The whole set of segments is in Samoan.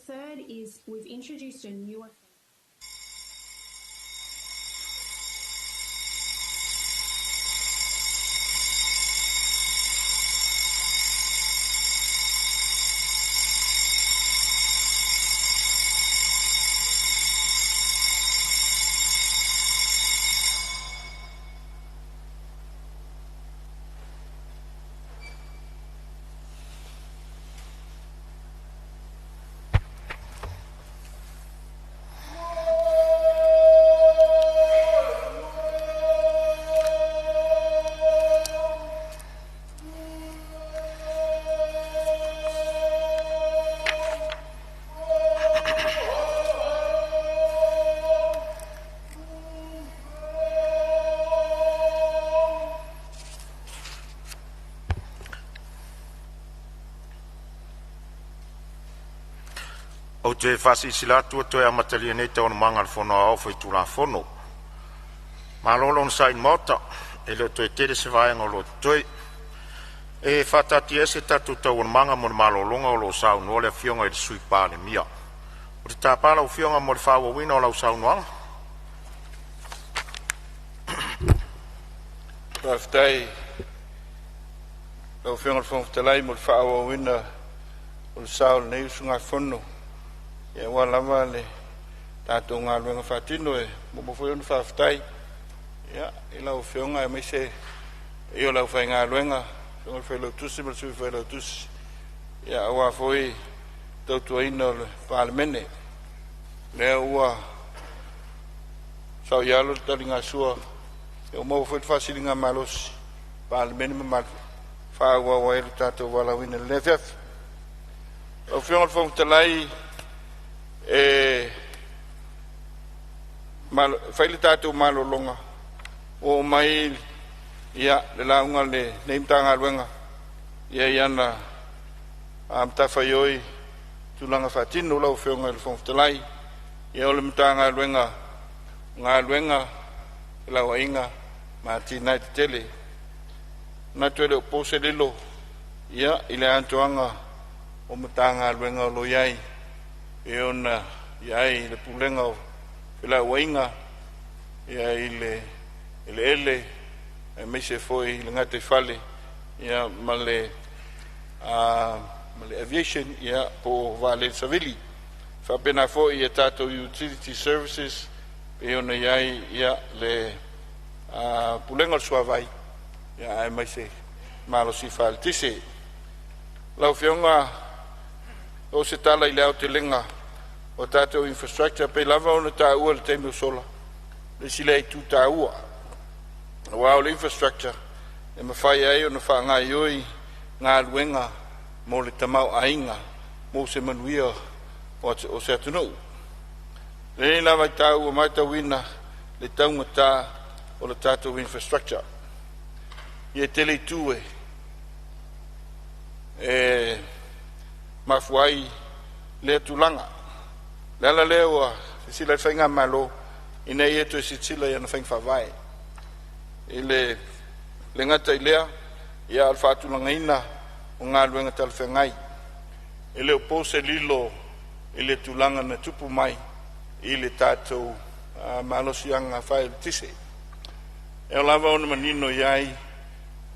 third is we've introduced a new offence. Ou te faasilasila atu ua toe amatalia nei Taualumaga a le Fono Aoao Faitulafono. Malo le onosai i le Maota, e le o toe tele se vaega o totoe. E faataatiaese tatou Taualumaga mo le malologa o lo o saunoa le Afioga i le Sui Palemia. Ou te tapa lau Afioga mo le faaauauina o lau saunoaga. Faafetai i lau Afioga i le Fofoga Fetalai mo le faaauauina o le sa o lenei usugafono aua lava le tatou galuega faatino. E muamua foi ona faafetai i lau Afioga aemaise le paia o le aufaigaluega, le Susuga i le Failautusi ma le Sui Failautusi aua foi le tautuaina o le Palemene. O lea ua saoialo le taligasua, ua maua foi le faasiligamalosi i le Palemene mamalu e faaauau ai lo tatou valaauina i lenei afiafi. Lau Afioga i le Fofoga Fetalai, e fai le tatou malologa ua oo mai le lauga a lenei Matagaluega i ana matafaioi i tulaga faatino. Lau Afioga i le Fofoga Fetalai, o le Matagaluega o Galuega, Felauaiga ma Atinae Eseese. E manatu e le o po se lilo i le atoaga o Matagaluega o lo o i ai, e pei ona i ai le Pulega o Felauaiga i le eleele aemaise foi le gataifale ma le aviation po o vaalele savili. E faapena foi i tatou Utility Services e pei ona i ai le Pulega o le Suavai aemaise le malosi faaeletise. Lau Afioga, o se tala i le aotelega o tatou infrastructure e pei lava ona taua i le taimi ua sola, o le isi lea itu taua, aua o le infrastructure e mafai ai ona faagaioi galuega mo le tamaoaiga mo se manuia o se atunuu. I lenei la vaitau ua matauina le taugata o le tatou infrastructure. E tele itu e mafua ai lea tulaga. O le ala lea ua silasila ai le Faigamalo ina ia toe silasila i ana faiga faavae. E le gata i lea, a o le faatulagaina o galuega talafeagai. E le o po se lilo i le tulaga na tupu mai i le tatou malosiaga faaeletise. E ao lava ona manino i ai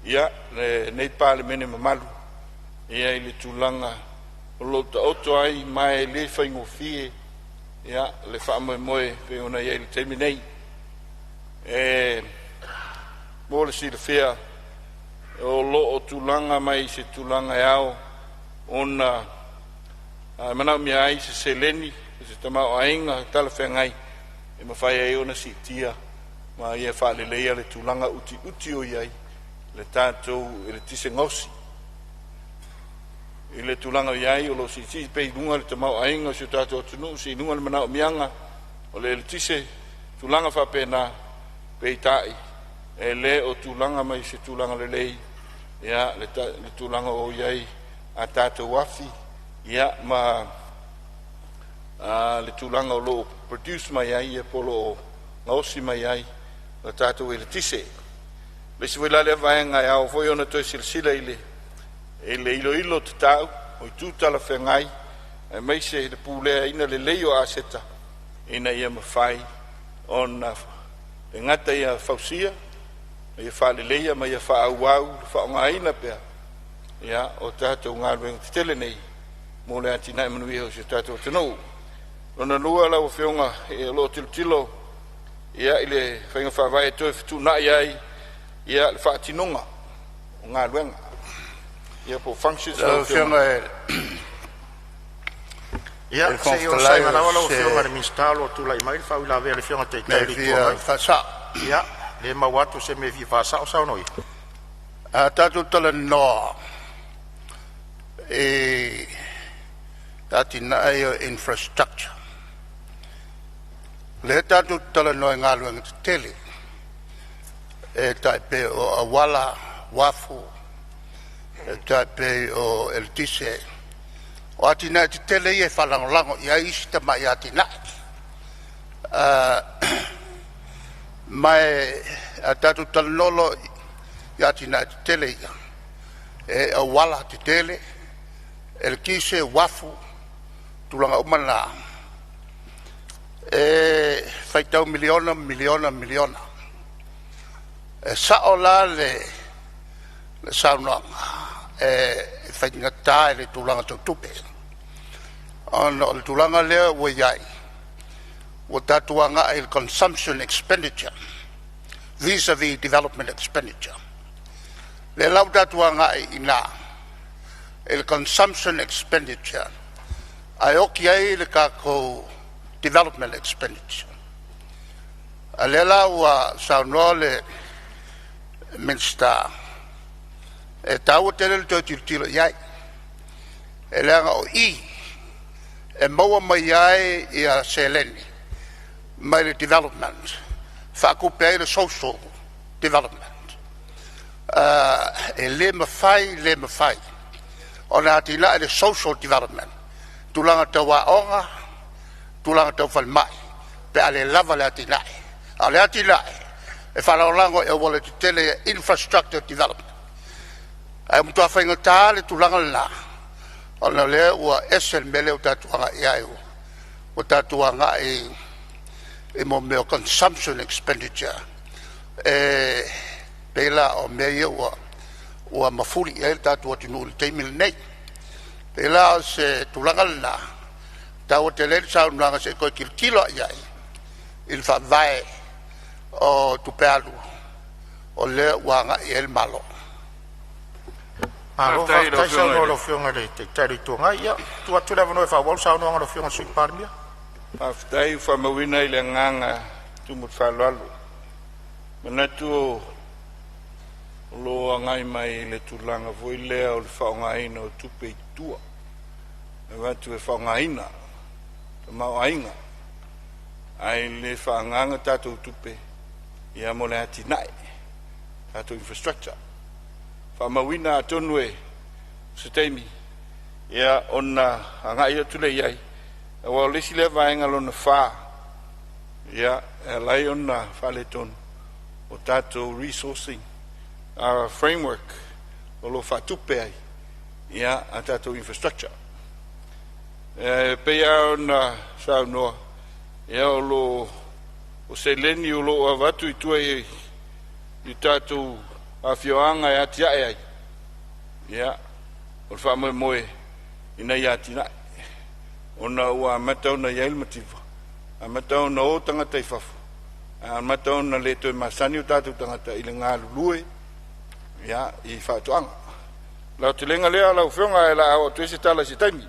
lenei Palemene mamalu i le tulaga o lo o taoto ai, ma e le faigofie le faamoemoe e pei ona i ai i le taimi nei. Mo le silafia, o lo o tulaga mai i se tulaga e ao ona manaomia ai se seleni, se tamaoaiga talafeagai e mafai ai ona siitia ma ia faaleleia le tulaga utiuti o i ai le tatou eletise gaosi. I le tulaga o i ai o lo o siisii pea i luga le tamaoaiga o si o tatou atunuu, sii i luga le manaomiaga o le eletise, tulaga faapena, peitai e le o tulaga mai se tulaga lelei le tulaga o i ai a tatou afi ma le tulaga o lo o produce mai ai po o lo o gaosi mai ai le tatou eletise. O le isi foi la lea vaega e ao foi ona toe silasila i le iloilo tatau o itu talafeagai Aemaise le puleaina lelei o aseta ina ia mafai ona e gata ia fausia ma ia faaleleia ma ia faaauau le faaaogaina pea ia o tatou galuega tetele nei mo le atinae manuia o si o tatou atunuu. Lona lua lau Afioga, o lo o tilotilo ia i le faiga faavae e toe fetuunai ai ia le faatinoga o galuega ia po o functions Lau lau Afioga. Afioga i Ia, le se Fofoga i onosai Fetalai mai o lava lau se Afioga i le Minisita o lo o tulai mai le faauilavea a le Afioga i le Taitai mea o e le Itu fia Agai. faasa'o. Ia, lea e maua atu o se mea e fia faasa'o saunoa ia. A tatou talanoa i atinae ia o infrastructure, lea tatou te talanoa i galuega tetele e tai pei o auala, uafu, e tai pei o eletise. O atinae tetele ia e faalagolago i ai isi tamai atinae. Ma a tatou talanoa loa i atinae tetele ia, e auala tetele, eletise, uafu, tulaga uma na, e faitau miliona miliona miliona. E sao la le saunoaga e faigata i le tulaga tau tupe, ona o le tulaga lea ua i ai, ua tatou agai i le consumption expenditure vis-a-vis development expenditure. O lea la ua tatou agai i ina i le consumption expenditure ae oti ai le tatou development expenditure. A o lea la ua saunoa le Minisita, e taua tele le toe tilotilo i ai, e leaga o i e maua mai ai seleni mai le development e faatupe ai le social development. E le mafai, le mafai ona atinae le social development, tulaga tau aoga, tulaga tau falemai pe a le lava le atinae. A o le atinae e faalagolago i auala tetele ia, infrastructure development. Ae matua faigata lava le tulaga lena ona o lea ua ese le mea lea ua tatou agai i ai, ua tatou agai i mea o consumption expenditure, e pei la o mea ia ua mafuli i ai le tatou atunuu i le taimi lenei. E pei la o se tulaga lena e taua tele ai le saunoaga se i toe tilotilo lava i ai i le faavae o tupe alu o lea ua agai i ai le Malo. Malo Faafetai i lau faafetai Afioga i saunoa i le lau Afioga i le Taitai o le Itu Agai. Ia, tuu atu le avanoa e faaauau le saunoaga a lau Afioga i le Sui Palemia. Faafetai ua faamauina le agaga e tumu i le faaaloalo. Manatu o lo o agai mai i le tulaga foi lea o le faaaogaina o tupe i tua, e avatu e faaaogaina tamaoaiga ae le faaagaaga tatou tupe ia mo le atinae, tatou infrastructure. Faamauina atonu e se taimi ia ona agai atu lea i ai, aua o le isi lea vaega lona fa e ala ai ona faaletonu o tatou resourcing framework o lo o faatupe ai ia a tatou infrastructure. E pei lava ona saunoa, ia o lo o seleni o lo o avatu i tua i tatou afioaga e atiae ai, ia, o le faamoemoe ina ia atinae ona ua amata ona i ai le mativa, amata ona o tagata i fafo, amata ona le toe masani o tatou tagata i le galulue ia i faatoaga. O le aotelega lea lau Afioga ae o le a oo atu i ai se tala i se taimi.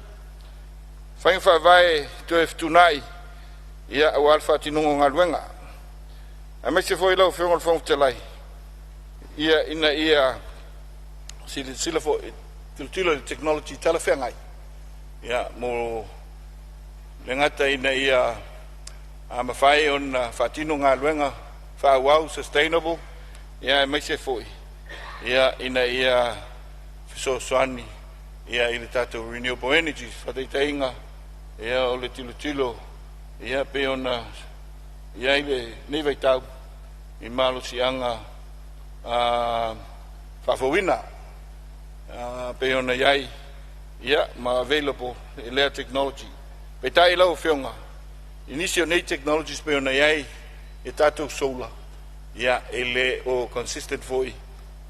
Faiga faavae toe fetuunai ia aua le faatinoga o galuega, aemaise foi lau Afioga i le Fofoga Fetalai, ia ina ia silasila foi, tilotilo i le technology talafeagai ia mo le gata ina ia mafai ona faatino galuega faaauau, sustainable, ia aemaise foi ia ina ia fesoasoani ia i le tatou renewable energy. Faataitaiga, ia o le tilotilo ia pei ona i ai lenei vaitau i malosiaga faafouina pei ona i ai Ia ma available i lea technology. Peitai lau Afioga, i nisi o nei technologies pei ona i ai e tatou solar, ia e le o consistent foi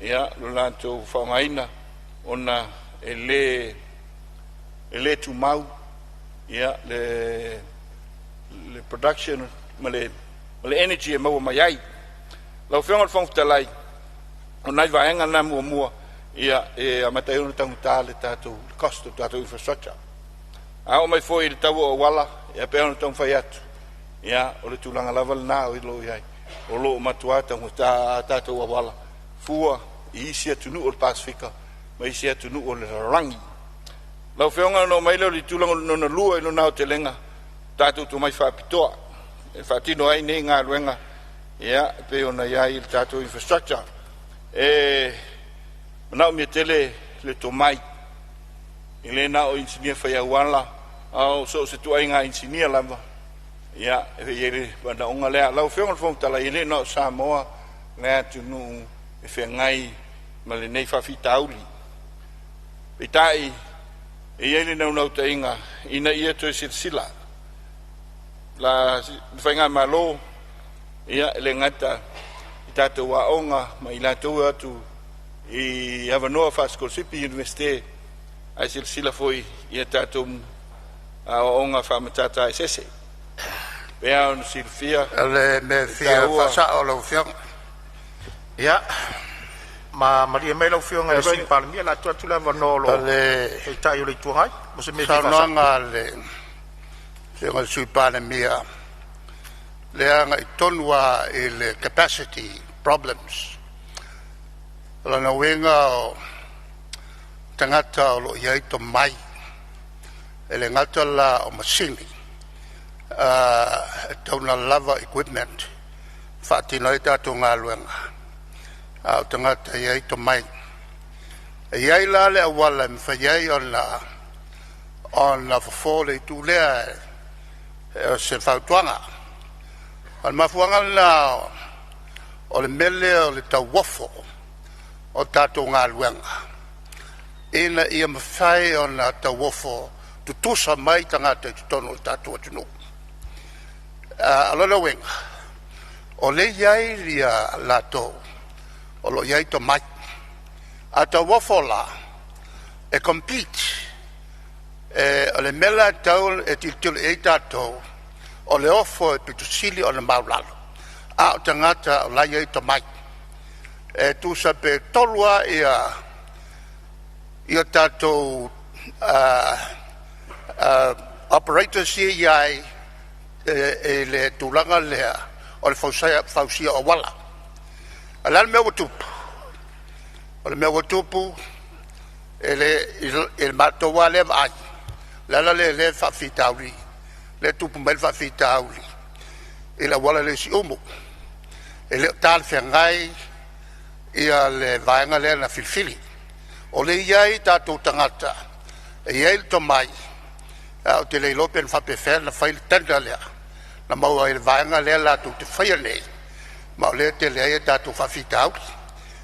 ia lo latou faaaogaina ona e le tumau ia le production ma le energy e maua mai ai. Lau Afioga i le Fofoga Fetalai, o nai vaega na muamua ia e amata ai ona taugata le tatou cost o le tatou infrastructure. A oo mai foi i le tau o auala, e pei ona taumafai atu, ia o le tulaga lava lena o lo o i ai, o lo o matua taugata a tatou auala fua i isi atunuu o le Pasefika ma isi atunuu o le lalolagi. Lau Afioga ona oo mai lea i le tulaga lona lua i lona aotelega, tatou tomai faapitoa e faatino ai nei galuega ia e pei ona i ai le tatou infrastructure. E manaomia tele le tomai, e le na o inisinia fai auala, a o so o se ituaiga inisinia lava ia e i ai le manaoga lea. Lau Afioga i le Fofoga Fetalai, e le na o Samoa le atunuu e feagai ma lenei faafitauli. Peitai, e i ai le naunautaiga ina ia toe silasila la faigamalo ia e le gata i tatou aoga ma i latou e o atu i avanoa faasikolasipi i Iunivesite, ae silasila foi i a tatou aoaoga faa-Matata Eseese. E pei ona silafia O le mea e e fia taua. faasao lau Afioga. Ia, ma malie mai lau Afioga i le Sui Palemia, o le a tuu atu le avanoa o O lo o le Taitai o le Itu Agai mo se mea e fia faasao. saunoaga a le Afioga i le Sui Palemia lea e agai tonu lava i le capacity problems. O lona uiga o tagata o lo o i ai tomai, e le gata la o masini e tatau ona lava equipment e faatino ai tatou galuega, a o tagata e i ai tomai. E i ai la le auala e mafai ai ona fofo le itu lea, o se fautuaga. O le mafuaaga lena o le mea lea o le tauofo o tatou galuega ina ia mafai ona tauofo tutusa mai tagata i totonu o le tatou atunuu. O lona uiga o lea e i ai latou o lo o i ai tomai. A tauofo la, e compete. O le mea la e tatau e tilotilo i ai tatou, o le ofo e aupito sili ona maualalo, a o tagata o la e i ai tomai. E tusa pe tolu lava tatou operators ia e i ai i le tulaga lea o le fausia o auala. A o le a le mea ua tupu? O le mea ua tupu i le matou lava lea vaai, o le ala lea o lea e faafitauli lea e tupu mai ai le faafitauli i le auala lea i Siumu. E le o talafeagai le vaega lea na filifili. O lea e i ai tatou tagata e i ai le tomai, ae ou te le iloa pe na faapefea ona fai le tender lea na maua ai e le vaega lea latou te faia nei, ma o lea e tele ai a tatou faafitauli.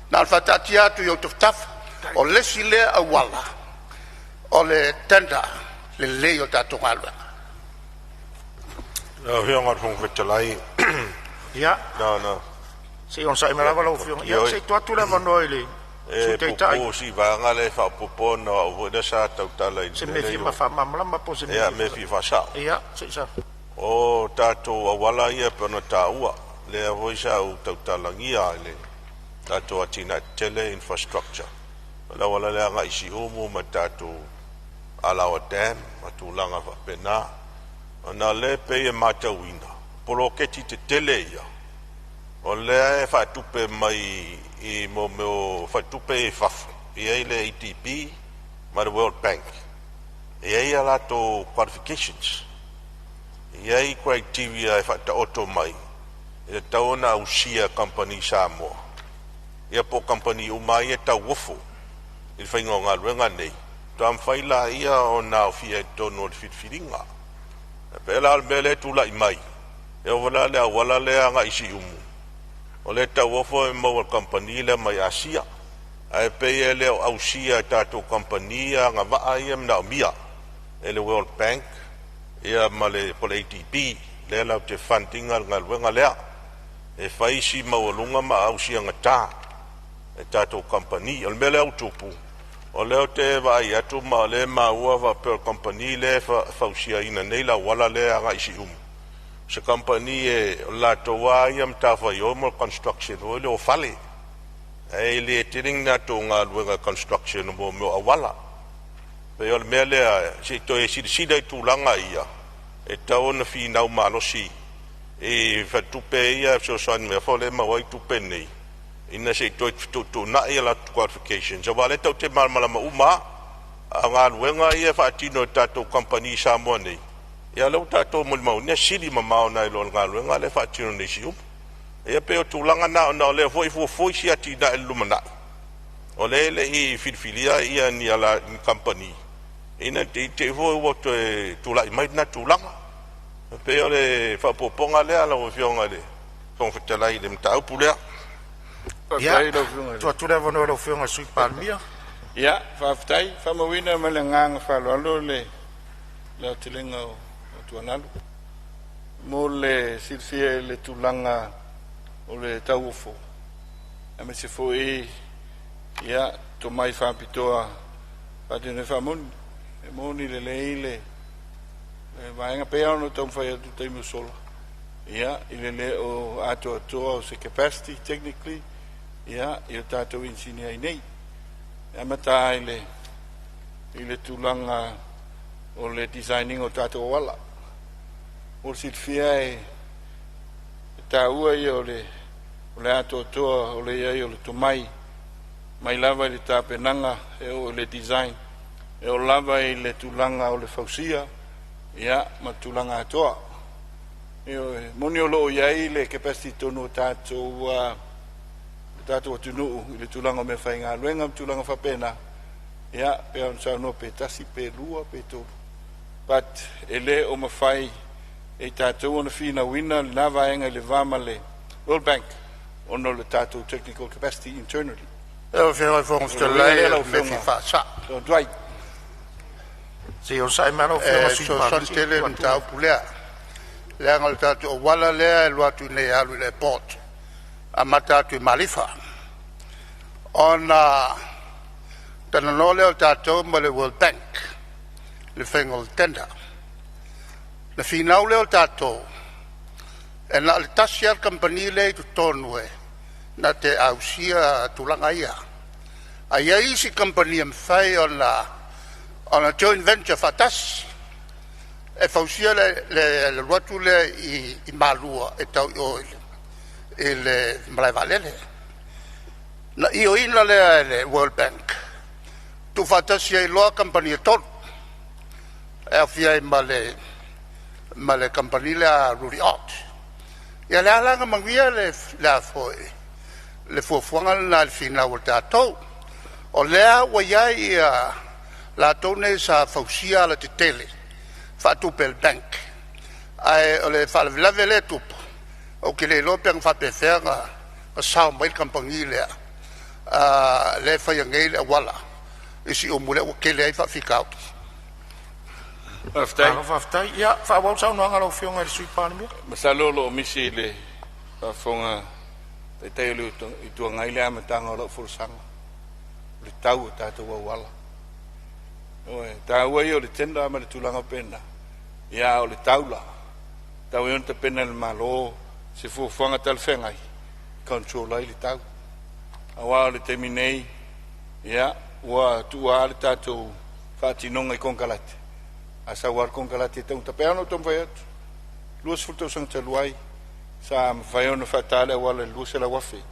Na ona faataatia atu i ou tafatafa, o le isi lea auala o le tender lelei o tatou galuega. Lau Afioga i le Fofoga Fetalai, Ia, na ona se i onosai mai lava lau Afioga. Ia, ioe, se i tuu atu le avanoa i le e Sui Taitai puupuu si vaega lea e faaopoopo ona o au foi lea sa tautala i se le mea mea e lea i fia o faamalamalama po o se mea ia e mea e fia... fia faasao. Ia, se i sa. O tatou auala ia e pei ona taua, lea foi sa ou tautalagia i le tatou atinae tetele infrastructure, o le auala lea agai i Siumu ma le tatou Alaoa Dam ma tulaga faapena. Ona o lea e pei e matauina, poloketi tetele ia, o lea e faatupe mai i mea o faletupe ia i fafo, e i ai le ADB ma le World Bank, e i ai a latou qualifications, e i ai criteria e faataoto mai e tatau ona ausia e kamupani Samoa ia po o kamupani uma lava ia e tauofo i le faiga o galuega nei, faatoa mafai lea ona aofia i totonu o le filifiliga. E pei la o le mea lea e tulai mai, e oo foi la i le auala lea e agai i Siumu, o lea e tauofo e maua e le kamupani lea mai Asia. Ae pei e le o ausia e tatou kamupani ia agavaa ia e manaomia e le World Bank ia ma le po o le ADB lea latou te fund ina le galuega lea. E fai si maualuga ma ausiagata e tatou kamupani. O le mea lea ua tupu, o lea ou te vaai atu ma o lea e maua faapea o le kamupani lea e fausiaina nei le auala lea e agai i Siumu, o se kamupani o le latou lava ia matafaioi mo le construction foi lea o fale, ae le tele ni latou galuega construction o mea o auala. Pei o le mea lea se i toe silasila i tulaga ia, e tatau ona finau malosi i faletupe ia e fesoasoani mai foi lea e maua ai tupe nei, ina se i toe fetuutuunai a latou qualifications, aua o lea tatou te malamalama uma lava. A o galuega ia e faatino e tatou kamupani i Samoa nei, ia lea ua tatou molimauina e sili mamao nai lo le galuega lea e faatino nei i Siumu. Ia pei o tulaga na ona o lea foi e fuafua isi atinae i le lumanai, o lea e le i filifilia ia ni kamupani ina ne i te i foi ua toe tulai mai lena tulaga. E pei o le faaopoopoga lea lau Afioga i le Fofoga Fetalai i le mataupu lea. Ia, Faafetai i lau Afioga i tuu le atu le avanoa i lau Afioga i le Sui Palemia. Ia, faafetai. Faamauina ma le agaga faaaloalo le aotelega o tuualalo. Mo le silafia i le tulaga o le tauofo, aemaise foi ia tomai faapitoa faatino ai faamoni. E moni lelei le vaega pei lava ona taumafai atu i le taimi ua sola, ia i le le o atoatoa o se capacity technically ia i o tatou inisinia i inei. E amata lava i le tulaga o le design ina o tatou auala. Mo le silafia e taua ia o le atoatoa o le i ai o le tomai mai lava i le tapenaga e oo i le design, e oo lava i le tulaga o le fausia ia ma le tulaga atoa. Ioe, e moni o lo o i ai le capacity i totonu o tatou le tatou atunuu i le tulaga o meafaigaluega ma tulaga faapena, ia pei ona saunoa pe tasi pe lua pe tolu, but e le o mafai e i tatou ona finauina lena vaega i le va ma le World Bank ona o le tatou technical capacity internally. Lau Afioga i le Fofoga O le uiga Fetalai, lea o lau le mea e fia Afioga faasa'o. Tuai. Se i onosai mai lau Afioga i E le Sui fesoasoani Palemia se i tele tuu le atu le mataupu lea, leaga o le tatou auala lea e alu atu i inei e alu i le airport, amata atu i Malifa. Ona talanoa lea o tatou ma le World Bank i le faiga o le tender. Na finau lea o tatou, e na o le tasi lava le kamupani lea e i totonu e na te ausia tulaga ia. Ae i ai isi kamupani e mafai ona join venture faatasi e fausia le alu atu lea i Malua e tau i o i le malae vaalele. Na ioeina lea e le World Bank, tuufaatasi ai loa kamupani e tolu, e aofia ai ma le kamupani lea a Rudy Ott. Ia lea la na manuia le a foi le fuafuaga lena i le finau a tatou. O lea ua i ai ia latou nei sa fausia alatetele faatupe e le bank, ae o le faalavelave lea e tupu, ou te le iloa pe na faapefea ona sao mai le kamupani lea lea e faia nei le auala i Siumu lea ua tele ai faafitauli. Faafetai. Malo faafetai. Ia faaauau le saunoaga a lau Afioga i le Sui Palemia. Masalo o lo o misi i le faafofoga a le Taitai o le Itu Agai le amataga o lau folasaga, o le tau o tatou auala. E taua ia o le tender ma le tulaga faapena, ia a o le tau la, e tatau ai ona tapena e le Malo se fuafuaga talafeagai e control ai le tau. Aua o le taimi nei, ia ua tuua le tatou faatinoga i konekarate, a sau lava le konekarate e taugata. E pei lava ona ou taumafai atu, 20 tausaga talu ai sa mafai ona faata le auala i le $200,000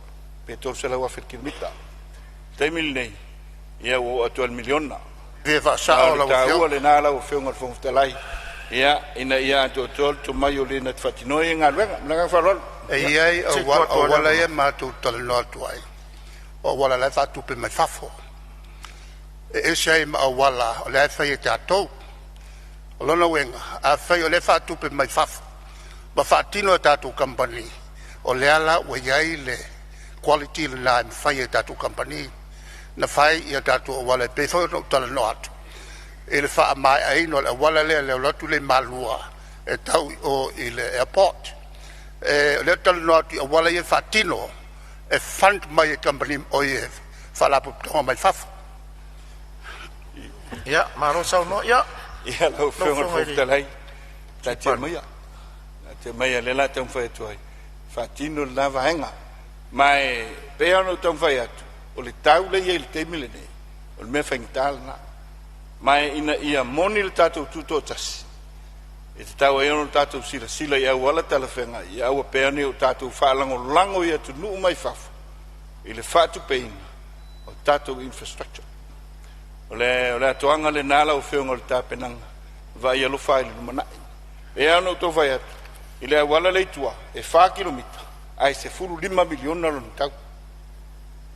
pe $300,000 i le kilomita. O le taimi lenei, ia ua oo atu lava i le miliona. Fia A o faasa'o le lau taua Afioga. lena lau Afioga i le Fofoga Fetalai, ia ina ia atoatoa le tomai o le na te faatinoina ia galuega. Ma le agaga faaaloalo. E i ai Se i tuu atu le auala ia avanoa. matou te talanoa atu ai, o auala la e faatupe mai fafo, e ese ai ma auala o lea e fai e tatou. O lona uiga, afai o lea e faatupe mai fafo ma faatino e tatou kamupani, o lea la ua i ai le quality lena e mafai e tatou kamupani. na fai ia tatou auala e pei foi ona ou talanoa atu i le faamaeaina o le auala lea i le alu atu lea i Malua e tau i o i le airport. O lea ou te talanoa atu i auala ia e faatino e fund mai e kamupani oi e Faalapotopotoga mai fafo. Ia, malo saunoa. Ia, Ia, lau lau Afioga i le Afioga Fofoga i le Fetalai, taatia Palemia. maia, taatia maia lea o le a taumafai atu ai, faatino lena vaega. Ma e pei lava ona ou taumafai atu, o le tau lea e i ai i le taimi lenei, o le mea faigata lena. Ma e ina ia moni le tatou tutoatasi, e tatau ai ona tatou silasila i auala talafeagai, ia aua pea ne i o tatou faalagolago i atunuu mai fafo i le faatupeina o tatou infrastructure. O le atoaga lena lau Afioga o le tapenaga, vaai alofa i le lumanai. E pei lava ona ou tau fai atu, i le auala lea i tua, e 4 kilomita ae $15 miliona lona tau.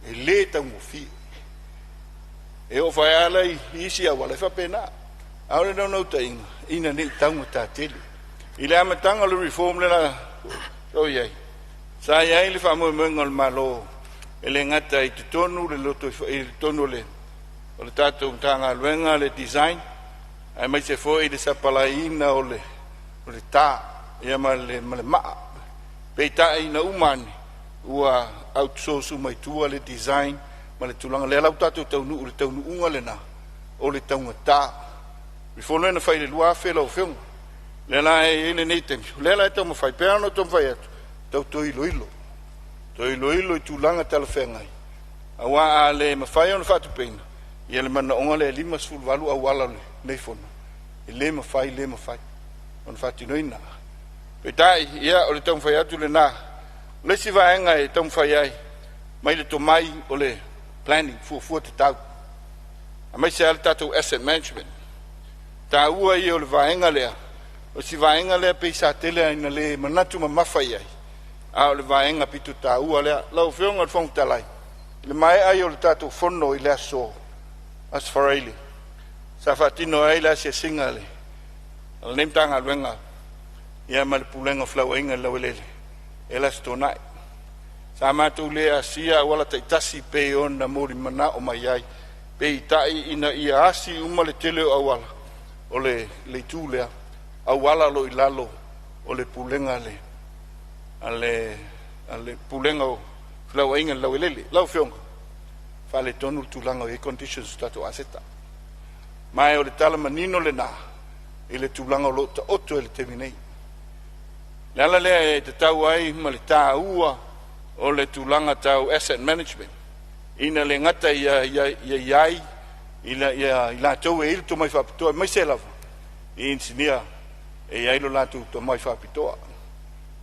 E le taugofie. E oo foi lava la i isi auala, e faapena. A o le naunautaiga, ina ne i taugata tele. I le amataga o le reform lea o i ai, sa i ai le faamoemoega o le Malo e le gata i totonu le loto i totonu o le tatou Matagaluega le design, aemaise foi le sapalaiina o le ta ia ma le maa. Peitai ina uma ane, ua outsource uma i tua le design ma le tulaga lea la ua tatou taunuu i le taunuuga lena o le taugata. Reform lea na fai i le 2000 lau Afioga. Lea la e i ai lenei taimi, o lea la e taumafai, pei lava ona ou taumafai atu, tau toe iloilo, toe iloilo i tulaga talafeagai, aua a le mafai ona faatupeina, ia le manaoga lea e 58 auala o lenei fono, e le mafai, le mafai ona faatinoina. Peitai, ia o le taumafai atu lena. O le isi vaega e taumafai ai mai le tomai o le planning, fuafua tatau, aemaise lava le tatou asset management. Taua ia o le vaega lea, o si vaega lea pei sa tele ina le manatu mamafa i ai, a o le vaega pito taua lea. Lau Afioga i le Fofoga Fetalai, i le maea ai o le tatou fono i le aso Faraile, sa faatino ai le asiasiga a lenei Matagaluega ia ma le Pulega o Felauaiga i le Laueleele e le Aso Toonai. Sa matou le asia auala taitasi pei ona molimanao mai ai, peitai ina ia asi uma le tele o auala o le itu lea, auala o lo o i lalo o le Pulega a le Pulega o Felauaiga i le Laueleele. Lau Afioga, e faaletonu le tulaga o i ai conditions o tatou aseta. Ma o le tala manino lena i le tulaga o lo o taoto ai i le taimi nei. Le ala lea e tatau ai ma le taua o le tulaga tau asset management, ina le gata ia i ai ina ia i latou e i ai le tomai faapitoa, aemaise lava i inisinia e i ai lo latou tomai faapitoa.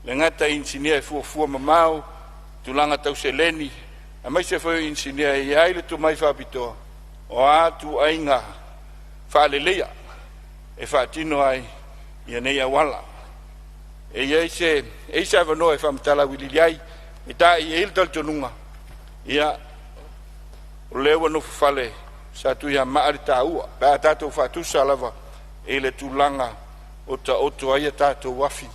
Le gata i inisinia e fuafua mamao tulaga tau seleni, aemaise foi o inisinia e i ai le tomai faapitoa o a ituaiga faaleleia e faatino ai ia nei auala. E i ai se e i ai avanoa e faamatala auiliili ai, peitai e i ai le talitonuga, ia, o lea ua nofo fale Satuiamaa le taua pe a tatou faatusa lava i le tulaga o taoto ai a tatou afi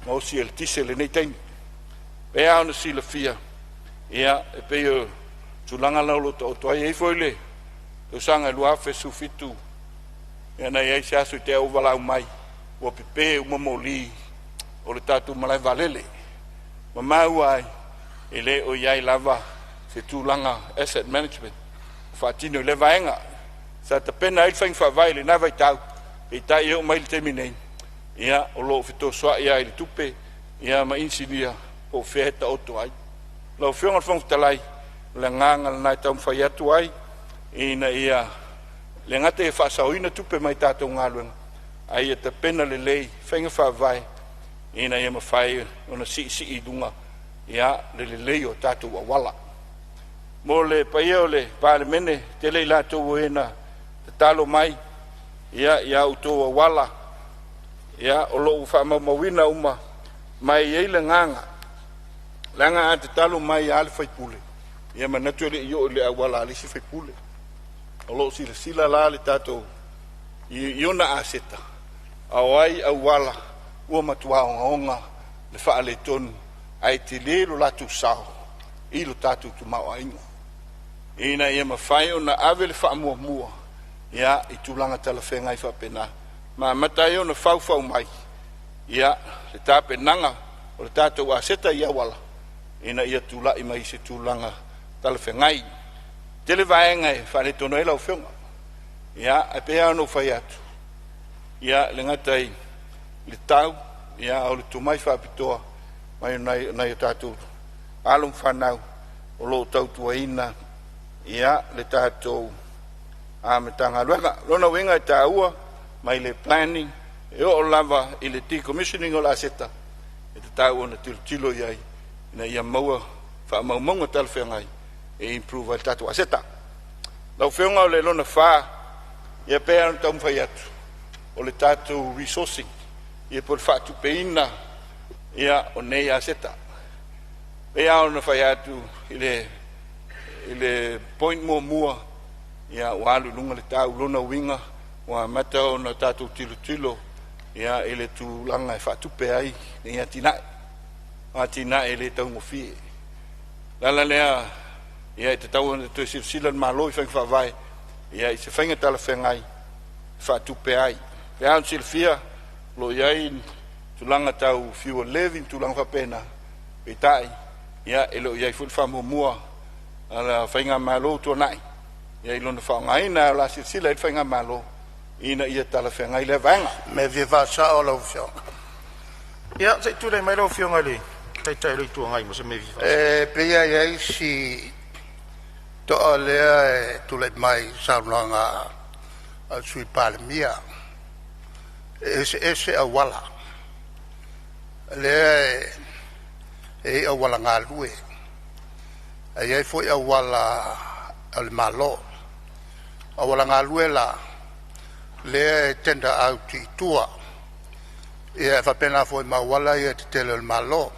gaosi eletise i lenei taimi. E pei lava ona silafia, ia, e pei o tulaga la o lo o taoto ai. E i ai foi le tausaga e 2017, ia na i ai se aso i te i ua valaau mai ua pepe uma moli o le tatou malae vaalele. Ma maua ai, e le o i ai lava se tulaga asset management o faatino i lea vaega. Sa tapena ai le faiga faavae i lena vaitau, peitai e oo mai i le taimi nei, ia o lo o fetosoai lava i le tupe ia ma inisinia po o fea e taoto ai. Lau Afioga i le Fofoga Fetalai, o le agaga lena e taumafai atu ai, ina ia le gata ia faasaoina tupe mai tatou galuega, a ia tapena lelei faiga faavae ina ia mafai ona siisii i luga ia le lelei o tatou auala. Mo le paia o le Palemene, tele i latou o e na tatalo mai ia ia outou auala, ia o lo o faamaumauina uma, ma e i ai le agaga, leaga a tatalo mai lava le sui usufono, ia manatu e le i oo i le auala a le isi sui usufono. O lo o silasila la le tatou i ona aseta, a o ai auala ua matua ogaoga le faaletonu ae tele lo latou sao i lo tatou tamaoaiga. ina ia mafai ona ave le faamuamua ia i tulaga talafeagai faapena ma amata ai ona faufau mai ia le tapenaga o le tatou aseta i auala ina ia tulai mai i se tulaga talafeagai. Tele vaega e faaletonu ai lau Afioga, ia ae pei lava ona ou fai atu, ia le gata i le tau, ia a o le tomai faapitoa mai nai o tatou alo ma fanau o lo o tautuaina ia le tatou Matagaluega. O lona uiga e taua mai le planning e oo lava i le decommissioning o le aseta, e tatau ona tilotilo i ai ina ia maua faamaumauga talafeagai e improve ai le tatou aseta. Lau Afioga, o le lona fa, ia pei lava ona taumafai atu, o le tatou resourcing, ia po o le faatupeina ia o nei aseta. Pei lava ona fai atu i le point muamua, ia ua alu i luga le tau. Lona uiga ua amata ona tatou tilotilo ia i le tulaga e faatupe ai nei atinae. O atinae e le taugofie. O le ala lea ia e tatau ona toe silasila le Malo i faiga faavae ia i se faiga talafeagai e faatupe ai. E pei ona silafia o lo o i ai tulaga tau fuel levy ma tulaga faapena, peitai ia e le o i ai foi le faamuamua a le faigamalo ua tuanai ia i lona faaaogaina, ae o le a silasila i ai le faigamalo ina ia talafeagai lea vaega. Mea fia faasao lau Afioga. Ia, se i tulai mai lau Afioga i le Taitai o le Itu Agai mo se mea e fia faasao. E pei lava e i ai si toa lea e tulai mai i le saunoaga a le Sui Palemia, e eseese auala. O lea e i ai auala galue, ae i ai foi auala a le Malo. O auala galue la lea e tender out i tua, ia e faapena foi ma auala ia tetele a le Malo.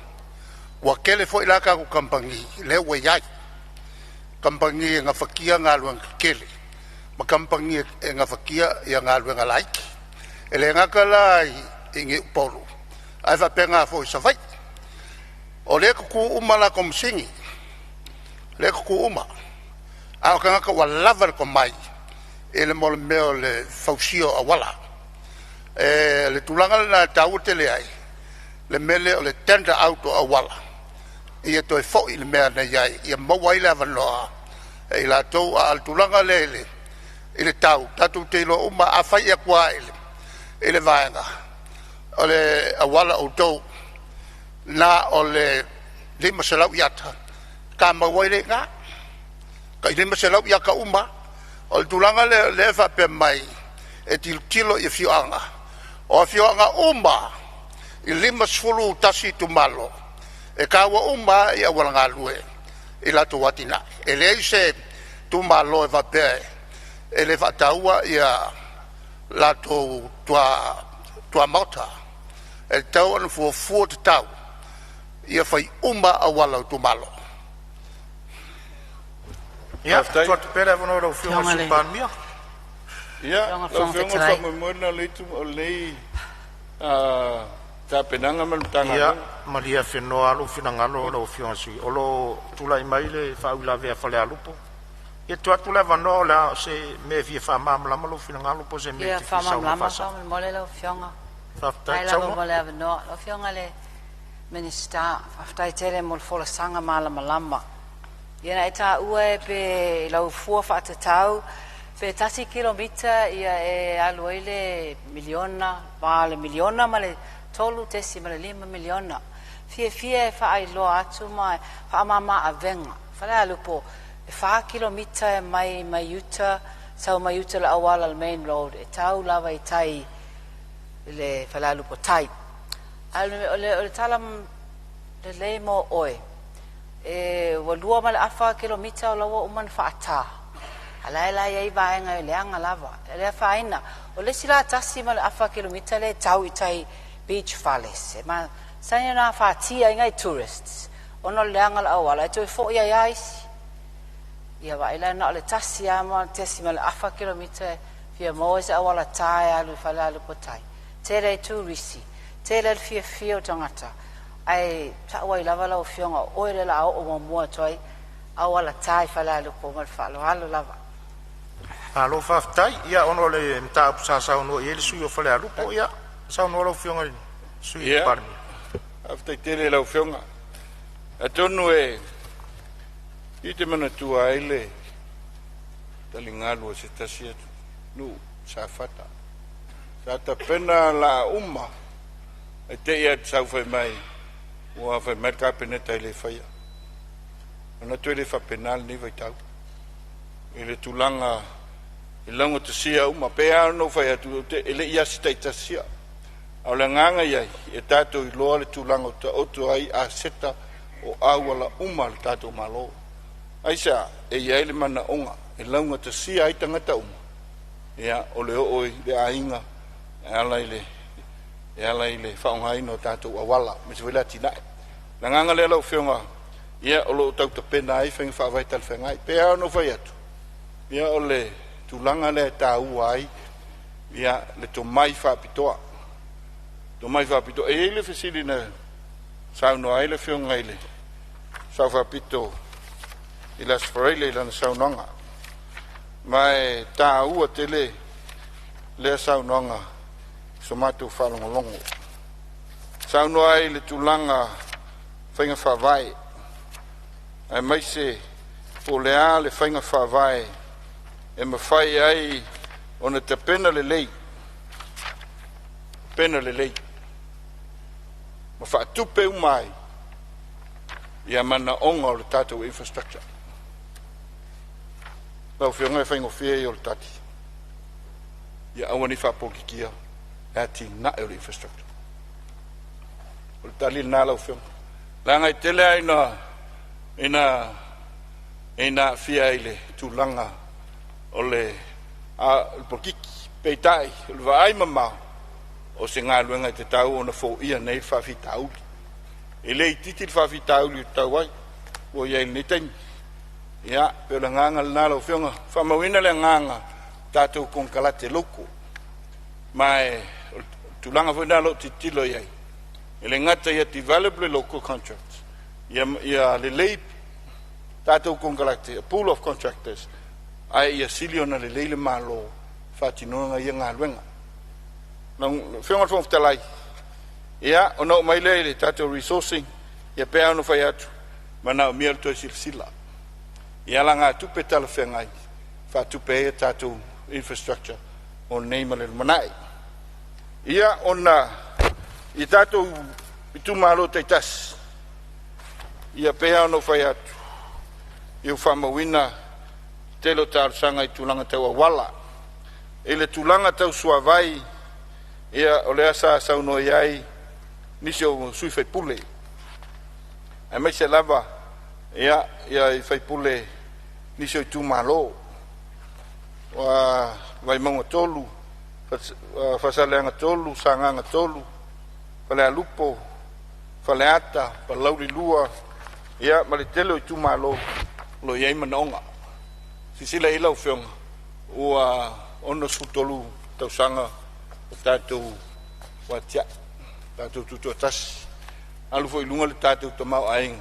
Ua tele foi la tatou kamupani lea ua i ai, kamupani e gafatia galuega tetele ma kamupani e gafatia galuega laiti. E le gata la i Upolu ae faapena foi i Savaii. O lea e tutu uma a latou masini, lea e tutu uma, a o tagata ua lava le tomai i le mea o le fausia o auala. O le tulaga lena e taua tele ai le mea lea o le tender out o auala ia toe foi i le mea na i ai ia maua ai le avanoa e i latou. A o le tulaga lea i le tau, tatou te iloa uma lava, a fai atu lava i le vaega o le auala outou na o le 500 iata, tamau ai lea i ina, tai 500 iata uma lava. O le tulaga lea o lea e faapea mai e tilotilo i afioaga, o afioaga uma lava e 51 itumalo, e taua uma lava auala galue i latou atinae. E leai se itumalo e faapea e le faataua latou tuamaota. E tatau ona fuafua tatau ia fai uma lava auala o itumalo. Ia, Faafetai. tuu atu pea le avanoa i lau Afioga i le Sui Palemia. Ia, lau Afioga, o le faamoemoe lena o lenei tapenaga ma le Ia, Matagaluega. malie afenoa lava lou finagalo lau Afioga i le sui usufono, o lo o tulai mai le faauilavea a Falealupo. Ia, tuu atu le avanoa o le a se mea e fia faamalamalama lou finagalo po o se mea e Fia te fia saunoa faamalamalama faasao. faamolemole lau Afioga. Faafetai Faafetai lava saunoa. mo le avanoa. Lau Afioga i le Minisita, faafetai tele mo le folasaga malamalama. Ia na e taua e pe i lau fua faatatau pe 1 kilomita ia e alu ai le miliona, va o le miliona ma le 3.5 miliona. Fiafia e faailoa atu ma e faamama avega. Falealupo e 4 kilomita e mai mai uta sau mai uta i le auala o le main road e tau lava i tai i le Falealupo tai. A o le tala lelei mo oe, e ua 2.5 kilomita o la ua uma ona faatā, a o la e i ai vaega e leaga lava. E le afaina. O le isi la 1.5 kilomita lea e tau i tai i beach fales, e masani ona afatia ai nai tourists ona o le leaga o le auala, e toe foi ai lava isi. Ia vaai la na o le 1.5 kilomita e fia maua se auala ta e alu i Falealupo tai, tele ai turisi, tele ai le fiafia o tagata, ae tau ai lava lau afioga o oe lea o le a oo muamua atu ai. Auala ta i Falealupo ma le faaaloalo lava. Malo faafetai. Ia ona o le mataupu sa saunoa i ai le sui usufono o Falealupo, ia saunoa lau Afioga i le Sui Palemia. Faafetai tele i lau Afioga. Atonu e i te manatua ai le taligalu a se tasi atunuu, Safata. Sa tapena la uma e te i atu sau fai mai ua fai mai le Kapeneta e le faia. Manatu e le faapena lenei vaitau i le tulaga i laugatasia uma. Pei lava ona ou fai atu, e le i asi taitasia. A o le agaga ia, e tatou iloa le tulaga o taoto ai aseta o auala uma a le tatou Malo. Aisea? E i ai le manaoga e laugatasia ai tagata uma, ia, o le oo i le aiga e ala i le faaaogaina o tatou auala, aemaise foi le atinae. O le agaga lea lau Afioga, ia, o lo o tautapena ai faiga faavae talafeagai. Pei lava ona ou fai atu, ia, o le tulaga lea e taua ai, ia, le tomai faapitoa. Tomai faapitoa. E i ai le fesili na saunoa ai le Afioga i le Sao Faapito i le Aso Faraile i lana saunoaga, ma e taua tele lea saunoaga i so matou faalogologo. Saunoa ai i le tulaga faiga faavae, aemaise po o le a le faiga faavae e mafai ai ona tapena lelei, tapena lelei ma faatupe uma ai ia manaoga o le tatou infrastructure. Lau Afioga e faigofie ia o le tali, ia aua ne i faapolokikia le atinae o le infrastructure. O le tali lena lau Afioga. Leaga e tele lava ina aafia ai i le tulaga o le polokiki. Peitai, o le vaai mamao, o se galuega e tatau ona foia nei le faafitauli. E le itiiti le faafitauli e tatau ai, ua i ai i lenei taimi. Ia, pei o le agaga lena lau Afioga, faamauina le agaga tatou konekarate loko. Ma e o le tulaga foi lena o lo o tilotilo i ai, e le gata ia develop le local contract, ia lelei tatou konekarate, a pool of contractors, ae ia sili ona lelei le Malo faatinoga ia galuega. Lau Afioga i le Fofoga Fetalai, ia, ona oo mai lea i le tatou resourcing, ia pei lava ona fai atu, manaomia le toe silasila i alagatupe talafeagai e faatupe ai a tatou infrastructure mo nei ma le lumanai. Ia, ona i tatou itumalo taitasi, ia pei lava ona ou fai atu, ia ua faamauina tele o talosaga i tulaga tau auala. I le tulaga tau suavai, ia o lea sa saunoa i ai nisi o sui usufono, aemaise lava ia sui usufono nisi o itumalo, Vaimauga 3, Faasaleleaga 3, Sagaga 3, Falealupo, Faleata, Palauli 2, ia ma le tele o itumalo o lo o i ai manaoga. Silasila i ai lau Afioga, ua 63 tausaga o tatou ua atiae, tatou tutoatasi, alu foi i luga le tatou tamaoaiga,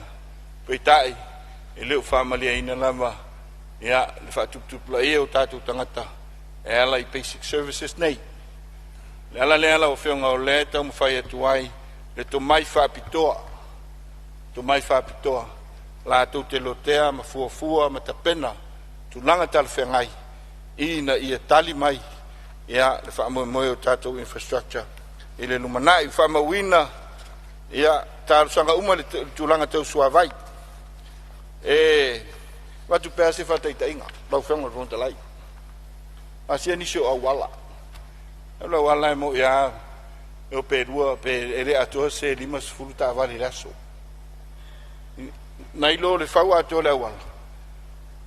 peitai e le o faamalieina lava ia le faatuputupulaia o tatou tagata e ala i basic services nei. O le ala lea lau Afioga o lea e taumafai atu ai le tomai faapitoa, tomai faapitoa latou te lotea ma fuafua ma tapena tulaga talafeagai ina ia tali mai ia le faamoemoe o tatou infrastructure i le lumanai. Faamauina ia talosaga uma i le tulaga tau suavai. E avatu pea se faataitaiga lau Afioga i le Fofoga Fetalai, asia nisi o auala. O le auala e moi lava e o pe lua pe e le atoa se 50 taavale i le aso. Nai lo le fau atoa o le auala,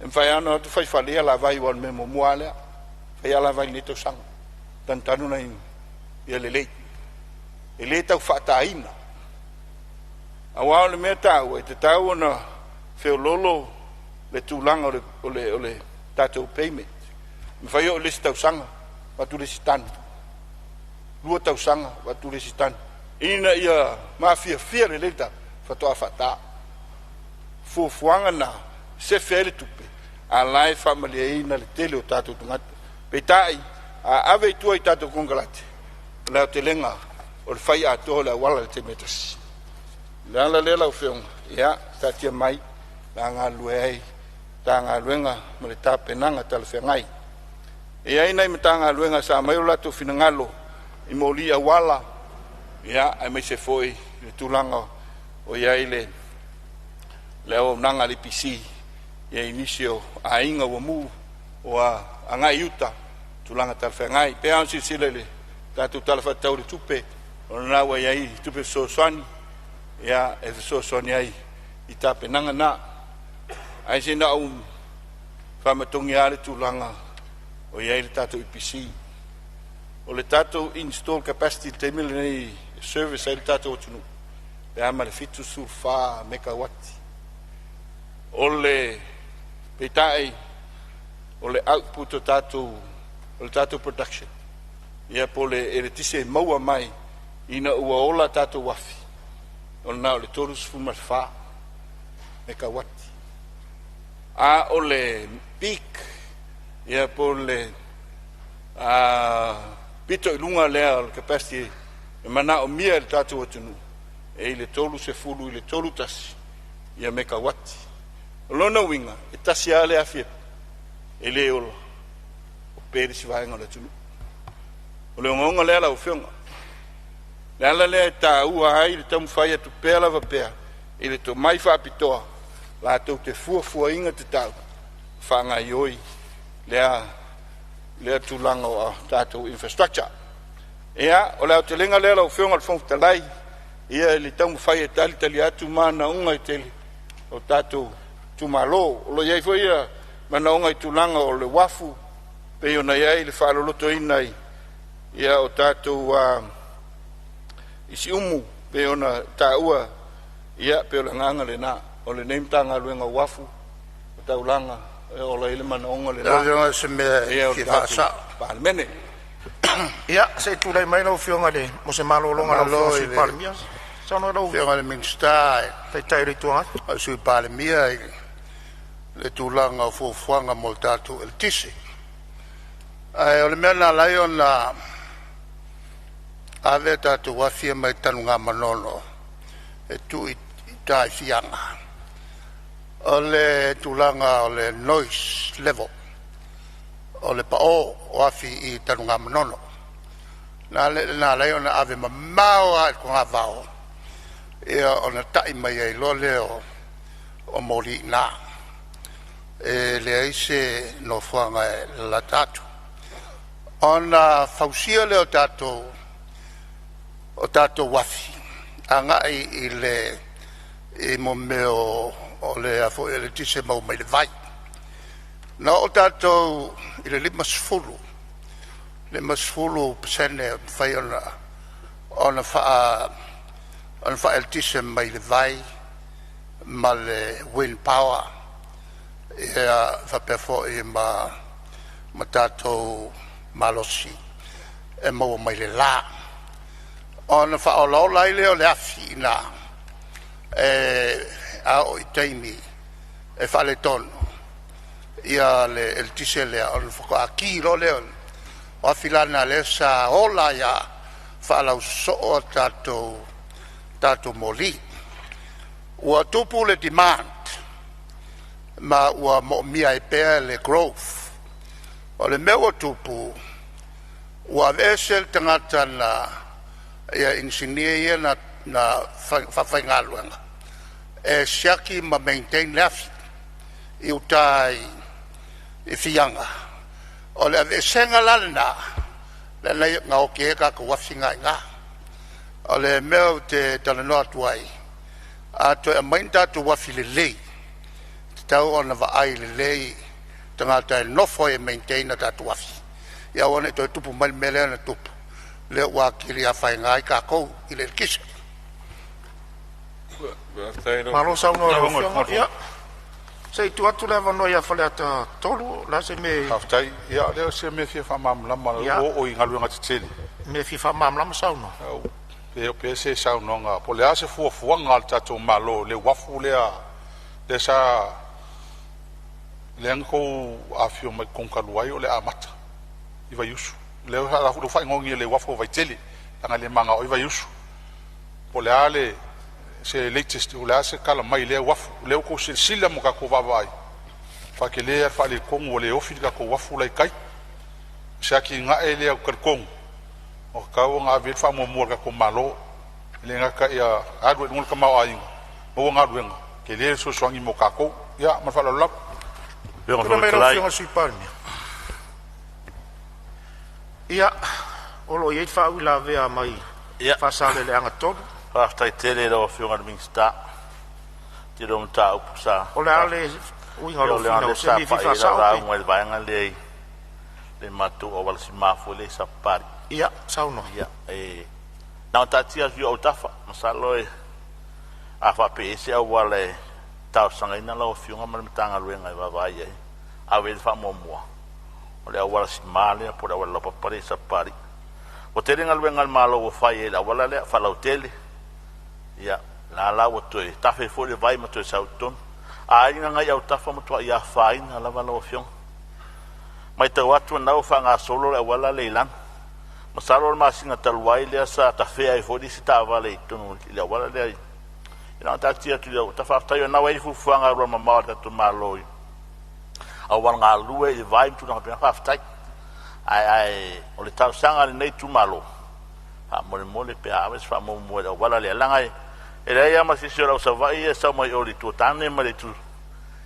e mafai lava ona o atu fai fale alavai, aua o le mea muamua lava lea, fai alavai i lenei tausaga, tanutanu nai ia lelei. E le tau faataina, aua o le mea taua e tatau ona feololo le tulaga o le tatou payment. E mafai oo i le isi tausaga avatu le isi tanu, 2 tausaga avatu le isi tanu, ina ia mafiafia lelei le faatoa faata. Fuafuaga na sefe ai le tupe a la e faamalieina le tele o tatou tagata. Peitai a ave i tua i tatou konekarate, o le aotelega o le fai atoa o le auala i le taimi e tasi. O le ala lea lau Afioga, ia taatia mai la galulue ai Matagaluega ma le tapenaga talafeagai. E i ai nai Matagaluega sa aumai o latou finagalo i moli auala, ia, aemaise foi le tulaga o i ai le auaunaga a le EPC i nisi o aiga ua mu ua agai i uta i tulaga talafeagai. E pei lava ona silasila i le tatou Tala Faatatau o le Tupe, o lena ua i ai tupe fesoasoani, ia, e fesoasoani ai i tapenaga na. Ae se na ou faamatogia lava le tulaga o i ai le tatou EPC. O le tatou install capacity i le taimi lenei e service ai le tatou atunuu, pe a ma le 74 mekauati. O le peitai o le output o le tatou production, ia po o le eletise e maua mai ina ua ola tatou afi, o lena o le 34 mekauati. A o le peak, ia po o le pito i luga lea o le capacity e manaomia e le tatou atunuu, e i le 30 i le 31 ia mekauati. O lona uiga, e tasi lava le afi e le ola, o pe le isi vaega o le atunuu. O le ogaoga lea lau Afioga. Le ala lea e taua ai le taumafai atu pea lava pea i le tomai faapitoa latou te fuafuaina tatau faagaioi lea tulaga o tatou infrastructure. Ia, o le aotelega lea lau Afioga i le Fofoga Fetalai, ia i le taumafai e talitali atu manaoga e tele o tatou itumalo. O lo o i ai foi ia manaoga i tulaga o le uafu, pei ona i ai le faalolotoina i ia o tatou i Siumu pei ona taua, ia pei o le agaga lena o lenei Matagaluega o Uafu ma Taulaga e ola ai le manaoga Lau lena Afioga o se mea ia e o le fia tatou faasao. Palemene. Ia, se i tulai mai lau Afioga i le mo se malologa a lau Faamalo Afioga i le i Sui le Palemia. Saunoa lau Afioga i le Minisita Taitai o le Itu Agai. o le Sui Palemia i le tulaga o fuafuaga mo le tatou eletise. Ae o le mea na ala ai ona ave a tatou afi ia mai Tanugamanono e tuu i uta i Fiaga, o le tulaga o le noise level, o le pao o afi i Tanugamanono. Na ala ai ona ave mamao lava i le togavao, ia ona tai mai ai loa lea o moli i ina. E leai se nofoaga e lalata atu. Ona fausia lea o tatou uafi agai i le i mea o le a foi eletise e maua mai le vai. Na oo tatou i le 50, 50% e mafai ona faaeletise mai le vai ma le wind power ia faapea foi ma tatou malosi e maua mai le la. Ona faaolaola ai lea o le afi i ina e a oo i taimi e faaletonu ia le eletise lea ona faatoa ki loa lea. O afi la na o lea sa ola ai lava faalausosoo a tatou moli. Ua tupu le demand ma ua moomia ai pea le growth. O le mea ua tupu, ua aveese le tagata na ia inisinia ia na faafaigaluega e siaki ma maintain le afi i uta i Fiaga. O le aveesega la lena lea na oti ai a tatou afi na i ina. O le mea ou te talanoa atu ai, a toe aumai ni tatou afi lelei, e tatau ona vaai lelei tagata e nofo ai e maintain a tatou afi, ia aua ne i toe tupu mai le mea lea na tupu, lea ua atili afaina ai tatou i le eletise. Faafetai lau Malo saunoa i Lau lau Afioga i le Afioga. Fofoga Ia, se i tuu atu le avanoa ia Faleata 3, o le a se mea e Faafetai. Ia o lea o se mea e fia faamalamalama ia ua oo i galuega tetele. mea e fia faamalamalama saunoa. Pe pe se saunoaga po o le a se fuafuaga a le tatou Malo i le uafu lea lea sa Lea na tou afifio mai totonu talu ai o le amata i Vaiusu. Lea ua faaigoaina i le uafu o Vaitele leaga e le manao ai Vaiusu. Po o le a le se latest, o le a se tala mai i lea uafu. O lea ua outou silasila ma tatou vaavaai, faatele lava le faaletonu ua le ofi le tatou uafu la i tai. O se atinae lea ou te talitonu ua tatau ona ave i ai le faamuamua a le tatou Malo, e le gata ia alu ai i luga le tamaoaiga, maua galuega, tele le fesoasoani mo tatou. Ia ma le faaaloalo lava. Ia, o lo o i ai le faauilavea mai Faasaleleaga 3. Faafetai tele i lau Afioga i le Minisita i le tele o mataupu sa O le a le uiga o lou lea finau? Se sa mea e fia pai ai lau faasao pe lauga i le vaega lea i le matou auala sima foi lea i Sapapalii. Ia, saunoa. Ia, e na ona taatia atu i ou autafa, masalo e a faapea e i ai se auala e talosagaina lau Afioga ma le Matagaluega e vaavaai i ai, ave i ai le faamuamua, o le auala sima lea po o le auala laupapa lea i Sapapalii. Ua tele galuega a le Malo ua fai ai i le auala lea, faalautele. Ia, la la ua toe tafe foi le vai ma toe sau i totonu. Aiga na i autafa ua matuai afaina lava lau Afioga. Matau atu o lena ua faagasolo le auala lea i lalo. Masalo o le masina talu ai lea sa tafea ai foi le isi taavale i totonu i le auala lea. Na ona taatia atu i ou autafa. Faafetai o lena ua i ai fuafuaga alualumamao a le tatou Malo i auala galue i le vai ma tulaga faapena. Faafetai. Ae o le talosaga a lenei itumalo, faamolemole pe a ave se faamuamua i le auala lea, leaga e leai lava ma se isi o le au Savaii ia e sau mai o i le itu o Tane ma le itu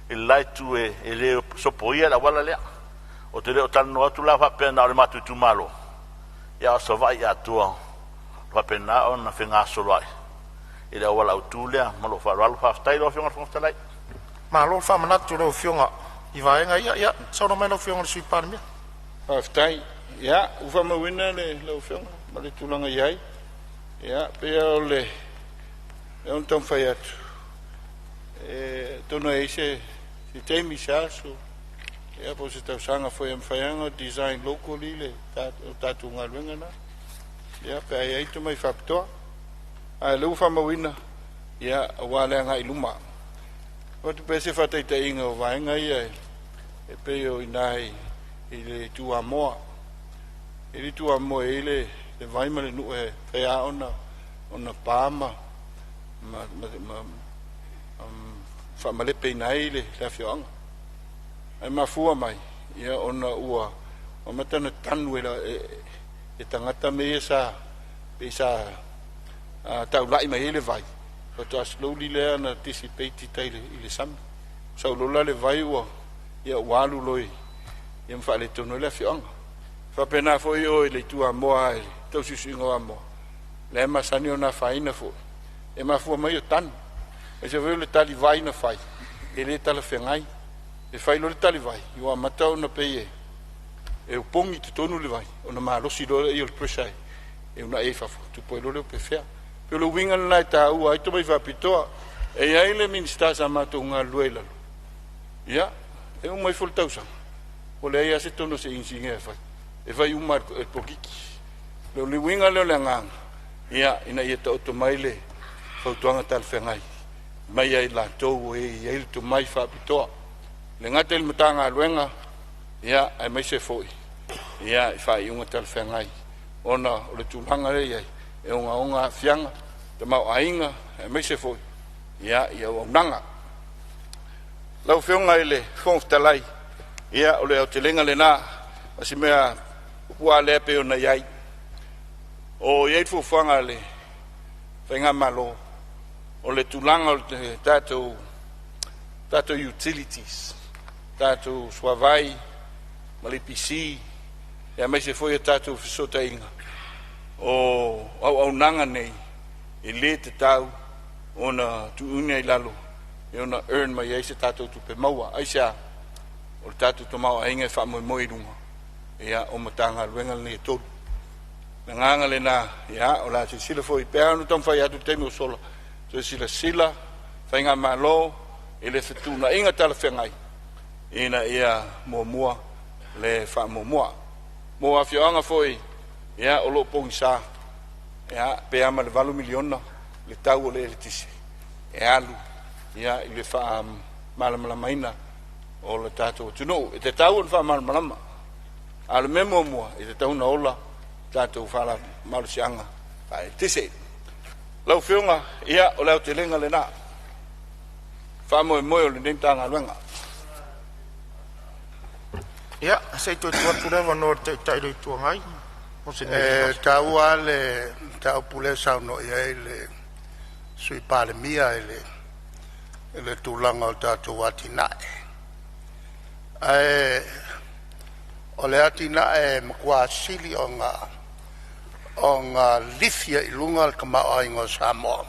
i le la itu e le sopoia le auala lea. Ou te le o talanoa atu la faapea na o le matou itumalo, ia a o Savaii atoa o faapena ona fegasoloai i le auala autu lea. Ma lou faaaloalo, faafetai lau Afioga i le Fofoga Fetalai. Malo le faamanatu i lau Afioga i vaega ia. Ia, saunoa mai lau Afioga i le Sui Palemia. Faafetai. Ia, ua faamauina lau Afioga ma le tulaga e i ai. Ia, pei lava o le mea na taumafai atu, atonu e i ai se taimi, se aso, ia po o se tausaga foi e mafai lava ona design locally le tatou galuega lena, ia pe a i ai tomai faapitoa. A o lea ua faamauina, ia, aua le agai i luma. E avatu pea se faataitaiga o vaega ia e pei o i ina i le itu Amoa. E i ai le itu Amoa e i ai le vai ma le nuu e fai lava ona pa ma faamalepeina ai le afioaga. Ae mafua mai ia ona ua amata ona tanu e tagata mea ia sa pei sa taulai mai ai le vai, faatoa slowly lea na dissipate i tai i le sami. Sau loa la le vai ua ia ua alu loa ia ma faaletonu ai le afioaga. E faapena foi o i le itu Amoa i le tausiusiuga o Amoa, lea e masani ona afaina foi, e mafua mai o tanu. Aemaise foi o le talivai na fai, e le talafeagai. E fai loa le talivai, ua amata ona pei e opogi i totonu le vai, ona malosi loa lea o le pressure e uunai ai i fafo, tupu ai loa le opefea. Pei o le uiga lena e taua ai tomai faapitoa. E i ai le Minisita sa matou galulue ai i lalo, ia, e uma ifo le tausaga, ua leai lava se tonu a se inisinia e fai, e fai uma e le polokiki. O le uiga lea o le agaga, ia, ina ia taoto mai le fautuaga talafeagai mai ia i latou e i ai le tomai faapitoa. E le gata i le Matagaluega, ia, aemaise foi ia i faaiuga talafeagai ona o le tulaga lea e i ai, e ogaoga aafiaga, tamaoaiga, aemaise foi ia i auaunaga. Lau Afioga i le Fofoga Fetalai, ia o le aotelega lena, o si mea puupuu lava lea pei ona i ai. O i ai le fuafuaga a le faigamalo o le tulaga o le tatou utilities, tatou suavai ma le EPC, aemaise foi o tatou fesootaiga, o auaunaga nei e le tatau ona tuuina i lalo e ona earn mai ai se tatou tupe maua. Aisea? O le tatou tamaoaiga e faamoemoe i luga ia o Matagaluega nei e tolu. O le agaga lena, ia, o le a silasila foi pei lava ona taumafai atu i le taimi ua sola, toe silasila faigamalo i le fetuunaiga talafeagai ina ia muamua le faamuamua. Mo afioaga foi ia o lo o pogisa, ia, pe a ma le $8 miliona le tau o le eletise e alu ia i le faamalamalamaina o le tatou atunuu. E tatau ona faamalamalama. A o le mea muamua, e tatau ona ola tatou malosiaga faaeletise. Lau Afioga, ia o le aotelega lena, faamoemoe o lenei Matagaluega. Ia, se i toe tuu atu le avanoa i le Taitai o le Itu Agai mo se E taua lava le mataupu lea e saunoa i ai le Sui Palemia i le tulaga o tatou atinae. Ae o le atinae e matua sili ona lifi ai i luga le tamaoaiga o Samoa,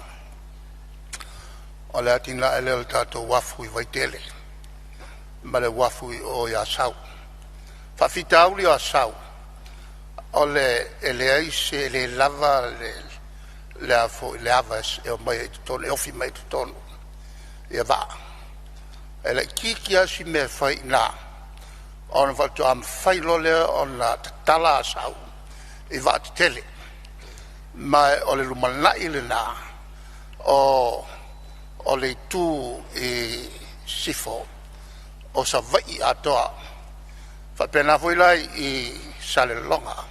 o le atinae lea o le tatou uafu i Vaitele ma le uafu i Asau. O faafitauli o Asau, e leai se e le lava le a foi le ava e omai ai i totonu e ofi mai ai i totonu ia vaa. E laitiiti lava si mea e fai i ina ona faatoa mafai loa lea ona tatala Asau i vaa tetele. Ma o le lumanai lena o le itu i sisifo o Savaii atoa, faapena foi la i Salelologa. O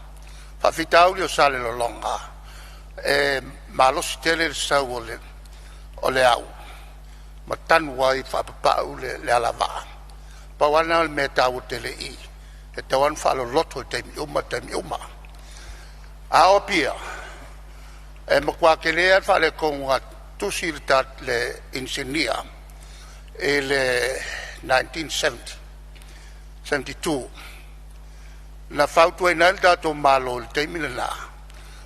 faafitauli o Salelologa, e malosi tele le sau o le au ma tanu ai faapapau le alavaa. Pau lava lena o le mea e taua tele i i, e tatau lava ona faaloloto i taimi uma taimi uma. A o Apia, e matua tele lava le faaletonu na tusi le inisinia i le 1972 na fautuaina ai le tatou Malo i le taimi lena,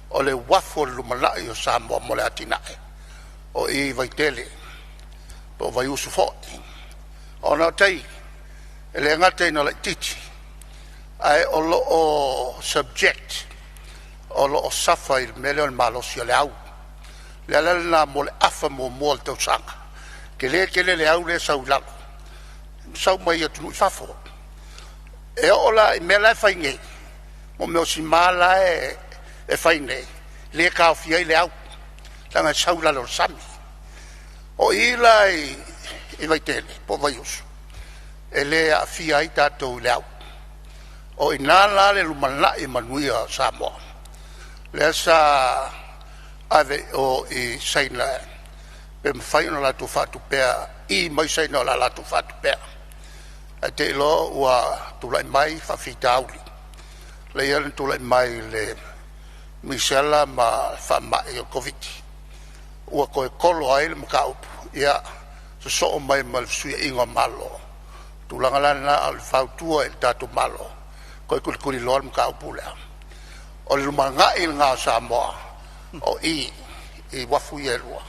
o le uafu o le lumanai o Samoa mo le atinae o i i Vaitele po o Vaiusu foi. Ona o tai, e le gata ina laitiiti ae o lo o subject o lo o safa i le mea lea o le malosi o le au. O le ala lena mo le afa muamua o le tausaga, tele tele le au lea e sau i lalo, sau mai atunuu i fafo. E oo la i mea la e fai nei, mo mea o sima la e fai nei, lea e taofia ai le au leaga e sau i lalo o le sami. O i la i Vaitele po o Vaiusu, e le aafia ai tatou i le au. O i ina la le lumanai manuia o Samoa, lea sa ave i o i Saina pe mafai ona latou faatupea i mai Saina o le a latou faatupea. Ae te i loa ua tulai mai faafitauli lea na tulai mai i le misela ma le faamai o le Koviti ua toe tolo ai le mataupu, ia sosoo mai ma le fesuiaiga o Malo. O le tulaga la lena o le fautua i le tatou Malo, toe tulituliloa le mataupu lea. O le lumanai lena o Samoa o i i uafu ia e lua.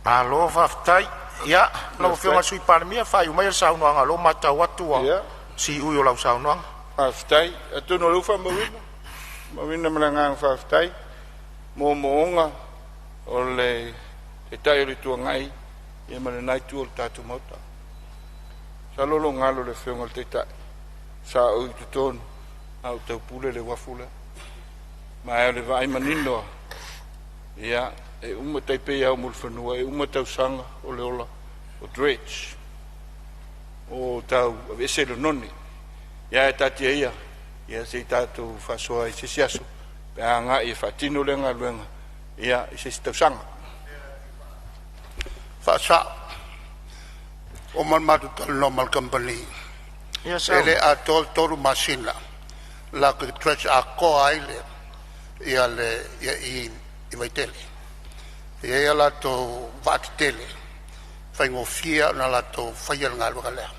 Malo faafetai. Ia, lau Afioga i le Sui Palemia, faaiu maia le saunoaga o lea ua matau atu ua siui o lau saunoaga. Faafetai. Atonu o lea ua faamauina, faamauina ma le agaga faafetai moomooga o le Taitai o le Itu Agai ia ma lena itu o le tatou Maota. Masalo o lo o galo i le Afioga i le Taitai sa ou i totonu a o taupule le uafu lea. Ma o le vaai manino lava, ia e uma tai pei lava o Mulifanua, e uma tausaga o le ola o dredge o tau aveese le oneone. Ia ae taatia ia, ia se i tatou faasoa i se isi aso pe a agai e faatino lea galuega ia i se isi tausaga. Faasa'o, ua uma ona matou talanoa ma le kamupani Ia e saunoa. le atoa le 3 masina latou te dredge atoa ai le ia le ia i i Vaitele. E i ai a latou vaa tetele e faigofie ona latou faia le galuega lea.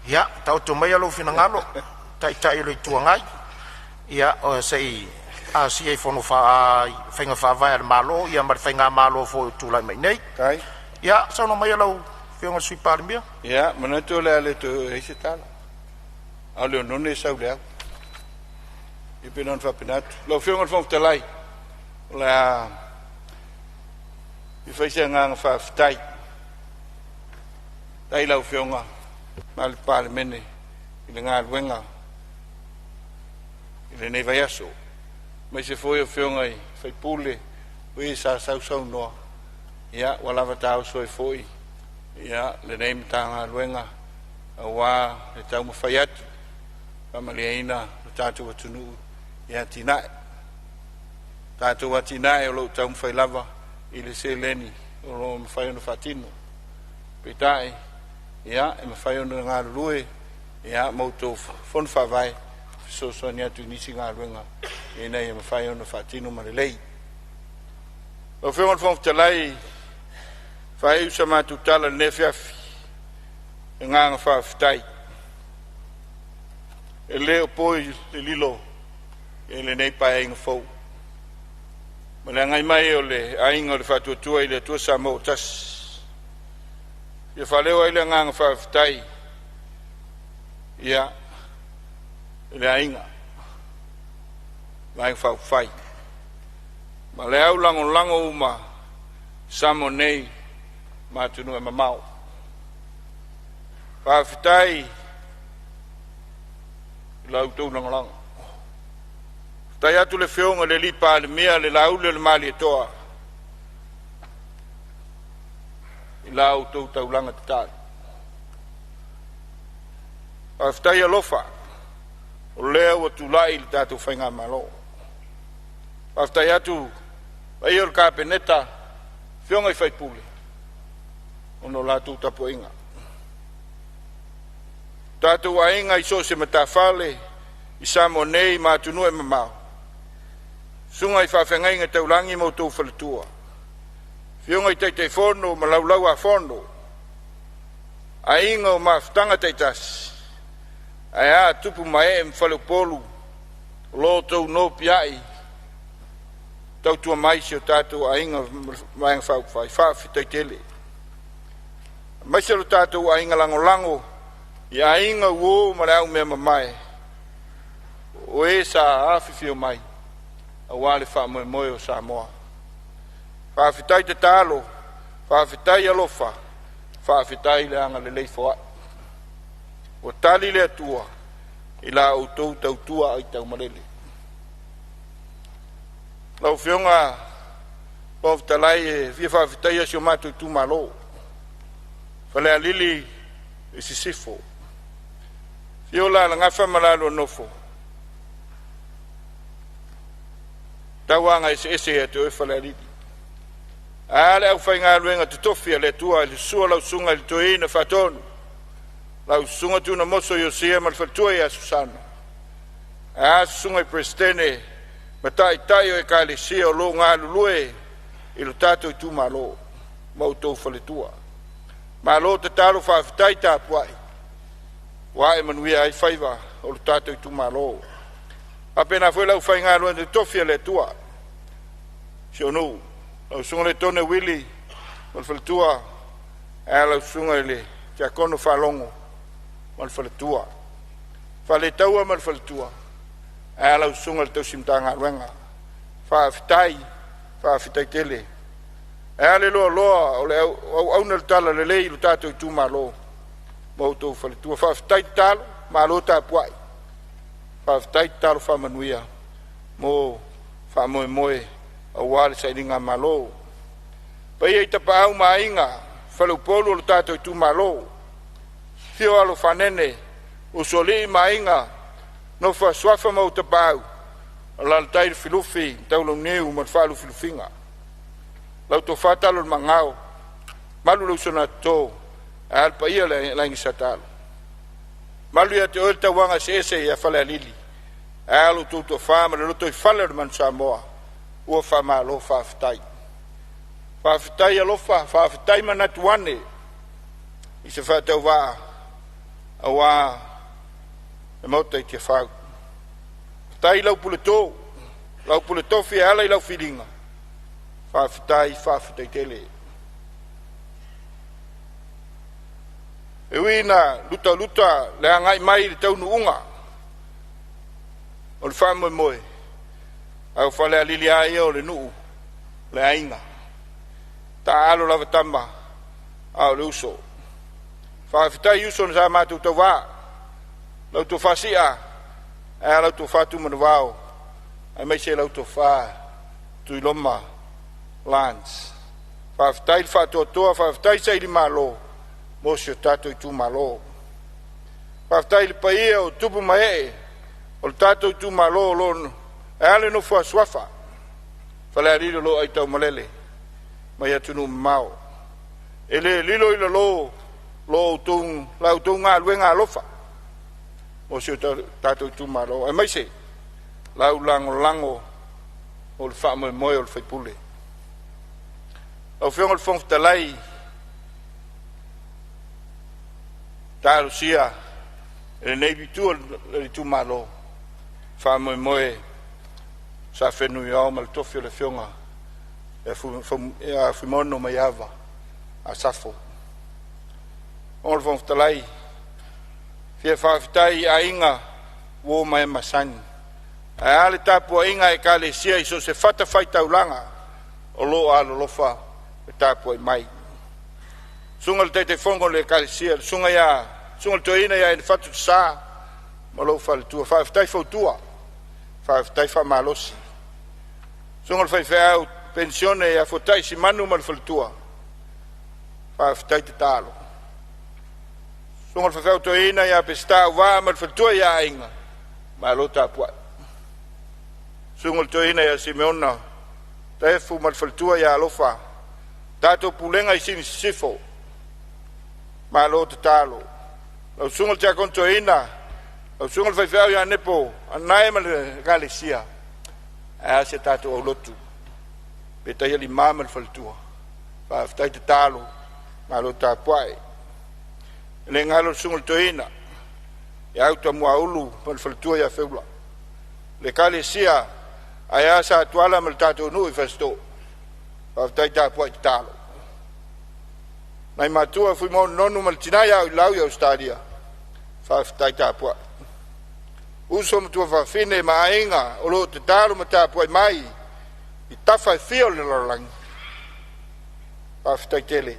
Ia, taoto maia lou finagalo Taitai o le Itu Agai, ia se i asia i fono faiga faavae a le Malo ma le faigamalo foi o tulai mai nei. Tai. Ia, saunoa maia lau Afioga i le Sui Palemia. Ia, manatu o le a le toe oo i ai se tala, a o le oneone e sau i le au. Ia pei na ona faapena atu. Lau Afioga i le Fofoga Fetalai, o le a fia fai se agaga faafetai. Faafetai i lau Afioga ma le Palemene i le galuega i lenei vaiaso, aemaise foi o afioga i sui usufono o e sa sausaunoa, ia ua lava taoso ai foi ia lenei Matagaluega Auā le taumafai atu faamalieina lo tatou atunuu i atinae. Tatou atinae o lo o taumafai lava i le seleni o lo o mafai ona faatino. Peitai, ia, e mafai ona galulue ia ma outou fono faavae fesoasoani atu i nisi galuega ina ia mafai ona faatino ma lelei. Lau Afioga i le Fofoga Fetalai, faaiu sa matou tala i lenei afiafi i le agaga faafetai. E le o po i le lilo i lenei Paeaiga fou ma le agai mai o le aiga o le Faatuatua i le Atua Samoa ua Tasi. E faaleo ai le agaga faafetai ia i le aiga Vaega Faaupufai ma le au lagolago uma Samoa nei ma atunuu e mamao. Faafetai i la outou lagolago. Faafetai atu i le Afioga i le Palemia, le Lauli o le Malietoa, i la outou taulaga tatalo. Faafetai alofa o lea ua tulai le tatou Faigamalo. Faafetai atu i le paia o le Kapeneta, afioga i sui usufono ona o la outou tapuaiga. Tatou aiga i so o se matafaale i Samoa nei ma atunuu e mamao, susuga i faafeagaiga taulagi ma outou faletua, afioga i Taitaifono ma Laulau-a-Fono, aiga o mafutaga taitasi, ae a tupu ma ee ma faleupolu o lo o outou nopiai tautua mai si o tatou aiga Vaega Faaupufai, faafetai tele. Aemaise lo tatou aiga lagolago i aiga uo ma le aumeamamae o e sa afifio mai aua le faamoemoe o Samoa. Faafetai tatalo, faafetai alofa, faafetai le agalelei foai. Ua tali le Atua i la outou tautua aitaumalele. Lau Afioga i le Fofoga Fetalai, e fia faafetaia si o matou itumalo, Falealili Sisifo. Afio Alalagafa ma la lua nofo taulaga eseese ia te oe Falealili. Ae a le aufaigaluega totofi a le Atua i le susu o lau susuga i le toeaina Faatonu, lau susuga Tunamoso Iosia ma le faletua ia Susana, ae a susuga i Peresetene ma taitai o ekalesia o lo o galulue i lo tatou itumalo ma outou faletua. Malo tatalo, faafetai tapuai ua ae manuia ai faiva o lo tatou itumalo. Faapena foi le aufaigaluega totofi a le Atua i si ou nuu, lau susuga Letone Uili ma le faletua, ae a lau susuga i le Tiakono Faalogo ma le faletua, Faletaua ma le faletua, ae a lau susuga i le tausi Matagaluega. Faafetai, faafetai tele. Ae a le loaloa o le auauna le talalelei i lo tatou itumalo ma outou faletua. Faafetai tatalo, malo tapuai, faafetai tatalo faamanuia mo faamoemoe aua le sailigamalo. Paia i Tapaau ma Aiga, Faleupolu o le tatou itumalo, afio Alo Fanene, Usoalii ma Aiga, Nofo a Suafa ma Tapaau, alaalatai Lufilufi, Taulauniu ma le Faalufilufiga. Lau Tofa Talolemagao, malu le uso na toto ae a le paia o le Aiga Sa Talo. Malu ia te oe le tauvaga eseese ia Falealili, ae a lo outou toafa ma le lotoifale o le Manu Samoa, ua faamalo faafetai. Faafetai alofa, faafetai manatu ane i se faatauvaa aua le maota i Tiafau. Faafetai i lau puleto, lau pule tofi e ala i lau filiga, faafetai, faafetai tele. E ui ina lutaluta le agai mai i le taunuuga o le faamoemoe, a o Falealili lava ia o le nuu, o le aiga. E taaalo lava tama a o le uso. Faafetai uso sa matou tauva, lau tofa Sia ae a lau tofa Tumanavao, aemaise lau tofa Tuiloma Lance. Faafetai le faatoatoa, faafetai sailimalo mo si o tatou itumalo. Faafetai i le paia o tupu ma ee o le tatou itumalo o lo o e le nofo a suafa Falealili o lo o aitaumalele mai atunuu mamao. E le lilo i lalo lo outou galuega alofa o si o tatou itumalo, aemaise lau lagolago o le faamoemoe o le faipule. Lau Afioga i le Fofoga Fetalai, talosia e lenei itu o le itumalo faamoemoe sa fenumiao ma le tofi o le Afioga ia Fuimaono Maiava Asafo. O le Fofoga Fetalai, fia faafetai i aiga ua ma e masani. Ae a le tapuaiga a ekalesia i so o se fatafaitaulaga o lo o alolofa ma tapuai mai. Susuga i le Taitaifono o le Ekalesia, le Susuga ia Susuga i le Toeaina ia Enifato Sa ma lou faletua, faafetai fautua, faafetai faamalosi. Susuga i le faifeau penisione ia Fuatai Simanu ma le faletua, faafetai tatalo. Susuga i le faifeau toeaina ia Peseta Auvaa ma le faletua ia Aiga, malo tapuai. Susuga i le toeaina ia Simeona Taefu ma le faletua ia Alofa, tatou pulega i Sini Sisifo, malo tatalo. Lau susuga i le Tiakono Toeaina, lau susuga i le faifeau ia Nepo Anae ma le ekalesia, ae a si a tatou aulotu, Petaia Lima ma le faletua, faafetai tatalo, malo tapuai. E le galo le susuga i le toeaina ia Utamuaulu ma le faletua ia Feula, le ekalesia ae a Satuala ma le tatou nuu i Fasitoo, faafetai tapuai tatalo. Nai matua Fuimaono Nonu ma le tina ia Oilau i Ausetalia, faafetai tapuai. Uso ma tuafafine ma aiga o lo o tatalo ma tapuai mai i tafa e fia o le lalolagi, faafetai tele.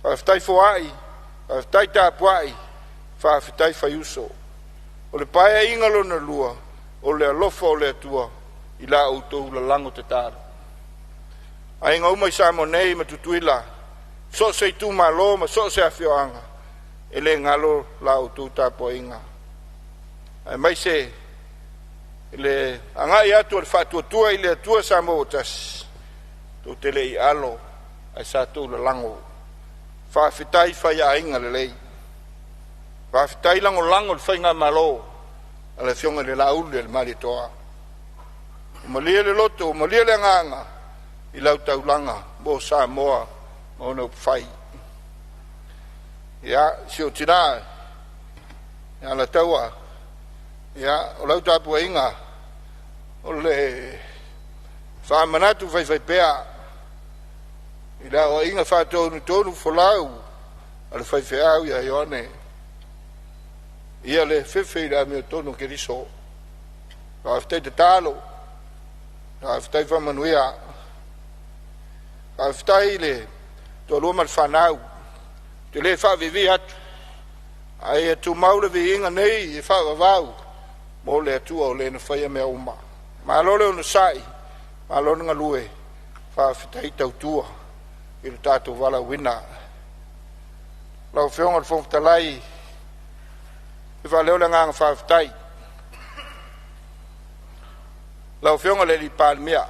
Faafetai foai, faafetai tapuai, faafetai faiuso. O le Paeaiga lona lua, o le alofa o le Atua i la outou lalago tatalo. Aiga uma i Samoa nei ma Tutuila, so o se itumalo ma so o se afioaga, e le galo la outou tapuaiga, aemaise le agai atu o le Faatuatua i le Atua Samoa ua tasi, tou te le i alo ae sa outou lalago. Faafetai faiaiga lelei, faafetai lagolago i le faigamalo a le Afioga i le Laulu Ua malie le loto, ua malie le agaga i lau taulaga mo Samoa ma ona upufai. Ia, si ou tina ia Alataua, ia, o lau tapuaiga o le faamanatu faifaipea i le aoaiga faatonutonufolau a le faifeau ia Ioane, ia le fefe i le amiotonu a Keriso. Faafetai tatalo, faafetai faamanuia. Faafetai i le toalua ma le fanau, ou te le faaviivii atu, ae ia tumau le viiga nei e faavavau mo le Atua o le na faia mea uma. Malo le onosai, malo le galue, faafetai tautua i le tatou valaauina. Lau Afioga i le Fofoga Fetalai, e faaleo le agaga faafetai lau Afioga i le Palemia,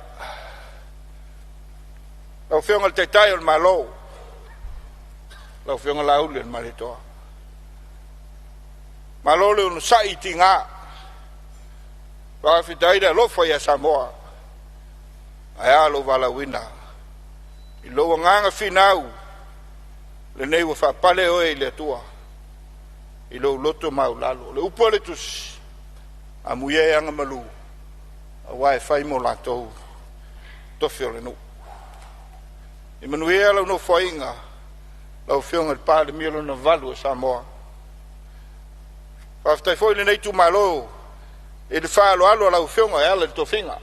lau Afioga i le Taitai o le Malo, lau Afioga Laaulialemalietoa. Malo le onosai i tiga, faafetai le alofa ia Samoa, ae a lou valaauina. I lou agaga finau, lenei ua faapale oe i le Atua, i lou loto maualalo. O le upu a le tusi, amuia e agamalu, aua e fai mo latou tofi o le nuu. E manuia lau nofoaiga, lau Afioga i le Palemia lona valu o Samoa. Faafetai foi lenei itumalo i le faaaloalo a lau Afioga e ala i le tofiga.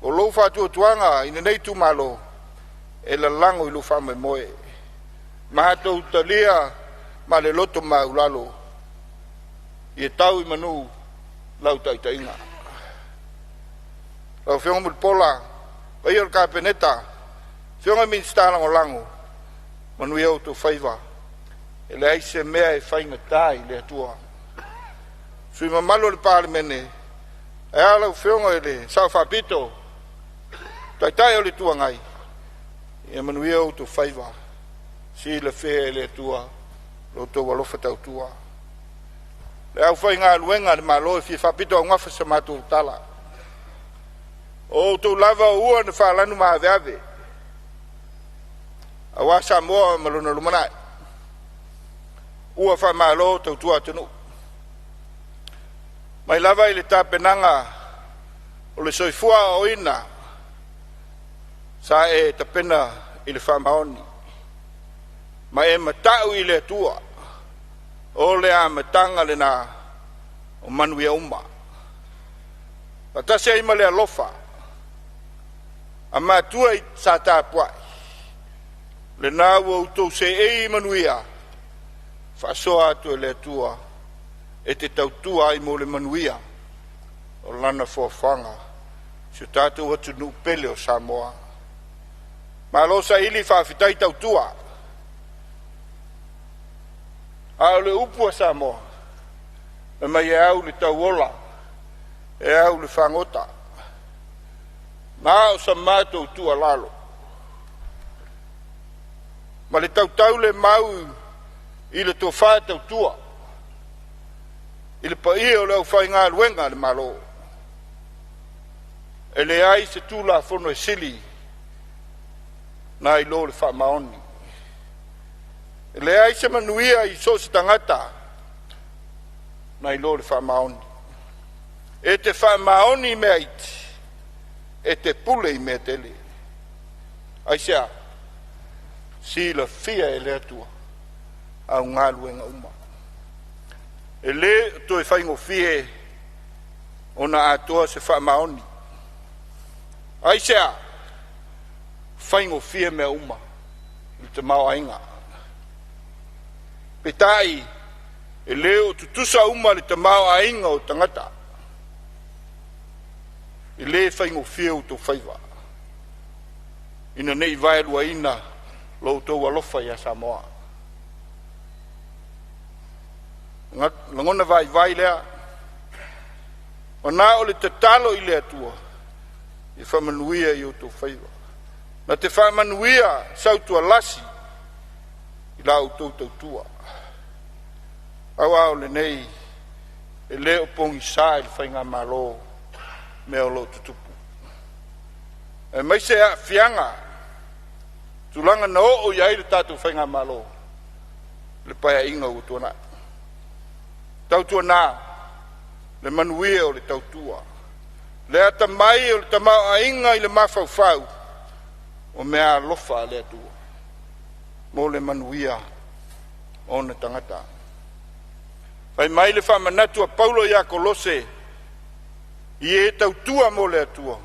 O lou faatuatuaga i lenei itumalo e lalago i lou faamoemoe. Matou talia ma le loto maualalo ia tau i manu lau taitaiga. Lau Afioga Mulipola, paia o le Kapeneta, Afioga i Minisita Lagolago, manuia outou faiva. E leai se mea e faigata i le Atua. Sui mamalu o le Palemene, ae a lau Afioga i le Sao Faapito, Taitai o le Itu Agai, ia manuia outou faiva, silafia e le Atua lo outou alofa tautua. Le aufaigaluega a le Malo e fia faapitoaugafa sa matou tala, o outou lava o ua na faalanu maaveave aua Samoa ma lona lumanai. Ua faamalo tautua atunuu. Mai lava i le tapenaga o le soifua aoaoina sa e tapena i le faamaoni ma e matau i le Atua, o le amataga lena o manuia uma. Faatasi ai ma le alofa a matua sa tapuai, lena ua outou seei i manuia, faasoa atu e le Atua e te tautua ai mo le manuia o Lana foafoaga i si o tatou atunuu pele o Samoa. Malo saili faafetai tautua. A o le upu a Samoa, fai mai e au i le tauola, e au i le fagota. Na o sa matou tuualalo ma le tautaulemau i le tofa tautua i le paia o le aufaigaluega a le Malo, e leai se Tulafono e sili nai lo le faamaoni. E leai se manuia i so o se tagata nai lo le faamaoni. E te faamaoni i mea iti, e te pule i mea tele. Aisea? Silafia e le Atua au galuega uma. E le o toe faigofie ona atoa se faamaoni. Aisea? Faigofie mea uma i le tamaoaiga. Peitai, e le o tutusa uma le tamaoaiga o tagata. E le faigofie outou faiva ina ne i vaeluaina lo outou alofa ia Samoa. Lagona vaivai lea, na o le tatalo i le Atua ia faamanuia i outou faiva, na te faamanuia sautualasi i la outou tautua. Aua o lenei, e le o pogisa i le faigamalo mea o lo o tutupu, aemaise aafiaga o tulaga na oo i ai le tatou faigamalo i le Paeaiga ua tuanai. Tautuana le manuia o le tautua, le atamai o le tamaoaiga i le mafaufau o meaalofa a le Atua mo le manuia o ona tagata. Fai mai le faamanatu a Paulo ia Kolose i e tautua mo le Atua,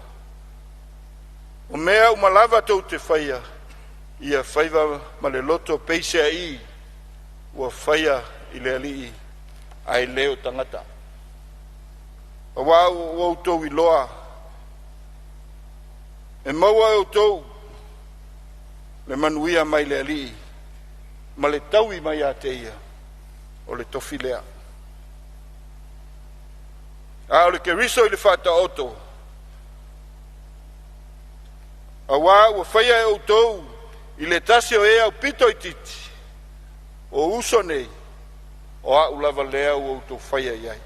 o mea uma lava tou te faia, ia fai ma le loto peiseai ua faia i le Alii, ae le o tagata. Aua ua outou iloa, e maua e outou le manuia mai le Alii ma le taui mai ia te Ia o le tofi lea. A o le Keriso i le Faataoto, auā ua faia e outou i le tasi o e aupito itiiti o uso nei, o au lava lea ua outou faia i ai.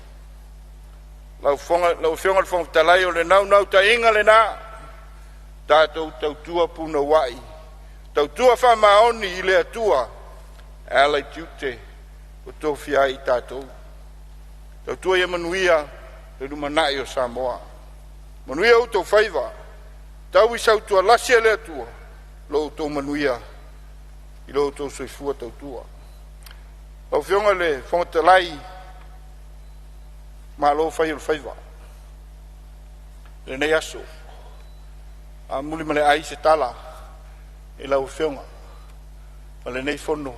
Lau Afioga i le Fofoga Fetalai, o le naunautaiga lena, tatou tautua punouai, tautua faamaoni i le Atua e ala i tiute ua tofia ai i tatou. Tautua ia manuia le lumanai o Samoa. Manuia outou faiva, tau i le Atua lo outou manuia i lo outou soifua tautua. Lau Afioga i le Fofoga Fetalai, malo fai o le faiva i lenei aso. Amuli ma le ai se tala i lau Afioga ma lenei fono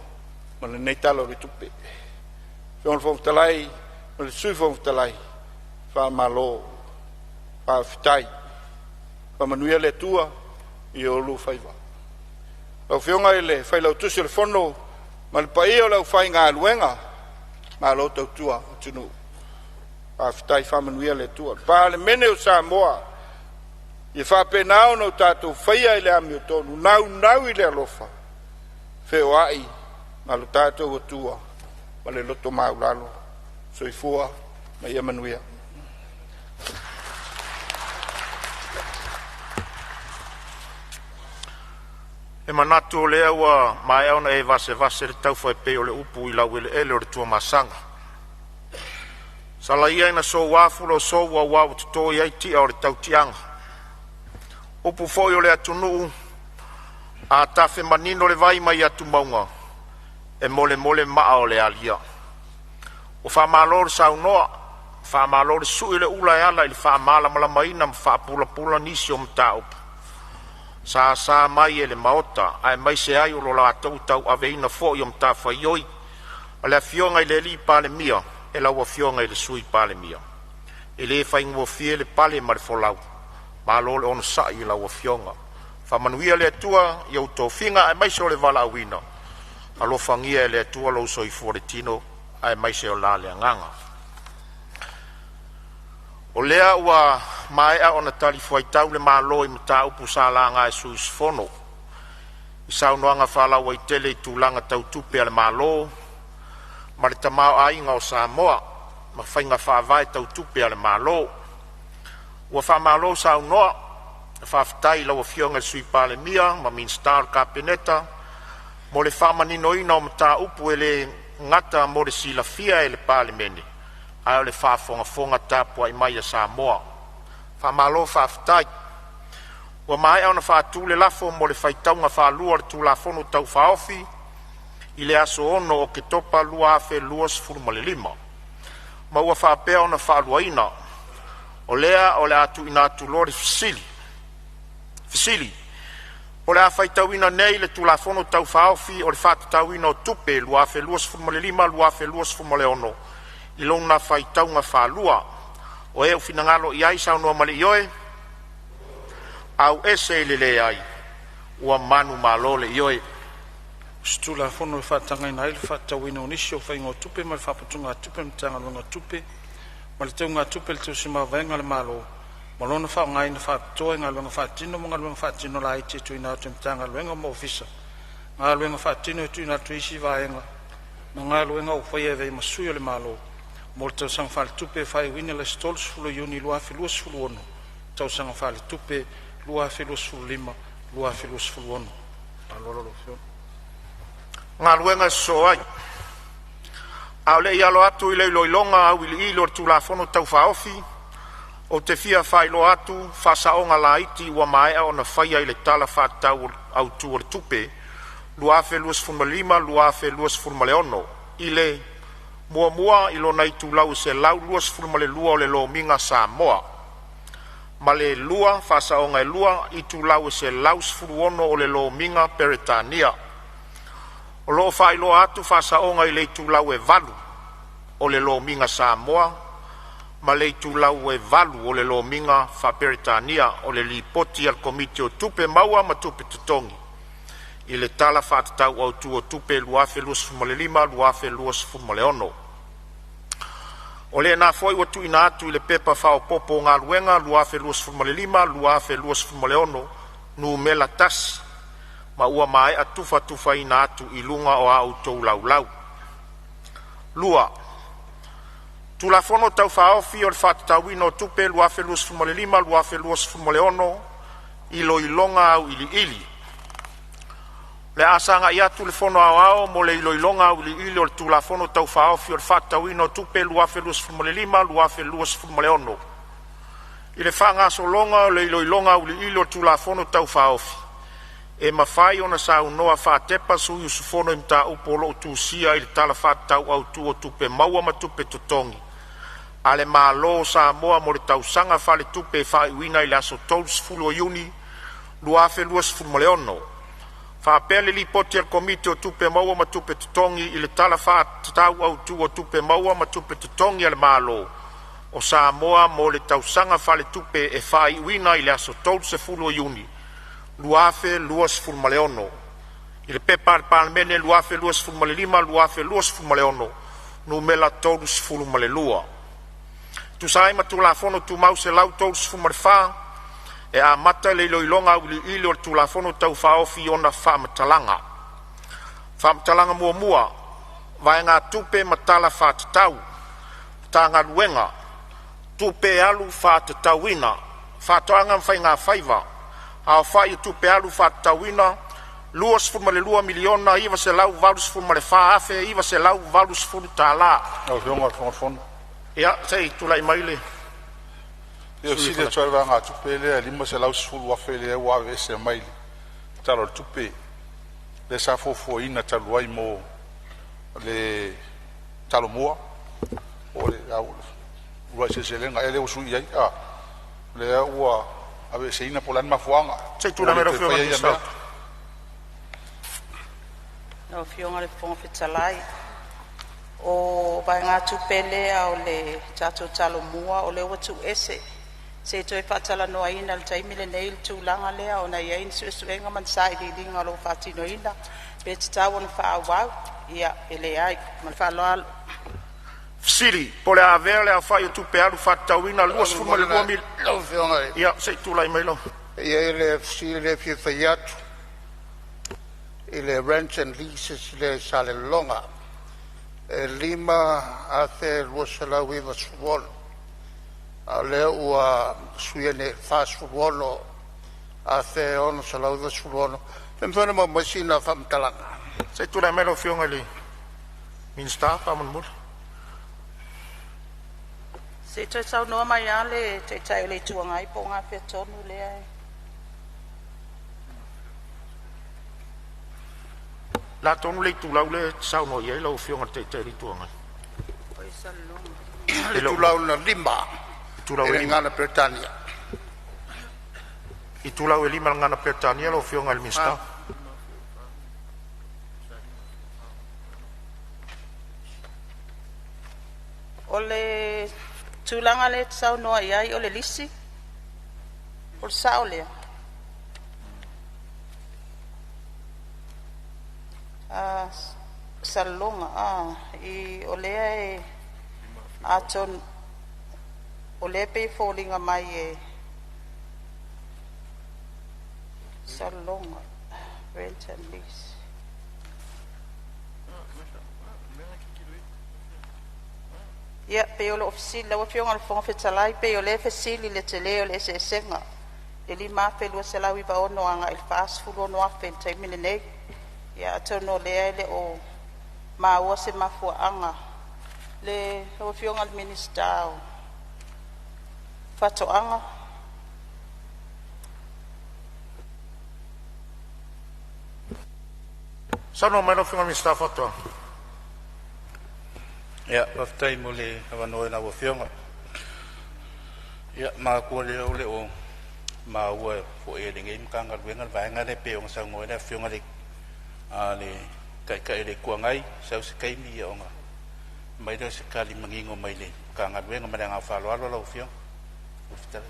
ma lenei Tala o le Tupe. Lau Afioga i le Fofoga Fetalai ma le Sui Fofoga Fetalai, faamalo, faafetai. Faamanuia le Atua i oulua faiva. Lau Afioga i le Failautusi o le Fono Ma le paia o le aufaigaluega, malo tautua atunuu, faafetai. Faamanuia le Atua. Le Palemene o Samoa, ia faapena ona tatou faia i le amiotonu, naunau i le alofa, feoai ma lo tatou Atua ma le loto maualalo. Soifua ma ia manuia. E manatu o lea ua maea ona e vasevase le taufa e pei o le upu i laueleele o le Tuamasaga. Sala ia ina soua fulaosou aua ua toto i ai tia o le tautiaga. Upu foi o le atunuu, a tafe manino le vai mai atumauga, e molemole maa o le alia. Ua faamalo le saunoa, faamalo le sui o le ula e ala i le faamalamalamaina ma faapulapula nisi o mataupu sa sa mai e le Maota, aemaise ai o lo latou tauaveina foi o matafaioi a le Afioga i le Palemia e lau Afioga i le Sui Palemia. E le faigofie le pale ma le folau, malo le onosai i lau afioga. Faamanuia le Atua i ou tofiga aemaise o le valaauina. Alofagia e le Atua lou soifua i le tino aemaise o la le agaga. O lea ua maea ona talifuaitau le Malo i mataupu sa laga e sui usufono i saunoaga faalauaitele i tulaga tau tupe a le Malo ma le tamaoaiga o Samoa ma faiga faavae tau tupe a le Malo. Ua faamalo saunoa, faafetai i lau Afioga i le Sui Palemia ma Minisita o le Kapeneta mo le faamaninoina o mataupu e le gata mo le silafia e le Palemene a o le faafogafoga tapuai mai a Samoa. Faamalo faafetai. Ua maea ona faatu le lafo mo le faitauga faalua o le Tulafono Tau Faaofi i le aso 6 Oketopa 2025, ma ua faapea ona faaluaina. O lea o le a tuuina atu loa le fesili. Fesili: Po o le a faitauina nei le Tulafono Tau Faaofi o le Faatatauina o Tupe 2025/2026 i lona faitauga faalua? O e ua finagalo i ai saunoa ma le ioe, auese i le leai. Ua manumalo le ioe. O se Tulafono e faatagaina ai le faatatauina o nisi o faiga o tupe ma le faaputugatupe a le Matagaluega o Tupe ma le Teugatupe a le Tusi Mavaega a le Malo ma lona faaaogaina faapitoa i galuega faatino ma galuega faatino laiti e tuuina atu e Matagaluega ma Ofisa, galuega faatino e tuuina atu e isi vaega ma galuega ua faia e avea ai ma sui o le Malo, mo le tausaga faaletupe e faaiuina i le aso 30 Iuni 2026, tausaga faaletupe 2025/2026. Galuega. A o le i alo atu i le iloiloga auiliili o le Tulafono Tau Faaofi, ou te fia faailoa atu faasaoga laiti ua maea ona faia i le Tala Faatatau Autu o le Tupe 2025/2026 i le: 1. I lona itulau e 122 o le Lomiga Samoa; ma le 2. Faasaoga e 2 itulau e 116 o le Lomiga Peretania. O lo o faailoa atu faasaoga i le itulau e 8 o le Lomiga Samoa ma le itulau e 8 o le Lomiga faa-Peretania o le Lipoti a le Komiti o Tupe Maua ma Tupe Totogi i le Tala Faatatau Autu o Tupe 2025/2026. O lena foi ua tuuina atu i le Pepa Faaopoopo o Galuega 2025/2026 Nu.1 ma ua maea tufatufaina atu i luga o a outou Laulau. 2. Tulafono Tau Faaofi o le Faatatauina o Tupe 2025/2026 Iloiloga Auiliili. O le a sagai atu le Fono Aoao mo le iloiloga auiliili o le Tulafono Tau Faaofi o le Faatatauina o Tupe 2025/2026. I le faagasologa o le iloiloga auiliili o le Tulafono Tau Faaofi, e mafai ona saunoa faatepa sui usufono i mataupu o lo o tusia i le Tala Faatatau Autu o Tupe Maua ma Tupe Totogi a le Malo o Samoa mo le tausaga faaletupe e faaiuina i le aso 30 Iuni 2026, faapea le Lipoti a le Komiti o Tupe Maua ma Tupe Totogi i le Tala Faatatau Autu o Tupe Maua ma Tupe Totogi a le Malo o Samoa mo le tausaga faaletupe e faaiuina i le aso 30 Iuni 2026. i le P.P.2023/2024 Nu.32. E tusa ai ma Tulafono Tumau 134, e amata le iloiloga auiliili o le Tulafono Tau Faaofi i ona faamatalaga. Faamatalaga Muamua: Vaegatupe ma Tala Faatatau Matagaluega Tupe Alu Faatatauina Faatoaga ma Faiga Faiva Aofai o Tupe Alu Faatatauina $22,984,980. Lau Afioga i le Fofoga Fetalai. Ia se i tulai mai le E sui fesili atu lava i le vaegatupe lea e $510,000 lea ua aveese mai le Tala o le Tupe lea sa fuafuaina talu ai mo le Talomua po o le Uluai Seleselega ea lea ua sui i ai a? Lea ua aveeseina po o le a le mafuaaga tulai ua mai le lau toe Afioga i faia le ia Minisita. mea. Lau Afioga i le Fofoga Fetalai, o vaegatupe lea o le tatou Talomua o lea ua tuuese se i toe faatalanoaina i le taimi lenei le tulaga lea ona e iai ni suesuega ma ni sailiiliga o loo faatinoina pe tatau ona faaauau. Ia, e leai. Ma le faaaloalo. Fesili po o le a avea le aofai o tupe alu faatatauina $22,000,000. Lau Afioga i Ia se i tulai mai lau E i ai le fesili lea e fia fai atu i le rent and leases lea i Salelologa e $5,296, a o lea ua suia nei i le $46,696. Pe mafai ona maua mai sina faamatalaga? Se i tulai mai lau Afioga i le Minisita faamolemole. Se i toe saunoa mai lava le Taitai o le Itu Agai po o gafea tonu lea e… O le a tonu le itulau lea e te saunoa i ai lau Afioga i le Taitai o le Itu Agai? Le E le o itulau lona 5 itulau i e le 5, gagana Peretania. Itulau e 5 i le gagana Peretania lau Afioga i le Minisita. O le tulaga lea e te saunoa i ai o le lisi? O le sao lea? Salelologa O lea e atonu o lea e pei e foliga mai e Salelologa Rent and Lease. Ia pei o loo fesili lau Afioga i le Fofoga Fetalai, pei o lea e fesili i le tele o le eseesega e $5,296 agai le $46,000 i le taimi lenei. Ia atonu o lea e le o maua se mafuaaga. Lau Afioga i le Minisita o Faatoaga. Saunoa mai lau Afioga i le Minisita o Faatoaga. Ia, faafetai mo le avanoa i lau Afioga. Ia manatua lea o loo maua foi e lenei Matagaluega le vaega lea pei ona saunoa ai le Afioga i le Taitai o le Itu Agai, sau se taimi ona aumai lea o se tali manino mai le Matagaluega. Ma le agaga faaaloalo lau Afioga i le Fofoga Fetalai.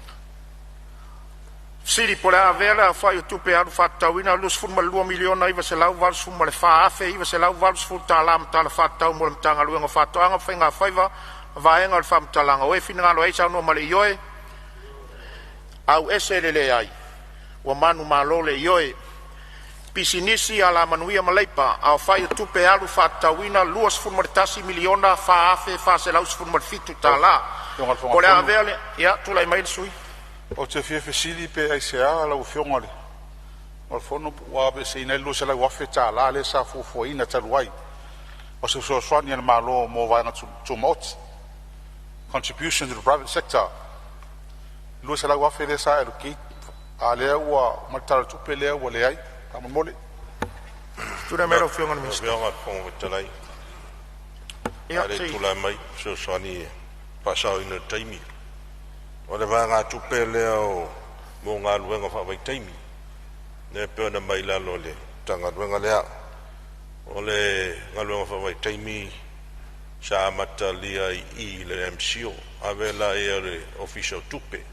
Fesili po o le a avea le aofai o tupe alu faatatauina $22,984,980 ma tala faatatau mo le Matagaluega o Faatoaga ma Faiga Faiva, vaega o le faamatalaga. O e finagalo ai saunoa ma le ioe, auese le leai. Ua manumalo le ioe. Pisinisi, Alamanuia ma Leipa, aofai o tupe alu faatatauina $21,004,417. Lau Afioga i le Po Fofoga o le a Fetalai. avea le… Ia, tulai mai le sui. Ou te fia fesili pe aisea lau Afioga i le Fono ua aveeseina ai le $200,000 lea sa fuafuaina talu ai o se fesoasoani a le Malo mo vaega tumaoti, contribution to the private sector. $200,000 lea sa allocate a o lea ua ma le Tala o le Tupe lea ua leai. Faamolemole. Tulai mai lau Afioga i le Lau Minisita. Afioga i le Fofoga Fetalai, a Ia o le i se i tulai mai e fesoasoani i le faasaoina o le taimi. O le vaegatupe lea o mo galuega faavaitaimi lea e pei ona aumai i lalo o le Matagaluega lea. O le galuega faavaitaimi sa amatalia i i le MCIL, ave lea i le Ofisa o Tupe.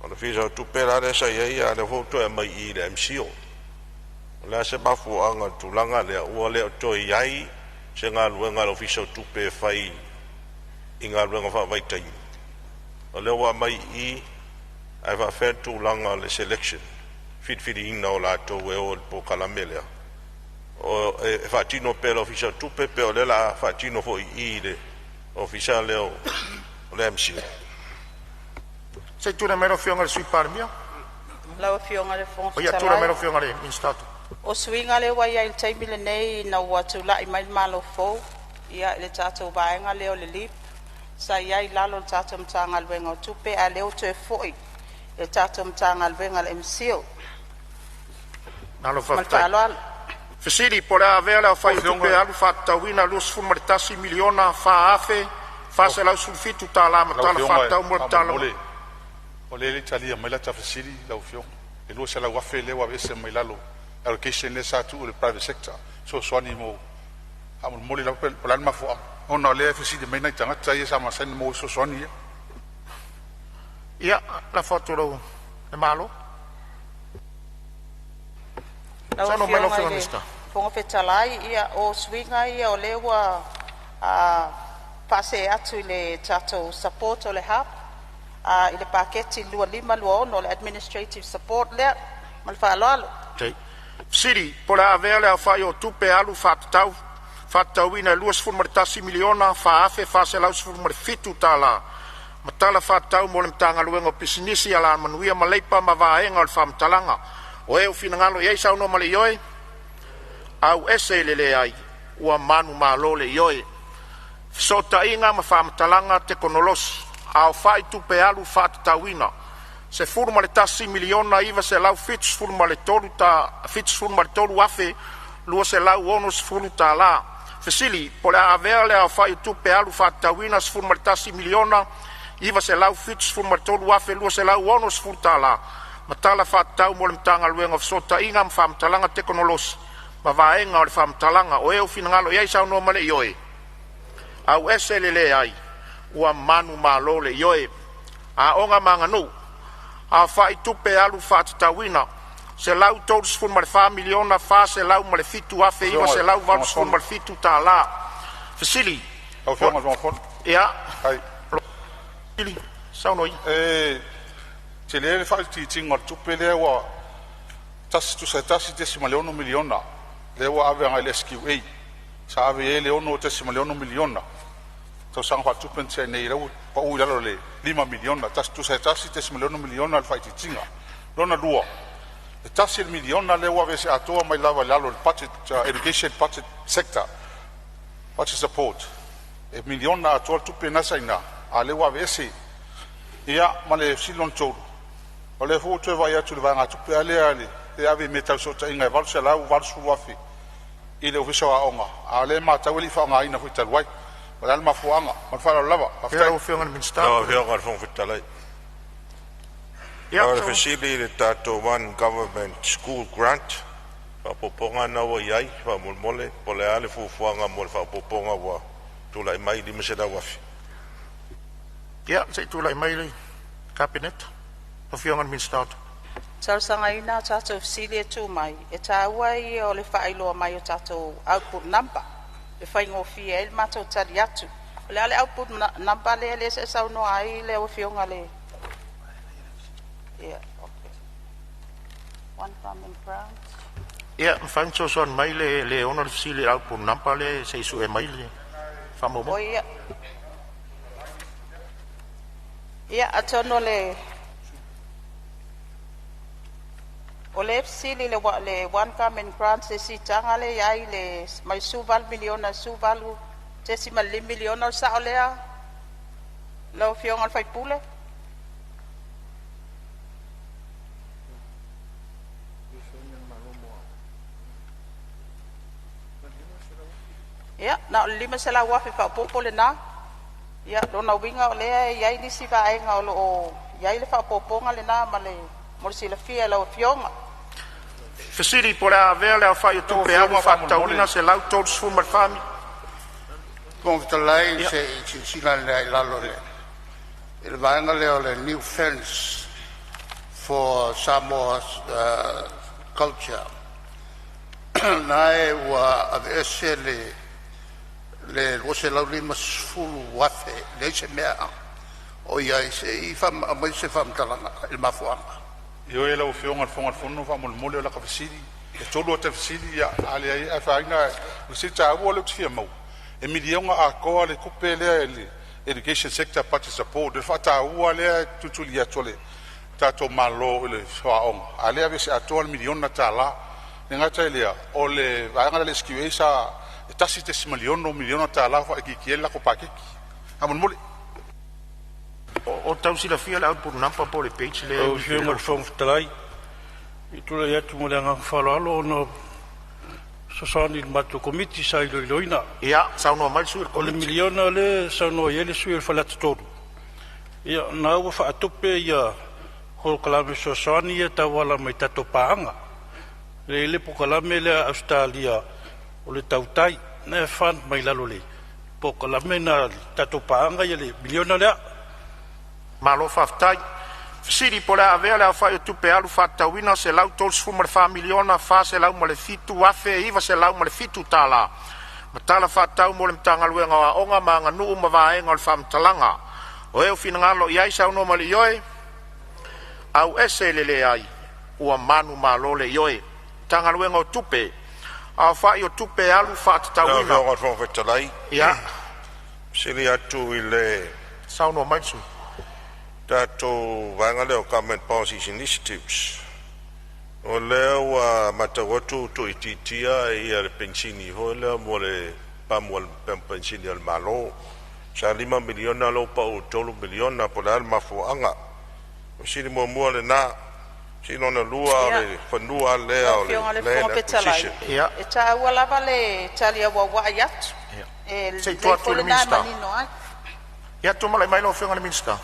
O le Ofisa o Tupe la lea sa i ai, a o lea foi ua toe aumai i i le MCIL. O le a se mafuaaga o le tulaga lea ua le o toe i ai se galuega a le Ofisa o Tupe e fai i galuega faavaitaimi? O lea ua aumai i i, ae faafefea le tulaga o le selection, filifiliina o latou e o i le polokalame lea? O e faatino pea e le Ofisa o Tupe pe o lea o le a faatino foi i i i le Ofisa lea o le MCIL? Se i tulai mai lau Afioga i le Sui Palemia. Lau Afioga i le Fofoga O ia tulai mai Fetalai, lau Afioga i le Minisita o Tupe. O suiga lea ua i ai i le taimi lenei ina ua tulai mai le Malo fou ia i le tatou vaega lea o le LEAP sa i ai i lalo o le tatou Matagaluega o Tupe, a o lea ua toe foi i le tatou Matagaluega o le MCIL. Malo Ma le faafetai. faaaloalo. Fesili po o le a avea le aofai Lau o tupe Afioga alu faatatauina $21,004,417 tala ma Lau tala Afioga faatatau mo le Tala faamolemole, o lea e le i talia mai lata fesili lau Afioga. E 200,000 lea ua aveese mai lalo allocation lea sa tuu i le private sector fesoasoani mo, faamolemole lava, po o le a le mafuaaga, ona o lea e fesili mai nai tagata ia sa masani ona maua fesoasoani ia. Ia, lafo atu i le Malo. Lau Saunoa mai lau Afioga Afioga i i le le Minisita. Fofoga Fetalai, ia o suiga ia o lea ua faasee atu i le tatou support o le hub i le paketi 25/26 o le administrative support lea. Ma le faaaloalo. Okay. Fesili po o le a avea le aofai o tupe alu faatatauina e $21,004,417 ma tala faatatau mo le Matagaluega o Pisinisi, Alamanuia ma Leipa ma Vaega o le Faamatalaga o e ua finagalo ai saunoa ma le Ioe, auese i le leai, ua manumalo le Ioe. Fesootaiga ma Faamatalaga Tekonolosi, aofai tupe alu faatatauina $11,973,260. Fesili Po o le a avea le aofai o tupe alu faatatauina $11,973,260 ma tala faatatau mo le Matagaluega o Fesootaiga ma Faamatalaga Tekonolosi ma Vaega o le Faamatalaga o e ua finagalo ai saunoa ma le Ioe, auese le leai, ua manumalo le Ioe. Aoga ma Aganuu, aofai tupe alu faatatauina $134,407,987. Fesili Lau Po Afioga i le Fofoga Fetalai, ia ai, saunoa ia. E tele le faaitiitiga o le tupe lea ua tusa e $1.6 miliona lea ua ave agai le SQA, sa ave i ai le $6.6 miliona tausaga faaletupe na tea nei, lea ua pau i lalo i le $5 miliona, tusa e $1.6 miliona le faaitiitiga. Lona lua, e $1 miliona lea ua aveese atoa mai lava i lalo o le budget, education budget sector budget support, e miliona atoa le tupe lena sa i ina, a o lea ua aveese. Ia ma le fesili lona tolu, o lea foi ua toe vaai atu i le vaegatupe a lea e ave i mea tau fesootaiga e $880,000 i le Ofisa o Aoga, a o lea e matau e le i faaaogaina foi talu ai. O le a le mafuaaga? Ma le faaaloalo lava. Ia Faafetai. lau Afioga i le Minisita. Lau Afioga i le Fofoga Fetalai. Ia O le fesili i le tatou One Government School Grant, faaopoopoga lena ua i ai, faamolemole, po o le a le fuafuaga mo le faaopoopoga ua tulai mai $500,000? Ia se i tulai mai le Kapeneta. Afioga i le Minisita o Tupe. Talosagaina a tatou fesili e tuu mai, e taua ia o le faailoa mai o tatou output number e faigofie ai le matou tali atu. O le a le output number lea sa e saunoa ai lau Afioga i le? Ia, okay. One Government Grant. Ia, mafai ona fesoasoani mai le le ona le fesili i le output number lea se i sue mai le faamaumauga. O ia, ia atonu o le o lea e fesili le One Government Grant le siitaga lea e i ai le mai le 18 miliona i le 18.5 miliona, o le sao lea lau Afioga i le sui usufono? Ia, na o le 500,000 faaopoopo lena. Ia, lona uiga o lea e i ai nisi vaega o lo o i ai le faaopoopoga lena ma le mo le silafia e lau Afioga. Fesili po o le a avea le aofai o Lau tupe alu Afioga faatatauina faamolemole. 134 Fofoga Fetalai, ia se i silasila ane lava i lalo i le vaega lea o le new fence for Samoa's culture. Na e ua aveese le $250,000, leai se mea o i ai, se i aumai se faamatalaga i le mafuaaga. Ioe lau Afioga i le Fofoga Fetalai, faamolemole o lata fesili, e tolu ata fesili a leai e afaina. O le fesili taua lea ou te fia maua, e miliona atoa le tupe lea i le Education Sector Budget Support, le faataua lea e tulituli atu e le tatou Malo i le aoga, a o lea e aveese atoa le miliona tala. E le gata i lea, o le vaega lea a le SQA sa e $1.6 miliona tala faaitiitia ai le latou paketi. Faamolemole. O tau silafia le output number po o le page lea? Lau Afioga i le Fofoga Fetalai, ou te tulai atu ma le agaga faaaloalo ona e fesoasoani i le matou Komiti sa iloiloina. Ia, saunoa mai le sui o le O le Komiti. Miliona lea e saunoa i ai le sui usufono o Faleata 3, ia o lena ua faatupe ia polokalame fesoasoani ia e tauala mai tatou paaga. E i ai le polokalame lea a Ausetalia o le Tautai, na e fund mai lalo o le polokalame lena a tatou paaga ia le miliona lea. Malo faafetai. Fesili po o le a avea le aofai o tupe alu faatatauina $134,407,907 ma Tala Faatatau mo le Matagaluega o Aoga ma Aganuu ma Vaega o le Faamatalaga. O e ua finagalo i ai saunoa mai i le Ioe, auese le Leai. Ua manumalo le Ioe. Matagaluega o Tupe, Aofai o Tupe Alu Lau Faatatauina. Afioga i le Fofoga Fetalai, Ia, sili atu i le saunoa mai le sui. tatou vaega lea o Government Policies Initiatives, o lea ua matau atu ua tuuitiitia ia le penisini foi lea mo le pamu a le penisini a le Malo, sa $5 miliona lea ua pau i le $3 miliona. Po o le a le mafuaaga? O le fesili muamua lena. O le fesili lona lua, o le fanua lea Lau o le Afioga i le Land Fofoga Fetalai, Acquisition. E taua lava le tali auauai atu. E Se i tuu lelei atu i foi le lena e Minisita. manino ai. Ia, tulai mai lau Afioga i le Minisita.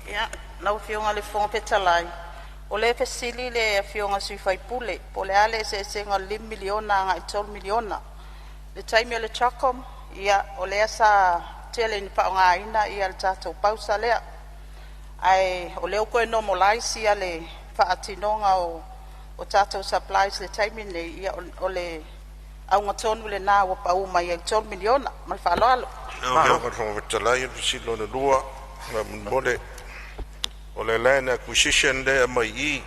Ia, lau Afioga i le Fofoga Fetalai, o lea e fesili le Afioga i le sui usufono po o le a le eseesega o le $5 miliona agai le $3 miliona. I le taimi o le CHOGM, ia o lea sa tele ina faaaogaina le tatou pausa lea, ae o lea ua toe normalise le faatinoga o tatou supplies i le taimi lenei, ia o le auga tonu lena ua pau mai ai i le $3 miliona. Ma le faaaloalo. Lau Malo. Afioga i le Fofoga Fetalai, o le fesili lona lua, faamolemole, o le Land Acquisition lea e aumai i i,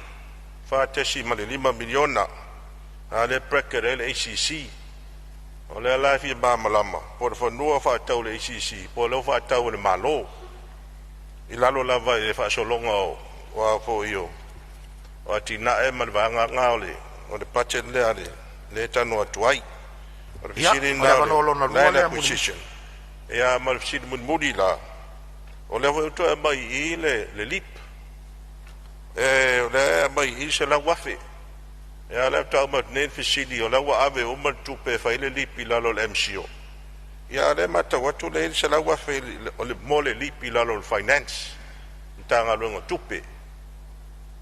$4.5 miliona, a o lea e bracket ai le ACC. O lea la e fia malamalama po o le fanua faatau i le ACC po o lea ua faatau e le Malo i lalo lava i le faasologa o a foi o atinae ma le vaega lena o le budget lea lea e talanoa atu ai. O le Ia, fesili o le lena o le avanoa lona lua Land lea mo le Acquisition. Ia ma le fesili mulimuli la, o lea foi ua toe aumai i i le LEAP. O lea e aumai i i le $100,000. Ia o lea faatoa uma atu nei le fesili o la ua ave uma le tupe e fai ai le LEAP i lalo o le MCIL, a o lea e matau atu o lea e i ai le $100,000 mo le LEAP i lalo o le Finance, Matagaluega o Tupe.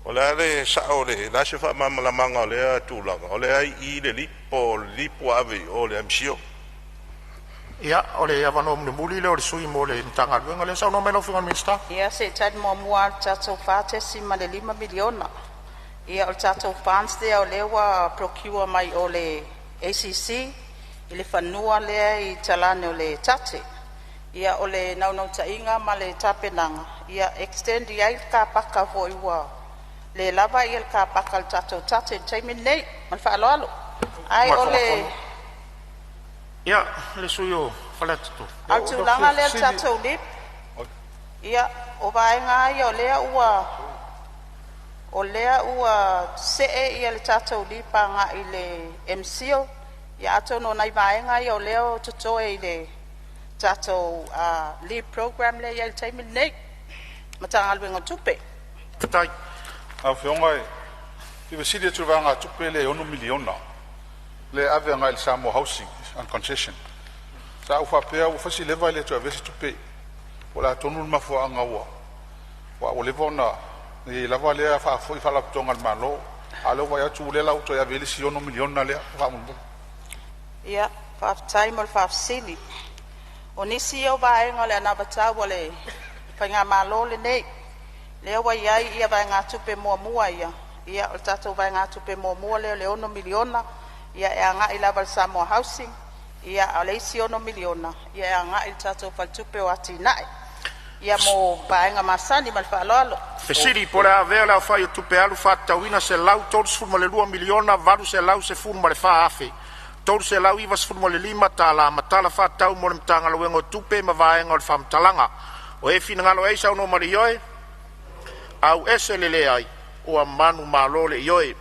O le a le sao o le a se faamalamalamaga o lea tulaga, o lea e i i le LEAP po o le LEAP ua ave i o i le MCIL? Ia, o le avanoa mulimuli lea o le sui mo le Matagaluega lea. Saunoa mai lau Afioga i le Minisita. Ia se i tali muamua atu i le tatou $4.5 miliona. Ia o le tatou funds lea o lea ua procure mai o le ACC i le fanua lea i talaane o le TATTE. Ia o le naunautaiga ma le tapenaga, ia extend i ai le car paka foi ua le lava le car paka a le tatou TATTE i le taimi lenei. Ma le faaaloalo. Ae o le Ia, le sui o Faleata 3. A o le O lau tulaga fia lea i le fesili tatou LEAP, ia o vaega lava ia o lea ua see le tatou LEAP agai i le MCIL. Ia atonu o nai vaega ia o lea o totoe i le tatou LEAP program lea e i ai i le taimi lenei, Matagaluega o Tupe. Faafetai. Lau Afioga e fia fesili atu i le vaegatupe lea e $6 miliona lea e ave agai le Samoa Housing on Concession. Sa ou faapea ua fai si leva e le toe avea se tupe. Po o le a tonu le mafuaaga ua leva ona i ai lava lea faafoi faalapotopotoga a le Malo, a o lea ua vaai atu o lea la ua toe ave i ai le isi $6 miliona lea. Faamolemole. Ia, faafetai mo le faafesili. O nisi ia o vaega o le anavatau a le faigamalo lenei, lea ua i ai vaegatupe muamua ia, ia o le tatou vaegatupe muamua lea o le $6 miliona ia e agai lava i le Samoa Housing, ia a o le isi $6 miliona ia e agai i le tatou Faletupe o Atinae, ia mo vaega masani. Ma le faaaloalo. Fesili po o le a avea le aofai o tupe alu faatatauina $132,814,395 ma tala faatatau mo le Matagaluega o Tupe ma vaega o le faamatalaga. O e finagalo ai saunoa ma le ioe, auese le leai, ua manumalo le ioe.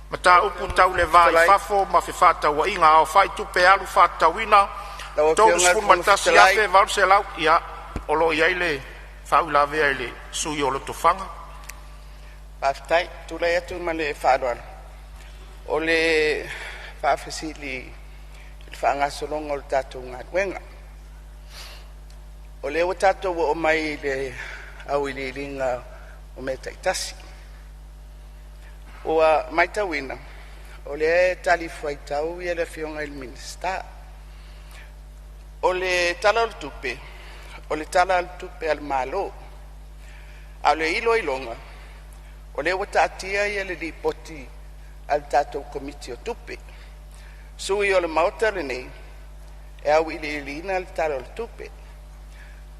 Mataupu tau le Va i Fafo ma Fefaatauaiga, aofai tupe alu faatatauina Lau Afioga i le Fofoga Fetalai. 31,800 ia o lo o i ai le faauilavea i le sui o Lotofaga. Faafetai. Tulai atu ma le faaaloalo o le faafesili i le faagasologa o le tatou galuega. O lea ua tatou oo mai i le auiliiliga o mea taitasi. Ua matauina o lea e talifuaitau le Afioga i le Minisita. O le Tala o le Tupe, o le Tala o le Tupe a le Malo, a o le iloiloga o lea ua taatia le Lipoti a le tatou Komiti o Tupe. Sui o le Maota lenei e auiliiliina le Tala o le Tupe.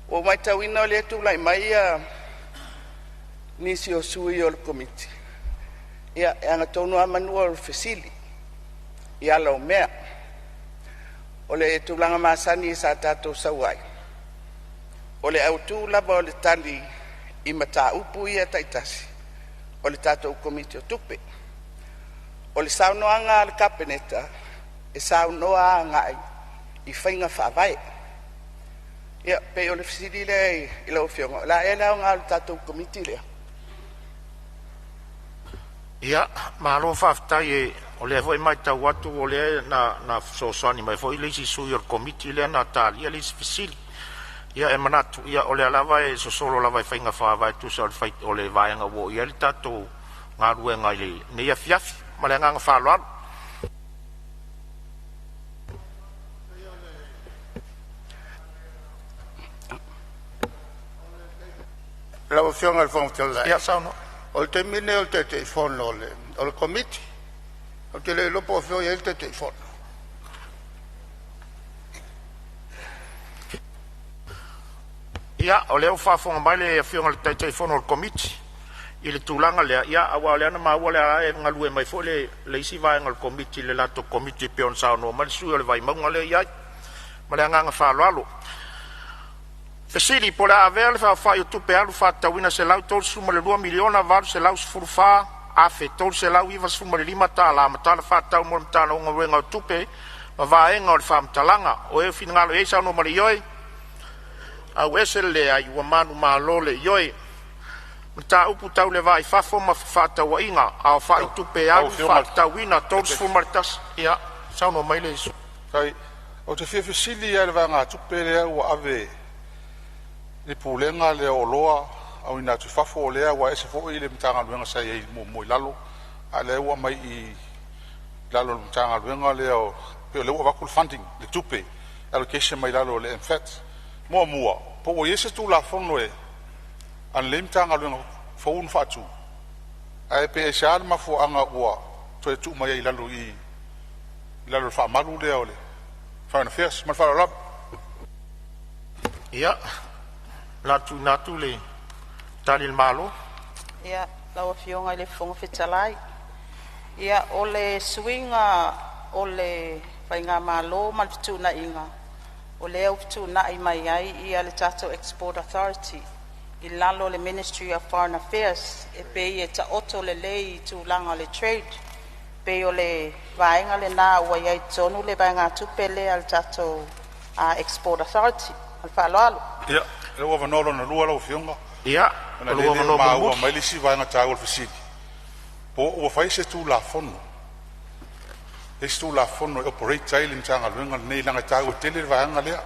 Ua ou matauina o lea e tulai mai nisi o sui o le Komiti, ia e agatonu lava manu o le fesili i ala o mea. O le tulaga masani sa tatou sau ai, o le autu lava o le tali i mataupu ia taitasi o le tatou Komiti o Tupe. O le saunoaga a le Kapeneta e saunoa agai i faiga faavae. Ia pei o le fesili lea i lau Afioga, o le a ea le aoga o le tatou Komiti lea? Ia, malo faafetai, o lea foi e matau atu o lea na fesoasoani mai foi le isi sui o le Komiti lea na talia le isi fesili. Ia e manatu o lea lava e sosolo lava i faiga faavae tusa o le vaega ua oo i ai le tatou galuega i lenei afiafi. Ma le agaga faaaloalo. Lau Afioga i le Fofoga Fetalai, Ia saunoa. o le taimi lenei o le Taitaifono o le Komiti. Ou te le iloa po o afea o i ai le Taitaifono. Ia, o lea ua faafofoga mai le Afioga i le Taitaifono o le Komiti i le tulaga lea, ia aua o lea na maua o lea e galue mai foi le isi vaega o le Komiti i le latou Komiti e pei ona saunoa mai le sui usufono o le Vaimauga lea e i ai. Ma le agaga faaaloalo. Fesili po o le a avea le aofai o tupe alu faatatauina $132,814,395 ma tala faatatau mo le Matagaluega o Tupe ma vaega o le faamatalaga. O e finagalo ai saunoa ma le ioe, auese le leai, ua manumalo le ioe. Mataupu tau le Va i Fafo ma Fefaatauaiga, aofai tupe Lau alu Afioga i le faatatauina 31 ia saunoa mai le Fetalai, ou te fia fesili lava i le vaegatupe lea ua ave i le Pulega lea o Oloa Auina atu i Fafo lea ua ese foi le Matagaluega sa i ai muamua i lalo, a o lea ua aumai i i lalo o le Matagaluega lea o pei o lea ua avatu le funding, le tupe allocation mai lalo o le MFAT. Muamua, po ua i ai se Tulafono a lenei Matagaluega fou na faatu, ae pe aisea le mafuaaga ua toe tuu mai ai i lalo i i i lalo o le faamalu lea o le Foreign Affairs. Ma le faaaloalo lava. Ia, o le a tuuina atu le tali a le Malo. Ia, lau Afioga i le Fofoga Fetalai, ia o le suiga o le faigamalo ma le fetuunaiga, o lea ua fetuunai mai ai ia le tatou Export Authority i lalo o le Ministry of Foreign Affairs e pei e taoto lelei i tulaga o le trade. Pei o le vaega lena ua i ai tonu le vaegatupe lea a le tatou Export Authority. Ma le faaaloalo. Ia, lea ua avanoa lona lua lau Afioga, Ia, ona o o le lea e le o avanoa maua mulimuli. mai le isi vaega taua o le fesili, po ua fai se Tulafono, le isi Tulafono e operate ai le Matagaluega lenei leaga e taua tele le vaega lea.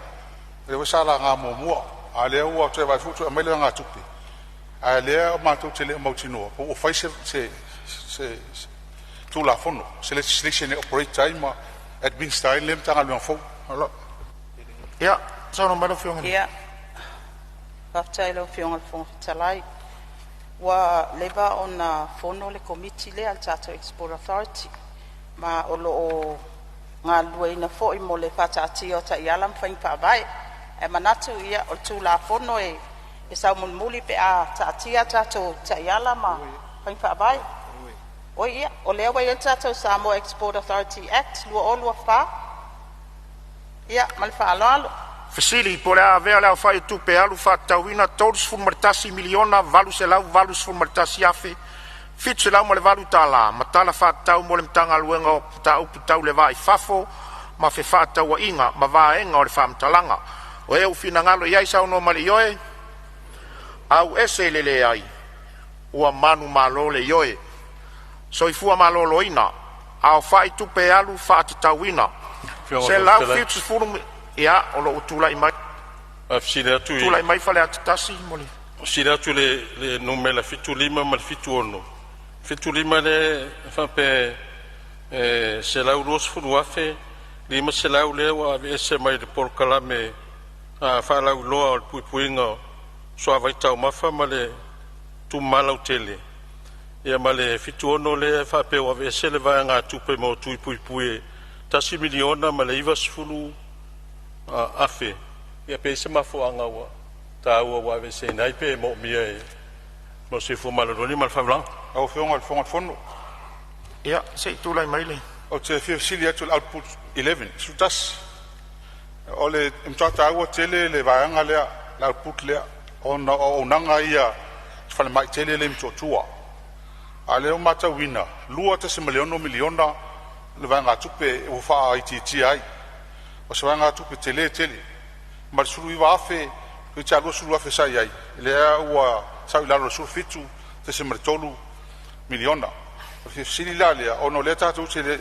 O lea foi sa laga muamua, a o lea ua toe vaai foi ua toe aumai le vaegatupe, a o lea matou te le o mautinoa po ua fai se Tulafono, se legislation e operate ai ma administer ai lenei Matagaluega fou. Ia, saunoa mai lau Afioga. Ia, faafetai i lau Afioga i le Fofoga Fetalai. Ua leva ona fono le Komiti lea a le tatou Export Authority Ma o lo o galulueina foi mo le faataatia o taiala ma faiga faavae. Ae manatu ia o le Tulafono e saumulimuli pe a taatia a tatou taiala ma faiga faavae. Oi ia, o lea ua i ai le tatou Samoa Export Authority Act 2024. Ia ma le faaaloalo. Fesili po o le a avea le aofai o tupe alu faatatauina $31,881,708 ma tala faatatau mo le Matagaluega o Mataupu Tau le Va i Fafo ma Fefaatauaiga ma vaega o le faamatalaga. O e ua finagalo i ai saunoa ma le ioe, auese i le leai, ua manumalo le ioe. Soifua Maloloina, Aofai Tupe Alu Faatatauina $170, ia o loo ua tulai mai Faafesili atu i tulai mai Faleata 1 mo le. Fesili atu i le numera 75 ma le 76. 75 lea e faapea e $120,500 lea ua aveese mai le polokalame faalauiloa o le puipuiga o suavai taumafa ma le tumama lautele. Ia ma le 76 lea e faapea ua aveese le vaegatupe mo tui puipui e $1,090,000. Ia pe i ai se mafuaaga ua taua ua aveeseina ai pe moomia e mo le soifua maloloina ma le faaaloalo. Lau Afioga i le Fofoga o le Fono. Ia se i tulai mai le. Ou te fia fesili atu i le output 11, o le matua taua tele le vaega lea, le output lea, ona o auaunaga ia i le falemai tele lea i Motootua. A o lea ua matauina e $2.6 miliona le vaegatupe ua faaitiitia ai. O se vaegatupe tele tele ma le $19,000 toeitiiti lava $20,000 sa i ai, lea ua sau i lalo i le $17.3 miliona. O le fia fesili la lea ona o lea tatou te le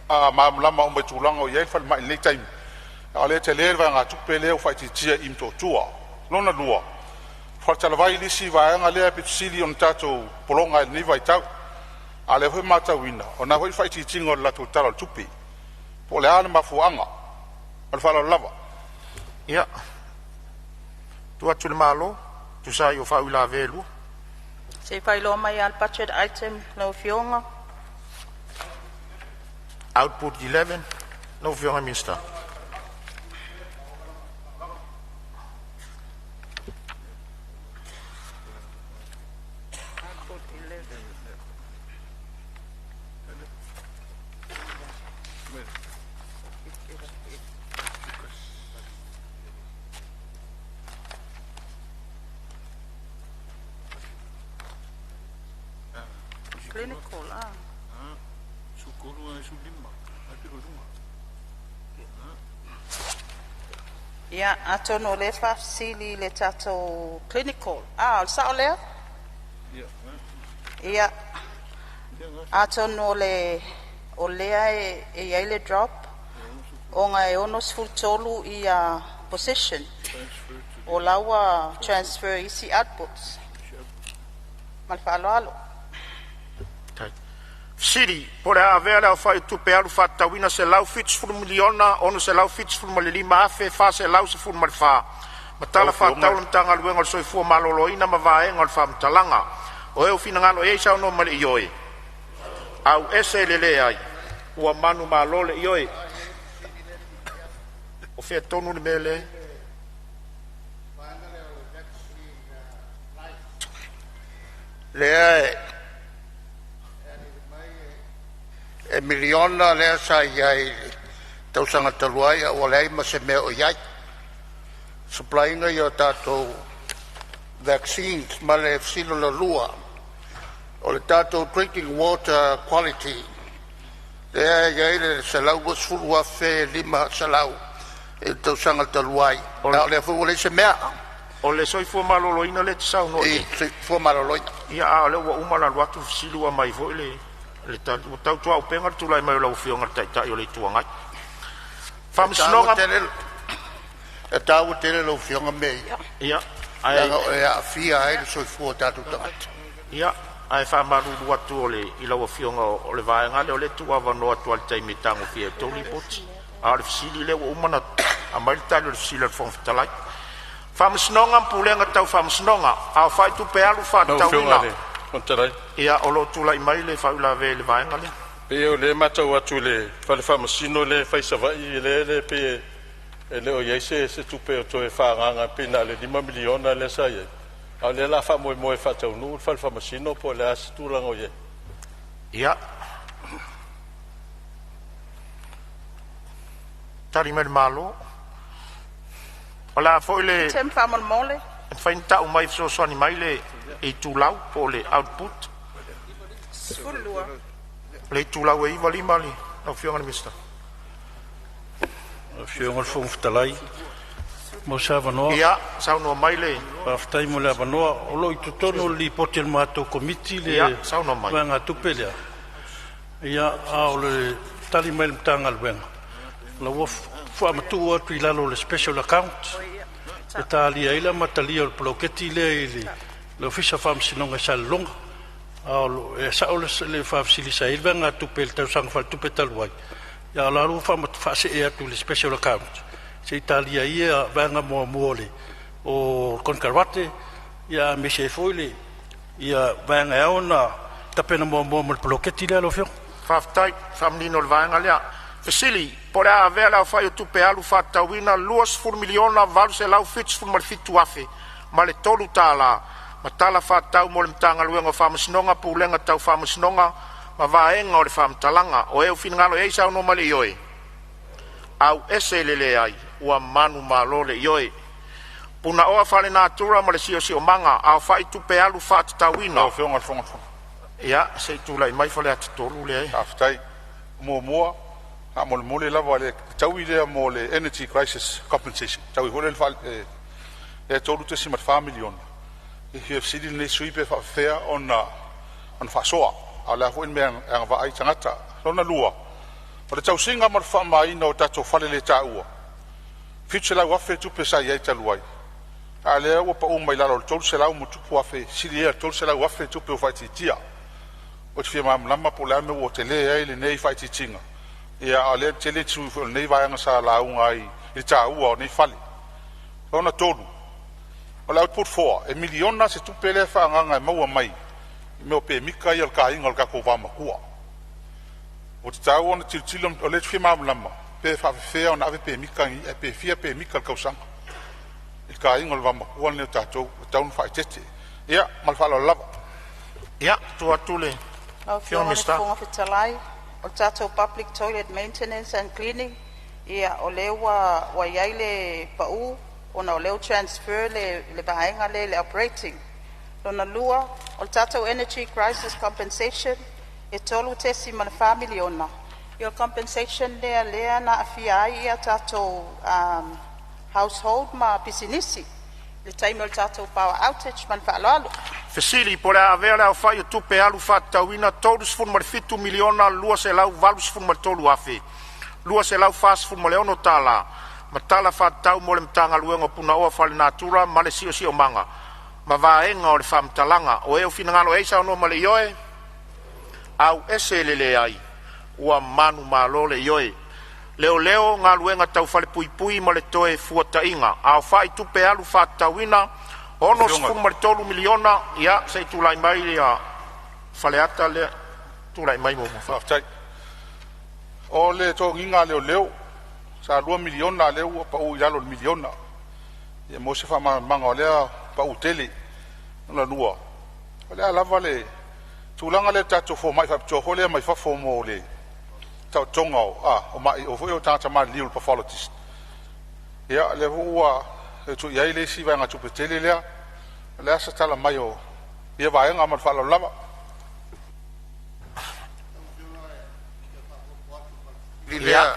o malamalama uma i tulaga o i ai le falemai i lenei taimi, a o lea e tele le vaegatupe lea ua faaitiitia i Motootua. Lona lua, o Faletalavai le isi vaega lea aupito sili ona tatou pologa ai i lenei vaitau, a o lea foi ua matauina o lena foi le faaitiitiga o le latou Tala o le Tupe. Po o le a le mafuaaga? Ma le faaaloalo lava. Ia, tuu atu i le Malo tusa ai o faauilavea e lua. Se i faailoa mai lava le budget item lau Afioga. Output 11, lau Afioga i le Minisita. Clinical. Ia, atonu o lea e faafesili i le tatou clinical. O le sao lea? Ia, atonu o lea e i ai le drop ona e 63 position o la ua transfer i isi outputs. Ma le faaaloalo. Fesili po o le a avea le aofai o tupe alu faatatauina $170,675,414 ma Lau tala Afioga faatatau a le Matagaluega o le Soifua Maloloina ma vaega o le faamatalaga. O e ua finagalo ai saunoa ma le ioe, auese i le leai, ua manumalo le ioe. O fea tonu le mea lea? Lea e miliona lea sa i ai i le tausaga talu ai ae ua leai ma se mea o i ai. Supply ina ia o tatou vaccines ma le fesili lona lua, o le tatou drinking water quality lea e i ai le $120,500 i le tausaga talu ai, O a o lea foi ua leai se mea o le soifua maloloina lea e te saunoa i i ai. le soifua maloloina. Ia, a o lea ua uma ona alu atu fesili ua aumai foi le tali. Ua tautuaupega le tulai mai o lau Afioga i le Taitai o le Itu Agai. E taua Faamasinoga. tele, e taua tele lau Afioga mea ia, Ia, ae leaga e aafia ai le soifua o tatou tagata. Ia, ae faamalulu atu i lau Afioga, o le vaega lea o lea e tuuavanoa atu lava i le taimi e tagofia ai e tou lipoti. A o le fesili lea ua uma ona aumai le tali o le fesili a le Fofoga Fetalai. Faamasinoga ma Pulega Tau Faamasinoga, aofai tupe alu Lau Afioga faatatauina. i le Fofoga Fetalai, Ia, o lo o tulai mai le faauilavea i le vaega lea. pe Pei o lea e matau atu i le fale faamasino lea e fai i Savaii, lea pei e le o i ai se tupe o toe faaagaaga, pei na o le $5 miliona lea sa i ai, a o lea o le a faamoemoe e faataunuu le fale faamasino po o le a se tulaga o i ai? Ia. Tali mai le Malo. O le a foi le Tem faamolemole. E mafai ona tau mai e fesoasoani mai le itulau po o le output. 12. Le itulau e 95 lau Afioga i le Minisita. Afioga i le Fofoga Fetalai, mo se avanoa. Ia, saunoa mai le. Faafetai mo le avanoa. O lo o i totonu o le lipoti a le matou Komiti le Ia, saunoa mai. vaegatupe lea. Ia, a o le tali mai le Matagaluega, la ua faamatuu atu i lalo o le special account e talia ai le amatalia o le poloketi lea i le Ofisa o Faamasinoga i Salelologa. A o lo, e sao le faafesili sa i ai le vaegatupe i le tausaga faaletupe talu ai, ia o la ua faasee atu i le special account se i talia ai ia vaega muamua o le o konekarate, ia aemaise ai foi le ia vaega e ao ona tapena muamua mo le poloketi lea lau Afioga. Faafetai, faamanino le vaega lea. Fesili, po o le a avea le aofai o tupe alu faatatauina $20,877,000 ma le $3 ma tala faatatau mo le Matagaluega o Faamasinoga, Pulega Tau Faamasinoga ma Vaega o le Faamatalaga. O e ua finagalo i ai saunoa mai le ioe, auese le leai, ua manumalo le ioe. Punaoa Faalenatura ma le Siosiomaga, aofai tupe alu faatatauina. Lau Afioga i le Fofoga Fetalai. Ia, se i tulai mai Faleata 3 lea. Faafetai. Muamua, faamolemole lava le taui lea mo le Energy Crisis Compensation, taui foi lea le 3.4 miliona. E fia fesili lenei sui usufono pe faapefea ona faasoa, a o le a foi le mea e agavaa ai tagata. Lona lua, o le tausiga ma le faamamaina o tatou faleletaua, 700,000 tupe sa i ai talu ai, a o lea ua pau mai lalo i le 300 ma tupu afe, sili ia i le 300,000 tupe ua faaitiitia. Ou te fia malamalama po o le a le mea ua tele ai lenei faaitiitiga, ia a o lea e tele sui usufono foi o lenei vaega sa lauga ai i le taua o nei fale. Lona tolu, o le output 4, e miliona se tupe lea e faaagaaga e maua mai i mea o pemita ia o le taina o le tatou vaomatua. Ua tatau ona tilotilo, o lea ou te fia malamalama pe faapefea ona ave pemita nei, pe fia pemita i le tausaga i le taina o le vaomatua lenei o tatou, ua tatau ona faaeteete. Ia ma le faaaloalo lava. Ia, tuu atu le Lau Afioga Afioga i le Minisita. Fofoga Fetalai, o le tatou public toilet maintenance and cleaning, ia o lea ua i ai le pau ona o lea ua transfer le vaega lea i le operating. Lona lua, o le tatou energy crisis compensation e 3.4 miliona. Ia o le compensation lea lea na aafia ai ia tatou household ma pisinisi i le taimi o le tatou power outage. Ma le faaaloalo. Fesili, po o le a avea le aofai o tupe alu faatatauina 37 miliona 283 246 tala ma tala faatatau mo le Matagaluega o Punaoa Faalenatura ma le Siosiomaga ma Vaega o le Faamatalaga. O e ua finagalo i ai saunoa ma le ioe, auese le leai, ua manumalo le ioe. Leoleo, Galuega Tau Falepuipui ma le Toefuataiga, aofai tupe alu faatatauina 63 miliona. Ia, se i tulai mai ia Faleata lea, tulai mai muamua. Faafetai. O le totogiina a leoleo sa 2 miliona, a o lea ua pau i lalo o le miliona. Ia mo se faamalamalamaga o lea pau tele. Lona lua, o le a lava le tulaga lea i le tatou fomai faapitoa foi lea mai fafo mo le taotoga o mai o foi o tagata maliliu, le pathologist. Ia o lea foi ua toe tuu i ai le isi vaegatupe tele lea. O le a se tala mai o ia vaega ma le faaaloalo lava. Ia,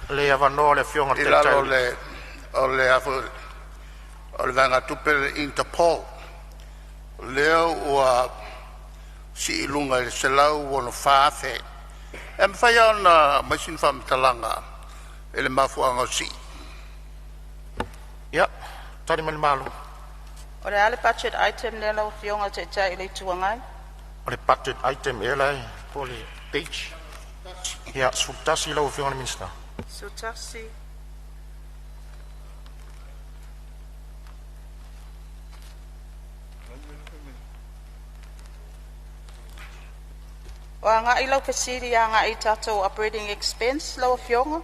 le avanoa o le Afioga i I le lalo Taitai. o le a foi o le vaegatupe le Interpol lea ua sii i luga i le 164 afe. E mafai ona aumai sina faamatalaga i le mafuaaga o le sii? Ia, tali mai le Malo. O le a le budget item lea lau Afioga i le Taitai o le Itu Agai? O le budget item ea la po o le page. Ia, 11 lau Afioga i le Minisita. 11. O O agai lau fesili agai i tatou operating expense lau Afioga?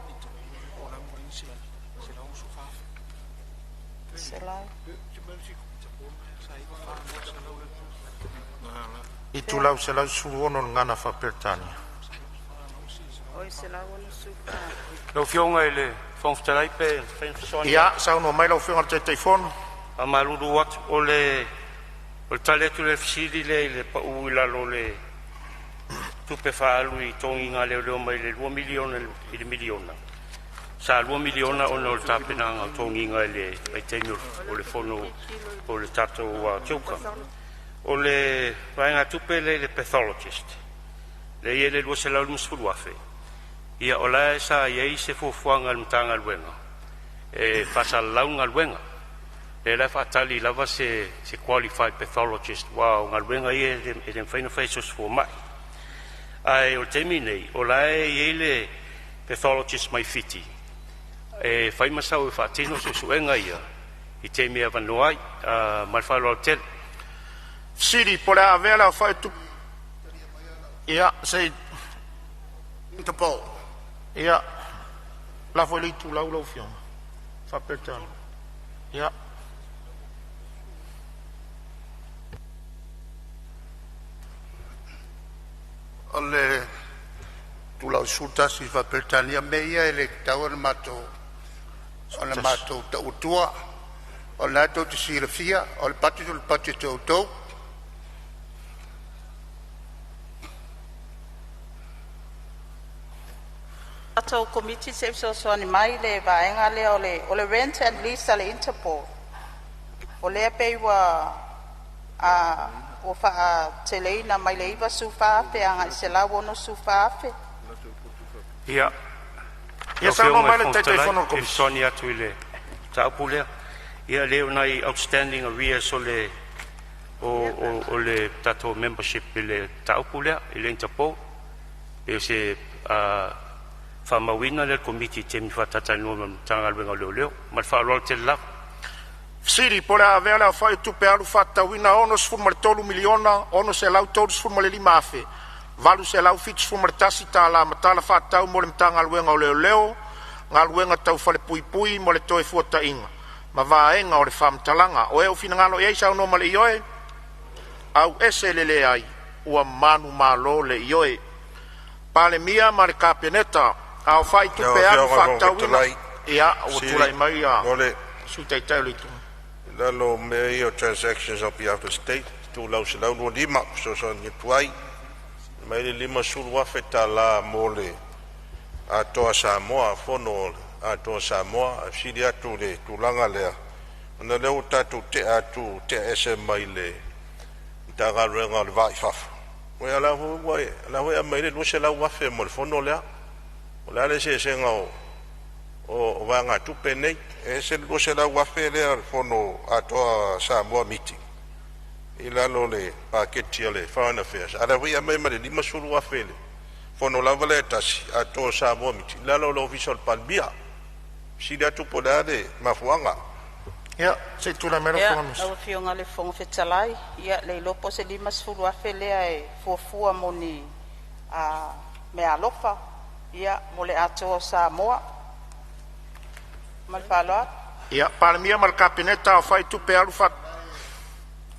Itulau 116 o le Gagana Faa-Peretania. Oi, 164. Lau Afioga i le Fofoga Fetalai pe mafai ona fesoasoani. Ia, saunoa mai lau Afioga i le Taitaifono. Faamalulu atu, o le tali atu i le fesili lea i le pau i lalo o le tupe faaalu i togiga a leoleo mai le $2 miliona i le miliona, sa $2 miliona ona o le tapenaga o togiga i le vaitaimi o le fono o le tatou CHOGM. O le vaegatupe lea i le pathologist, lea e i ai le $250,000, ia o la e sa i ai se fuafuaga a le Matagaluega e faasalalau le galuega. Lea la e faatali lava se qualified pathologist, aua o galuega ia e le mafai ona fai e se isi fomai. Ae o le taimi nei, o la e i ai le pathologist mai Fiti e fai ma sau e faatino suesuega ia i taimi e avanoa ai. Ma le faaaloalo tele. Fesili po o le a avea le aofai o tupe. Ia, se i Interpol. Ia, lafo i le itulau lau Afioga Faa-Peretania. Ia. O le itulau 11 faa-Peretania, mea ia e le tatau ona matou tau atua. O lena tou te silafia, o le budget o le budget a outou. Tatou Komiti se i fesoasoani mai le vaega lea o le rent and lease a le Interpol. O lea pei ua faateleina mai le $94,000 agai i le $164,000. Ia, Ia, lau saunoa Afioga i mai le le Fofoga Fetalai, Taitaifono o le e Komiti. fesoasoani atu i le mataupu lea. Ia lea o nai outstanding arrears o le o, o, o le tatou membership i le mataupu lea i le Interpol. E o se faamauina lea e le Komiti i taimi faatatalanoa ma le Matagaluega o Leoleo. Ma le faaaloalo tele lava. Fesili po o le a avea le aofai o tupe alu faatatauina $63,635,871 ma tala faatatau mo le Matagaluega o Leoleo, Galuega Tau Falepuipui ma le Toefuataiga ma vaega o le faamatalaga. O e ua finagalo i ai saunoa ma le ioe, auese le leai, ua manumalo le ioe. Palemia ma le Kapeneta, aofai Lau tupe alu Afioga i le Fofoga faatatauina. Fetalai, Ia, ua fesili tulai mai a mo le Sui Taitai o le Itu. I lalo o mea ia o transactions on behalf of the state, itulau 125, fesoasoani atu ai, mai le $50,000 mo le Atoa Samoa, fono o le Atoa Samoa. Ae fesili atu i le tulaga lea, ona o lea ua tatou tea atu, tea ese mai le Matagaluega o le Va i Fafo, o la foi e aumai ai le $200,000 mo le fono lea. O le a le eseesega o vaegatupe nei? E ese le $200,000 lea o le Fono Atoa Samoa meeting i lalo o le paketi a le Foreign Affairs, a o lea foi e aumai ma le $50,000 i le fono lava lea e tasi Atoa Samoa meeting i lalo o le Ofisa o le Palemia. Fesili atu po o le a le mafuaaga. Ia, se i tulai mai lau Ia, Afioga i le lau Minisita. Afioga i le Fofoga Fetalai, ia le iloa po o se $50,000 lea e fuafua mo ni meaalofa ia mo le Atoa o Samoa. Ma le faaaloalo. Ia, Palemia ma le Kapeneta, aofai tupe alu faa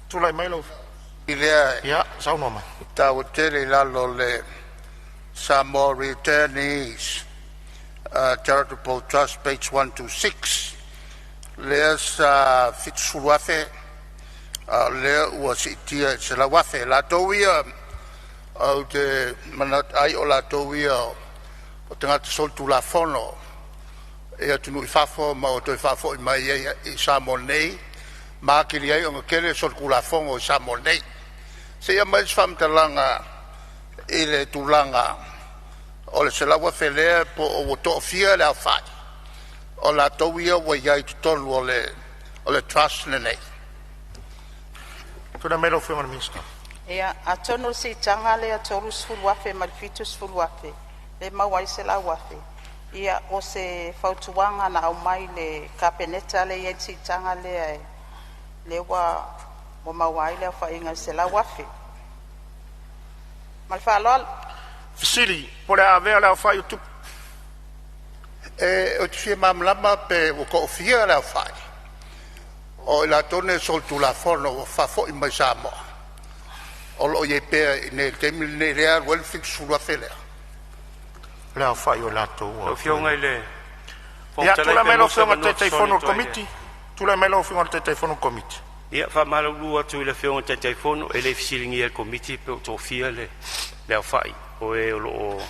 tulai mai lau. I lea Ia, saunoa mai. taua tele i lalo o le Samoa Returnees Charitable Trust, page 126, lea sa 70,000 a o lea ua siitia i le 100,000. Latou ia ou te manatu ai o latou ia o tagata solitulafono i atunuu i fafo ma ua toe faafoi mai ai i Samoa nei, ma atili ai ona tele solitulafono i Samoa nei. Se i aumai se faamatalaga i le tulaga o le 100,000 lea po o ua toafia le aofai o latou ia ua i ai i totonu o le trust lenei. Tulai mai lau Afioga i le Minisita. Ia, atonu o le siitaga lea $30,000 mai le $70,000 lea e maua ai le $100,000. Ia, o se fautuaga na aumai i le Kapeneta lea e i ai le siitaga lea lea ua maua ai le aofaiga e $100,000. Ma le faaaloalo. Fesili po o le a avea le aofai o tupe. E ou te fia malamalama pe ua toafia le aofai o i latou nei solitulafono ua faafoi mai Samoa o lo o i ai pea i inei i le taimi lenei lea e alu ai le 70,000 lea. Le aofai o latou Lau Afioga i le Fofoga Ia, Fetalai, tulai pe mai lau maua se Afioga i le avanoa Taitaifono fesoasoani o le atu ai i le Komiti. Tulai mai lau Afioga i le Taitaifono o le Komiti. Ia, faamalulu atu i le Afioga i le Taitaifono, e le i fesiligia e le Komiti pe ua toafia le aofai o e o lo o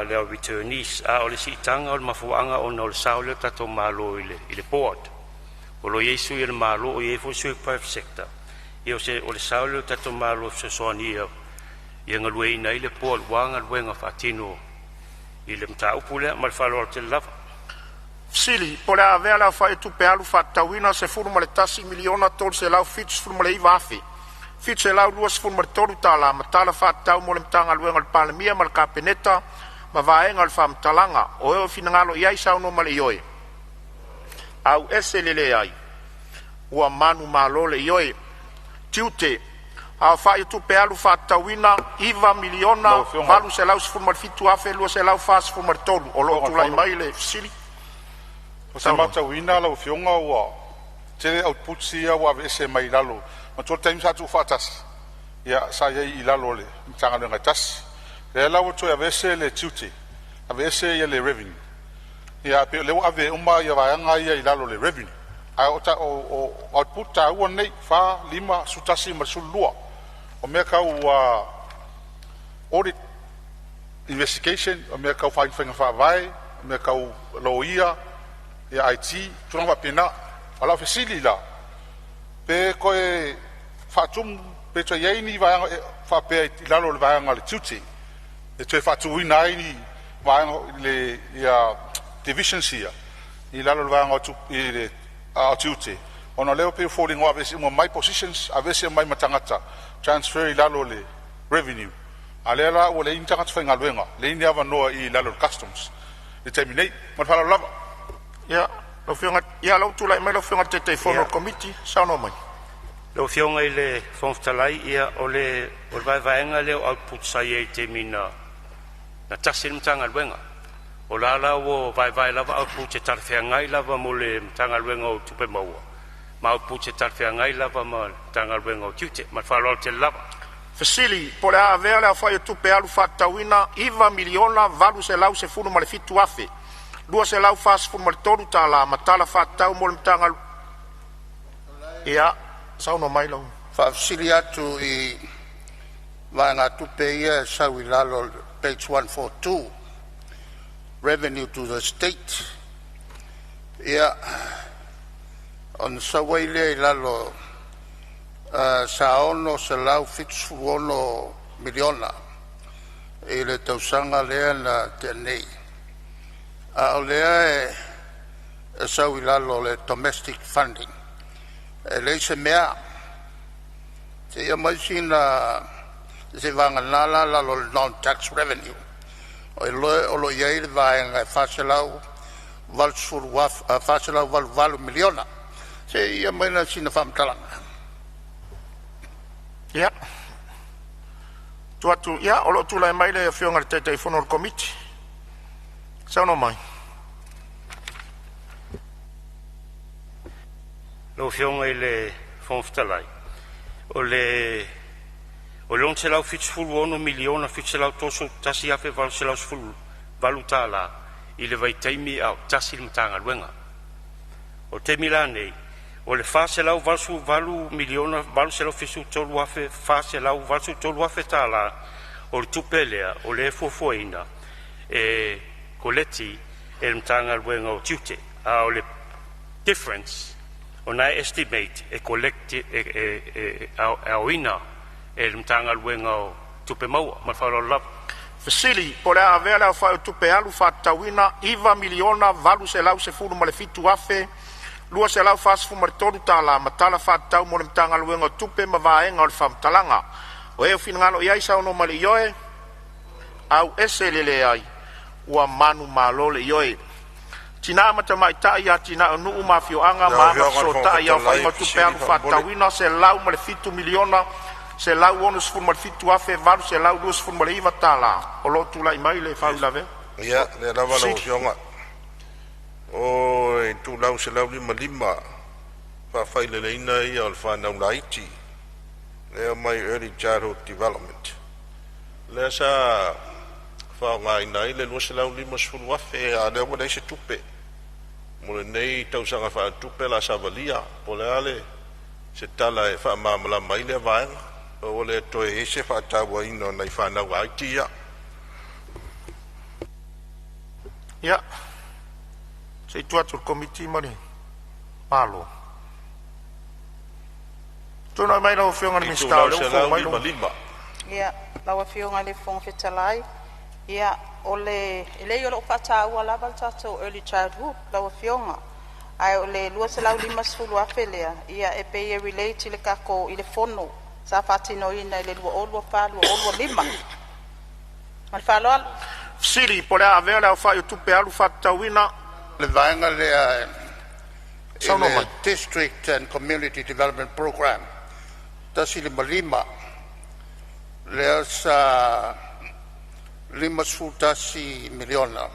le au returnees, a o le siitaga o le mafuaaga ona o le sao lea o le tatou Malo i le Board. O lo o i ai sui o le Malo, o i ai foi sui o le private sector. Ia o le sao lea o le tatou Malo e fesoasoani ia galueaiina ai le Board aua galuega faatino i le mataupu lea. Ma le faaaloalo tele lava. Fesili po o le a avea le aofai o tupe alu faatatauina $11,379,723 ma tala faatatau mo le Matagaluega a le Palemia ma le Kapeneta ma Vaega o le Faamatalaga. O e ua finagalo i ai saunoa ma le Ioe, auese le leai, ua manumalo le Ioe. Tiute: Aofai o tupe alu faatatauina Lau Afioga $9,817,243. O lo o i le tulai Fofoga mai le fesili. O se Saunoa. matauina lau Afioga ua tele outputs ia ua aveese mai lalo. Manatua le taimi sa tuufaatasi, ia sa i ai i lalo o le Matagaluega e tasi. Lea la ua toe aveese le tiute, aveese le Revenue, ia ae pei o lea ua ave uma vaega ia i lalo o le Revenue. Ae o output taua nei 4, 5, 11 ma le 12. O mea tau audit, investigation, o mea tau faiga faavae, o mea tau loia, ia IT, tulaga faapena. A o lau fesili la, pe toe faatumu pe toe i ai ni vaega faapea i lalo o le vaega o le tiute e toe faatuina ai ni vaega ia divisions ia i lalo o le vaega o le tiute, ona o lea e pei e foliga ua aveese uma mai positions, aveese uma mai ma tagata, transfer i lalo o le Revenue, a o lea la ua leai ni tagata faigaluega, leai ni avanoa i lalo o le Customs i le taimi nei. Ma le faaaloalo lava. Ia, lau Afioga, ia lea ua tulai mai lau Afioga i le Taitaifono o le Komiti. Saunoa mai. Lau Afioga i le Fofoga Fetalai, ia o le vaevaega lea o outputs sa i ai i le taimi na tasi ai le Matagaluega. O la ua vaevae lava outputs e talafeagai lava mo le Matagaluega o Tupe Maua ma outputs e talafeagai lava ma le Matagaluega o Tiute. Ma le faaaloalo tele lava. Fesili po o le a avea le aofai o tupe alu faatatauina $9,817,243 ma tala faatatau mo le Matagaluega. Ia, saunoa mai lau. Faafesili atu i vaegatupe ia e sau i lalo o le page 142, Revenue to the State. Ia, ona sau ai lea i lalo $676 miliona i le tausaga lea na tea nei, a o lea e sau i lalo o le domestic funding, e leai se mea. Seia aumai sina seivagana la lalo o le non-tax revenue o lo o i ai le vaega e $488 miliona. Se i aumai la sina faamatalaga. Ia, tuu atu, ia o lo o tulai mai le Afioga i le Taitaifono o le Komiti. Saunoa mai. Lau Afioga i le Fofoga Fetalai, o le $676,731,818 i le vaitaimi a o tasi le Matagaluega. O le taimi la lenei, o le $488,873,483 tala o le tupe lea o lea e fuafuaina e koleti e le Matagaluega o Tiute, a o le difference o lena e estimate e collect e aoina e le Matagaluega o Tupe Maua. Ma le faaaloalo lava. Fesili po o le a avea le aofai o tupe alu faatatauina $9,817,243 ma tala faatatau mo le Matagaluega o Tupe ma Vaega o le Faamatalaga. O e ua finagalo i ai saunoa ma le Ioe, auese le leai, ua manumalo le Ioe. Tina ma Tamaitai, Atinae o Nuu ma Afioaga Lau ma Afioga i le Fofoga Agafesootai, Fetalai, aofaiga o o tupe fesili alu faamolemole. faatatauina $107,000,000. $167,829 tala. O lo o tulai mai le faauilavea. Ia, lea lava lau Afioga. O itulau 155, faafaileleina ia o le fanau laiti lea mai Early Childhood Development, lea sa faaaogaina ai le $250,000, a o lea ua leai se tupe mo lenei tausaga faaletupe, o le a savalia. Po o le a se tala e faamalamalama ai lea vaega, ua le toe i ai se faatauaina o nai fanau laiti ia. Ia, se i tuu atu i le Komiti ma le Malo. Tulai mai lau Afioga i le Minisita o lea ua fou mai lou... 155. Ia, lau Afioga i le Fofoga Fetalai, ia o le e leai o loo faataua lava le tatou early childhood lau Afioga, ae o le $250,000 lea, ia e pei e relate i le tatou i le fono sa faatinoina i le 2024/2025. Ma le faaaloalo. Fesili po o le a avea le aofai o tupe alu faatatauina Le vaega lea i saunoa le mai. District and Community Development Program 155, lea sa 51 miliona,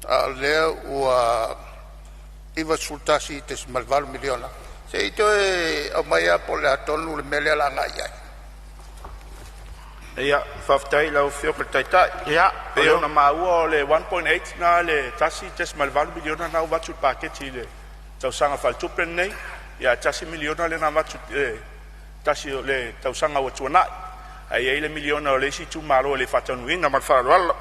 a o lea ua 91.8 miliona. Se i toe aumai lava po o le a tonu le mea lea o le a agai i ai. Ia, faafetai i lau Afioga i le Taitai. O Pei lea ona maua o le 1.8 na le 1.8 miliona na ua avatu i le paketi i le tausaga faaletupe lenei, ia ae $1 miliona lea na avatu i le tasi o le tausaga ua tuanai. Ae i ai le miliona o le isi itumalo e le faataunuuina. Ma le faaaloalo.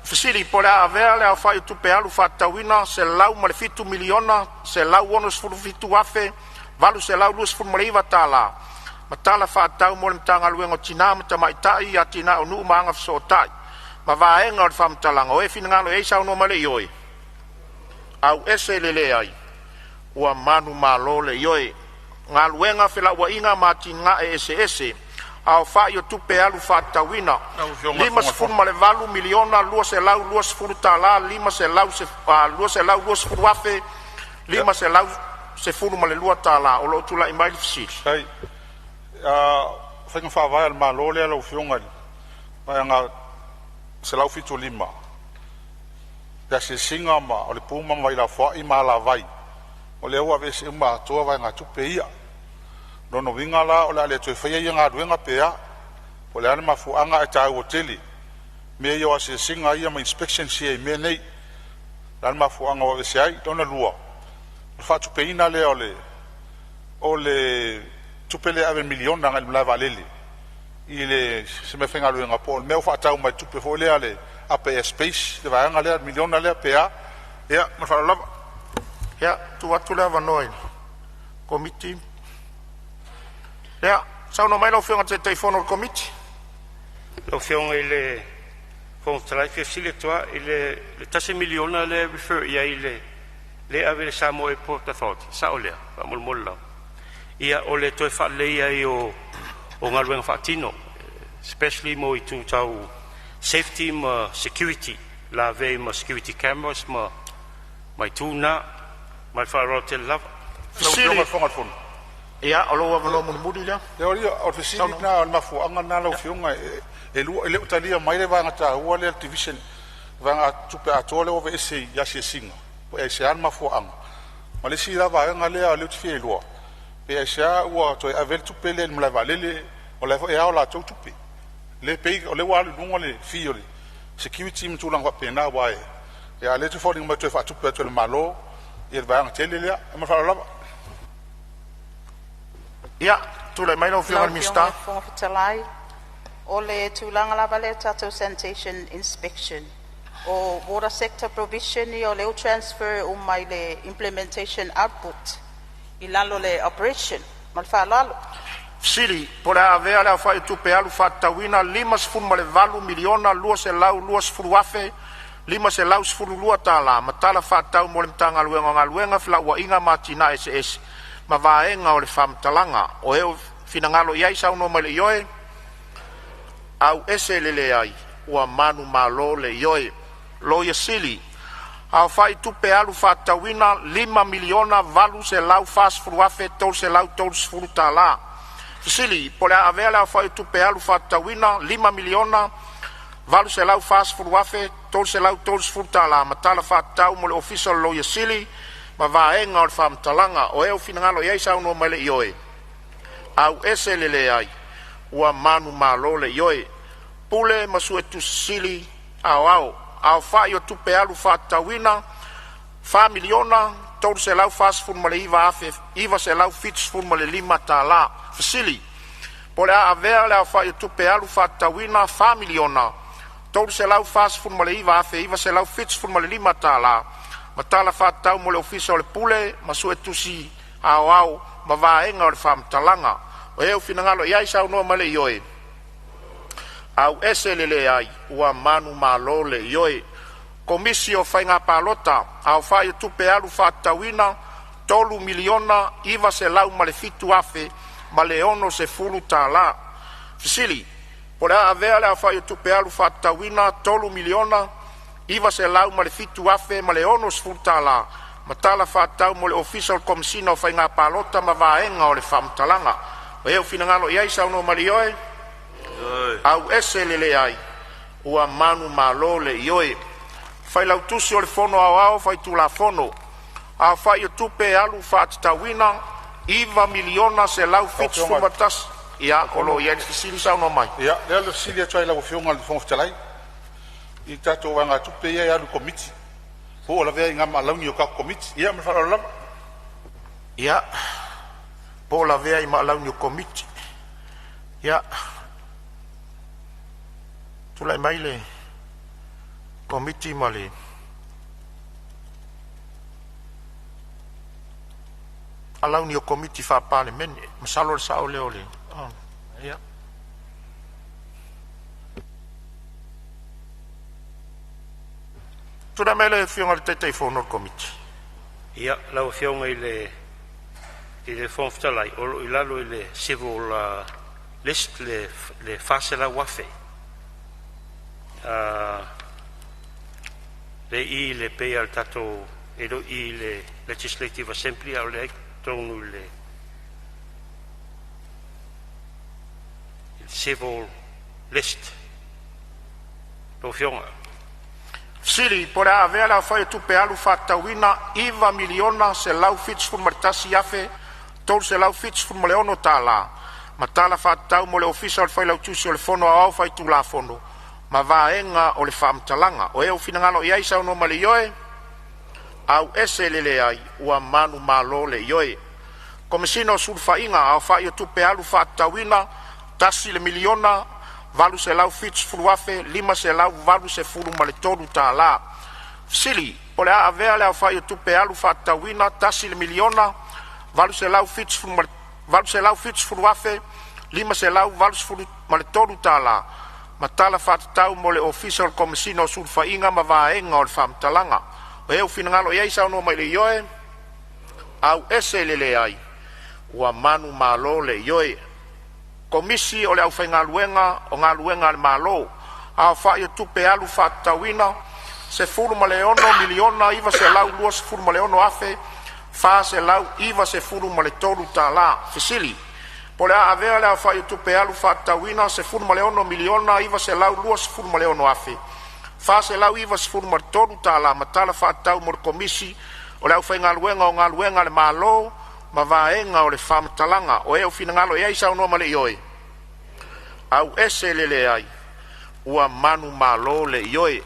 Fesili po o le a avea le aofai o tupe alu faatatauina $107,167,829 tala ma tala faatatau mo le Matagaluega o Tina ma Tamaitai, Atinae o Nuu ma Agafesootai ma Vaega o le Faamatalaga o e finagalo ai saunoa ma le Ioe, auese le leai, ua manumalo le Ioe. Galuega, Felauaiga ma Atinae Eseese, aofai o tupe alu faatatauina Lau Afioga i le Fofoga Fetalai. $58,220 tala 520 afe 512 tala. O lo o tulai mai le fesili. Faafetai. O faiga faavae a le Malo lea lau Afioga i le Vaega 175, i asiasiga ma o le pu ma vailafoai ma alavai, o lea ua aveese uma atoa vaegatupe ia. O lona uiga la o le a le toe faia ia galuega pe a? Po o le a le mafuaaga ae taua tele mea ia o asiasiga ia ma inspections ia i mea nei. O le a le mafuaaga ua aveese ai? Lona lua, o le faatupeina lea o le tupe lea e ave e miliona agai le malae vaalele i le se meafaigaluega po o le mea ua faatau mai le tupe foi lea a le Upper Air Space le vaega lea le miliona lea pe a? Ia ma le faaaloalo lava. Ia, tuu atu le avanoa i le Komiti. Ia, saunoa mai lau Afioga i le Taitaifono o le Komiti. Lau Afioga i le Fofoga Fetalai, e fia fesili atu lava i le $1 miliona lea e refer i ai i le lea e ave i le Samoa Airport Authority, e sao lea? Faamolemole lava. Ia o le toe faaleleia ai o galuega faatino, especially mo itu tau safety ma security, lavea ai ma security cameras ma itu na. Ma le faaaloalo tele lava. Lau Afioga i Fesili. le Fofoga o le Fono. Ia, o lou avanoa mulimuli lea. Ia o le fesili Saunoa. lena, o le mafuaaga lena lau Afioga e lua e le o talia mai le vaega taua lea le division vaega tupe atoa lea ua aveese i asiasiga po o aisea le mafuaaga. Ma le isi la vaega lea lea ou te fia iloa, pe aisea ua toe ave ai le tupe lea i le malae vaalele, o la e foi e ao latou tupe. Le pei o lea ua alu i luga le fee o le security ma tulaga faapena aua e a o lea e tau foliga mai e toe faatupe atu e le Malo ia le vaega tele lea. Ma le faaaloalo lava. Ia, tulai mai lau Afioga Lau i le Afioga i Minisita. le Fofoga Fetalai, o le tulaga lava lea i tatou sanitation inspection, o water sector provision ia o lea ua transfer uma i le implementation output i lalo o le operation. Ma le faaaloalo. Fesili po o le a avea le aofai o tupe alu faatatauina $58,220,512 tala ma tala faatatau mo le Matagaluega o Galuega, Felauaiga ma Atinae Eseese ma Vaega o le Faamatalaga o e finagalo ai saunoa mai le Ioe, auese le leai, ua manumalo le Ioe. Loia Sili, aofai tupe alu faatatauina $5,840,330 tala. Fesili po o le a avea le aofai o tupe alu faatatauina $5,840,330 ma tala faatatau mo le Ofisa o le Loia Sili ma Vaega o le Faamatalaga. O ai ua finagalo i ai saunoa mai le Ioe. Auese le leai, ua manumalo le Ioe. Pule ma Suetusi Sili Aoao, aofai o tupe alu faatatauina $4,349,975. Fesili: Po o le a avea le aofai o tupe alu faatatauina $4,349,975 ma tala faatatau mo le Ofisa o le Pule ma Suetusi Aoao ma Vaega o le Faamatalaga. O ai ou finagalo i ai saunoa mai le Ioe. Auese le leai, ua manumalo le Ioe. Komisi o Faiga Palota, aofai o tupe alu faatatauina $3,907,060. Fesili: Po o le a avea le aofai o tupe alu faatatauina $3,907,060 ma tala faatatau mo le Ofisa o le Komesina o Faiga Palota ma Vaega o le Faamatalaga. O ai ou finagalo i ai saunoa mai le Ioe. Auese le leai, ua manumalo le Ioe. Failautusi o le Fono Aoao Faitulafono, aofai o tupe alu faatatauina $9,171,000. Ia, o lo o i ai le fesili, saunoa mai. Ia, lea o le fesili atu ai lau Afioga i le Fofoga Fetalai i tatou vaegatupe ia e alu i Komiti, po ua lavea ai ma alauni o tatou Komiti. Ia ma le faaaloalo lava. Ia, po o lavea ai ma alauni o Komiti. Ia, tulai mai le Komiti ma le alauni o Komiti Faa-Palemene. Masalo o le sao lea o le ia. Tulai mai le Afioga i le Taitaifono o le Komiti. Ia, lau Afioga i le Fofoga Fetalai, o lo o i lalo i le Civil List le $400,000 lea e i i le pei lava o le tatou, e le o i i le Legislative Assembly a o lea e i totonu i le Civil List lau Afioga. Fesili po o le a avea le aofai o tupe alu faatatauina $9,171,376 ma tala faatatau mo le Ofisa o le Failautusi o le Fono Aoao Faitulafono ma Vaega o le Faamatalaga. O ai ou finagalo i ai saunoa mai le Ioe. Auese le leai, ua manumalo le Ioe. Komesina o Sulufaiga, aofai o tupe alu faatatauina $1,870,583. Fesili Po o le a avea le aofai o tupe alu faatatauina $1,870,583 ma tala faatatau mo le Ofisa o le Komesina o Sulufaiga ma Vaega o le Faamatalaga. O ai ou finagalo i ai saunoa mai le Ioe. Auese le leai, ua manumalo le Ioe. Komisi o le Aufaigaluega o Galuega a le Malo, aofai o tupe alu faatatauina $16,926,493. Fesili: Po o le a avea le aofai o tupe alu faatatauina $16,926,493 ma tala faatatau mo le Komisi o le Aufaigaluega o Galuega a le Malo ma Vaega o le Faamatalaga. O ai ou finagalo i ai saunoa ma le Ioe. Auese le leai, ua manumalo le Ioe.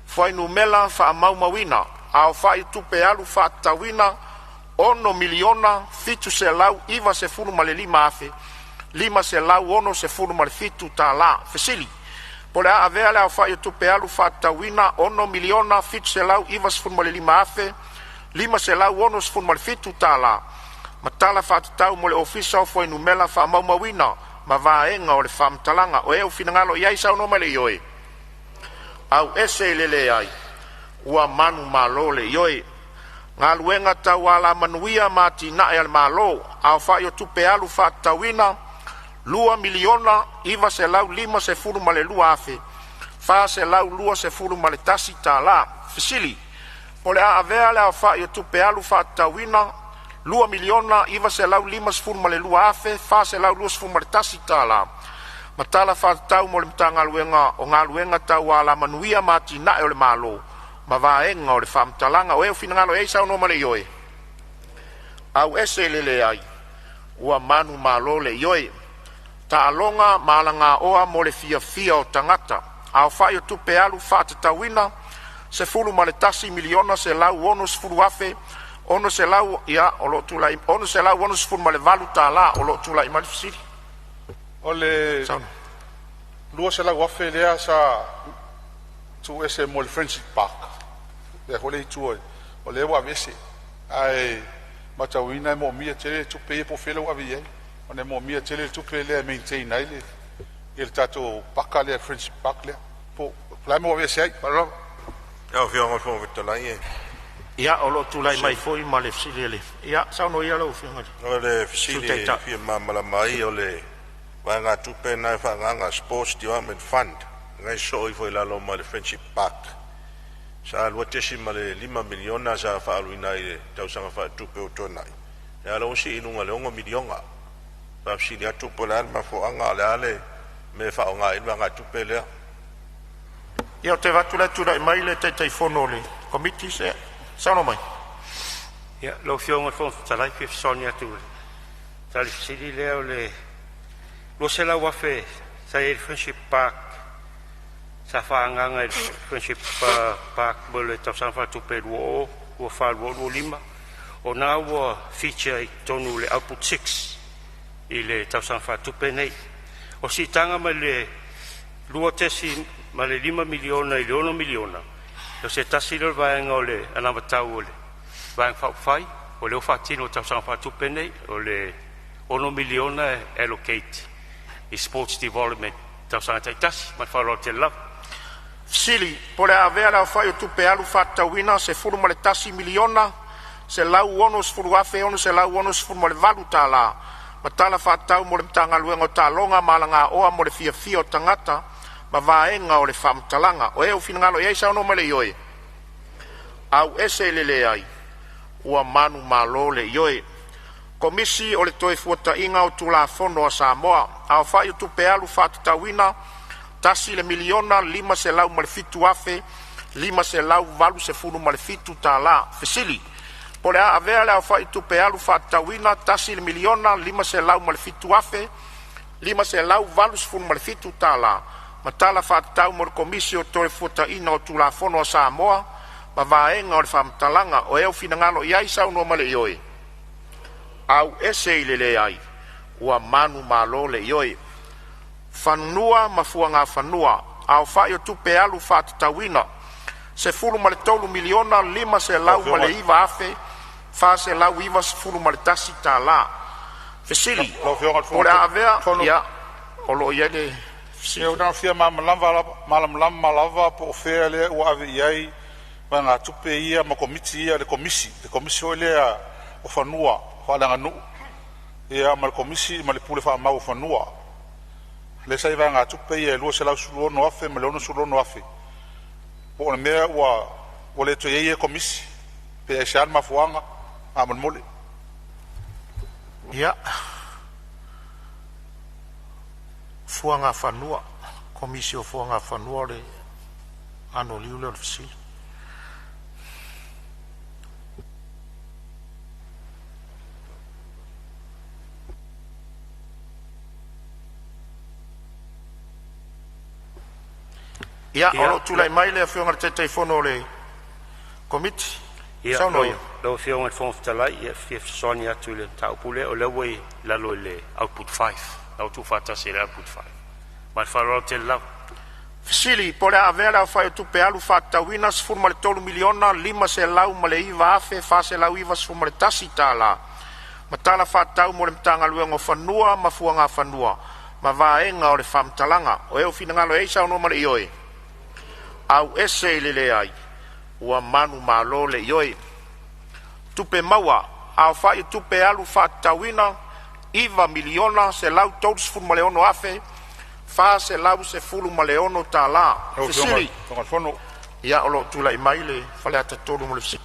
Fuainumera Faamaumauina, aofai o tupe alu faatatauina $6,795,567. Fesili: Po o le a avea le aofai o tupe alu faatatauina $6,795,567 ma tala faatatau mo le Ofisa o Fuainumera Faamaumauina ma Vaega o le Faamatalaga. O ai ou finagalo i ai saunoa mai le Ioe. Auese le leai, ua manumalo le Ioe. Galuega Tau Alamanuia ma Atinae a le Malo, aofai o tupe alu faatatauina $2,952,421. Fesili: Po o le a avea le aofai o tupe alu faatatauina $2,952,421 ma Tala Faatatau mo le Matagaluega o Galuega Tau Alamanuia ma Atinae o le Malo ma Vaega o le Faamatalaga. O e ua finagalo i ai saunoa ma le ioe, auese le leai, ua manumalo le ioe. Taaloga ma Alagaoa mo le Fiafia o Tagata. Aofai o Tupe Alu Faatatauina $11,160,600 ia o loo tulai $668 o loo tulai mai le fesili. O le 200,000 lea sa tuu ese mo le Friendship Park lea foi le i tua o lea ua aveese, ae matauina e moomia tele tupe ia. Po o fea ua ave i ai ona e moomia tele le tupe lea e maintain ai le tatou paka lea, Friendship Park lea. Po o le a le mea ua aveese ai? Ma le faaaloalo. Lau Afioga i le Fofoga Fetalai. Ia, o loo tulai mai foi ma le fesili a le saunoa ia lau Afioga i le O le Sui fesili e Taitai. fia malamalama ai, o le vaegatupe lena e faaagaaga Sports Development Fund na e sosoo ifo i lalo ma le Friendship Park sa $2.5 miliona sa faaaluina ai i le tausaga faaletupe ua tuanai, a o lea ua sii i luga i le $6 miliona. Faafesili atu po o le a le mafuaaga, a o le a le mea e faaaoga ai le vaegatupe lea? Ia, ou te vaai atu o lea e tulai mai le Taitaifono o le Komiti. Saunoa mai. Ia, lau Afioga i le Fofoga Fetalai, e fia fesoasoani atu i le tali fesili lea. O le 200,000 sa i ai i le Friendship Park sa faaagaaga i le Friendship Park mo le tausaga faaletupe 2024/2025, o lena ua feature i totonu o le Output 6 i le tausaga faaletupe lenei. O le siitaga mai le $2.5 miliona i le $6 miliona, o se tasi lea o vaega o le anavatau o le Vaega Faaupufai o lea ua faatino i le tausaga faaletupe lenei. O le $6 miliona e allocate i sports development i tausaga taitasi. Ma le faaaloalo tele lava. Fesili po o le a avea le aofai o tupe alu faatatauina $11,160,668 ma Tala Faatatau mo le Matagaluega o Taaloga ma Alagaoa mo le Fiafia o Tagata ma Vaega o le Faamatalaga. O e ua finagalo i ai saunoa ma le ioe, auese i le leai, ua manumalo le ioe. Komisi o le Toefuataiga o Tulafono a Samoa. Aofai o Tupe Alu Faatatauina $1,507,587. Fesili: Po o le a avea le aofai o tupe alu faatatauina $1,507,587 ma Tala Faatatau mo le Komisi o le Toefuataiga o Tulafono a Samoa ma Vaega o le Faamatalaga. O e ua finagalo i ai saunoa ma le ioe, auese i le leai, ua manumalo le ioe. Fanua ma Fuagafanua, aofai o tupe alu faatatauina Lau $13,509,491. Fesili Lau Afioga i le po o le Fofoga a avea Fetalai, ia o loo i ai le fesili. Ia na ona fia malamalama lava po o fea lea ua ave i ai vaegatupe ia ma Komiti ia, le Komisi foi lea o Fanua Faaleaganuu ia ma le Komisi ma le Pule Faamau o Fanua, lea sa i ai vaegatupe ia e $216,000 ma le $66,000. Po o le mea ua le toe i ai ia Komisi pe aisea le mafuaaga faamolemole. Ia, Fuagafanua, Komisi o Fuagafanua o le anoliu lea o le fesili. Ia, o Ia, loo tulai mai le Afioga i le Taitaifono o le Komiti. ia Saunoa lau, ia. Lau Afioga i le Fofoga Fetalai, ia e fia fesoasoani atu i le mataupu lea, o lea ua i lalo i le Output 5, la ua tuufaatasi e le Output 5. Ma le faaaloalo tele lava. Fesili po o le a avea le aofai o tupe alu faatatauina $13,509,491 ma Tala Faatatau mo le Matagaluega o Fanua ma Fuagafanua ma Vaega o le Faamatalaga. O e ua finagalo i ai saunoa ma le ioe, auese i le leai, ua manumalo le ioe. Tupe Maua aofai o tupe alu faatatauina $9,136,416. Lau Afioga i le Fesili. Fofoga Fetalai. Ia o loo tulai mai le Faleata 3 mo le fesili.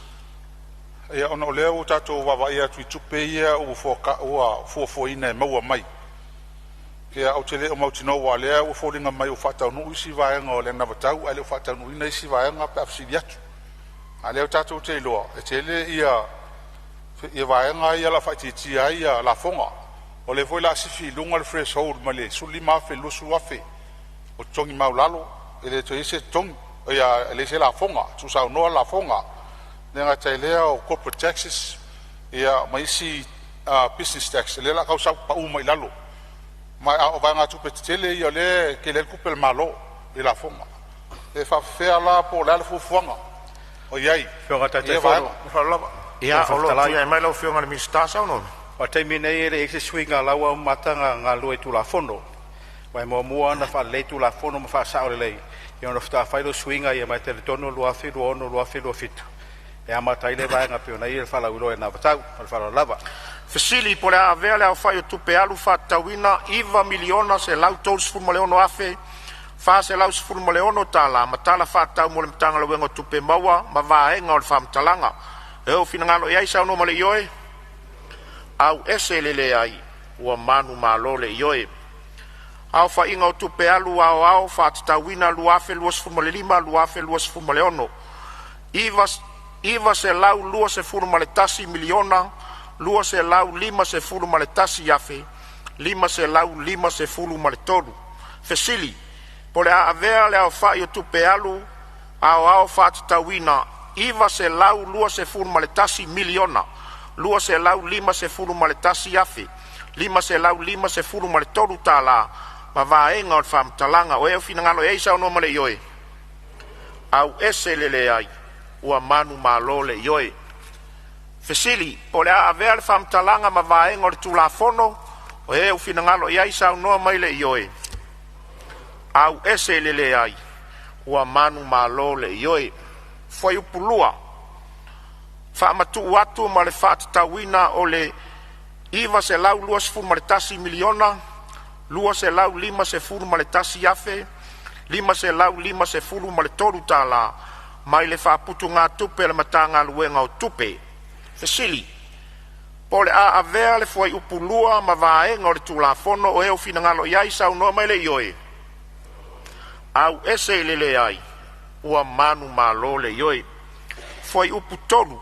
Ia, ona o lea ua tatou vaavaai atu i tupe ia ua fuafuaina e maua mai. Ia, ou te le o mautinoa aua o lea ua foliga mai ua faataunuu isi vaega o le anavatau ae le o faataunuuina isi vaega pe a fesili atu. A o lea tatou te iloa e tele ia vaega ia o le a faaitiitia ai lafoga. O lea foi o le a sifi i luga le threshold mai le $15,000 i le $20,000 o totogi maualalo e le toe i ai se totogi, e leai se lafoga, tuusaunoa le lafoga. E le gata i lea o corporate taxes ma isi business tax lea o le a tau sau pau mai lalo. Ma o vaegatupe tetele ia o lea e tele ai tupe a le Malo i lafoga. E faapefea la po o le a le fuafuaga o i ai i ia vaega? Ma le faaaloalo lava. Ia, o lo o tulai mai lau Afioga i le Minisita. Saunoa. O le taimi nei e leai se suiga o la ua amata ona galulue i Tulafono. Aua e muamua ona faalelei Tulafono ma faasao lelei ia ona faatoa fai lea o suiga ia, ma e talitonu o le 2026, 2027 e amata ai lea vaega pei ona i ai le faalauiloa i anavatau. Ma le faaaloalo lava. Fesili po o le a avea le aofai o tupe alu faatatauina $9,136,416 ma tala faatatau mo le Matagaluega o Tupe Maua ma vaega o le faamatalaga. O le finagalo i ai saunoa ma le ioe, auese le leai ua manumalo le ioe. Aofaiga o Tupe Alu Aoao Faatatauina 2025/2026: $921,251,553. Fesili Po o le a avea le aofai o tupe alu aoao faatatauina $921,251,553 ma vaega o le faamatalaga. O finagalo i ai saunoa ma le ioe. Auese le leai ua manumalo le ioe. Fesili Po o le a avea le faamatalaga ma vaega o le Tulafono o e ua finagalo i ai saunoa mai le ioe. Auese le leai ua manumalo le ioe. Fuaiupu 2: Faamatuu atu ma le faatatauina o le $921,251,553 mai le Faaputugatupe a le Matagaluega o Tupe. Fesili Po o le a avea le Fuaiupu 2 ma vaega o le Tulafono. O e finagalo i ai saunoa mai le ioe. Auese le leai ua manumalo le ioe. Fuaiupu 3: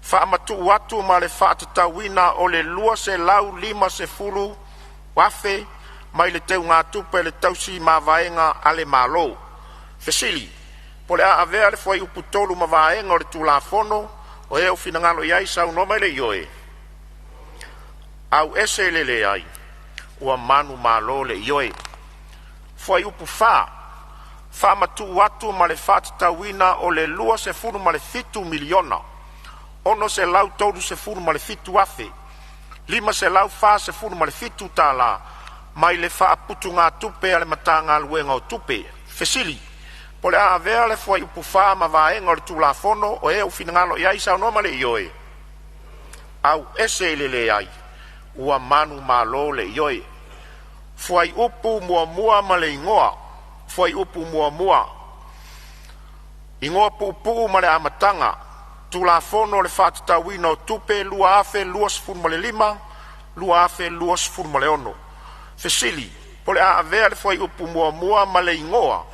Faamatuu atu ma le faatatauina o le $250,000 mai le Teugatupe a le Tausi Mavaega a le Malo. Fesili Po o le a avea le Fuaiupu 3 ma vaega o le Tulafono. O e finagalo i ai saunoa mai le ioe. Auese le leai ua manumalo le ioe. Fuaiupu 4: Faamatuu atu ma le faatatauina o le $27,637,543 tala mai le Faaputugatupe a le Matagaluega o Tupe. Fesili Po o le a avea le Fuaiupu 4 ma vaega o le Tulafono. O e finagalo i ai saunoa ma le ioe. Auese le leai ua manumalo le ioe. Fuaiupu 1 ma le Igoa: Fuaiupu 1 Igoa Puupuu ma le Amataga, Tulafono o le Faatatauina o Tupe 2025/2026. Fesili Po o le a avea le Fuaiupu 1 ma le Igoa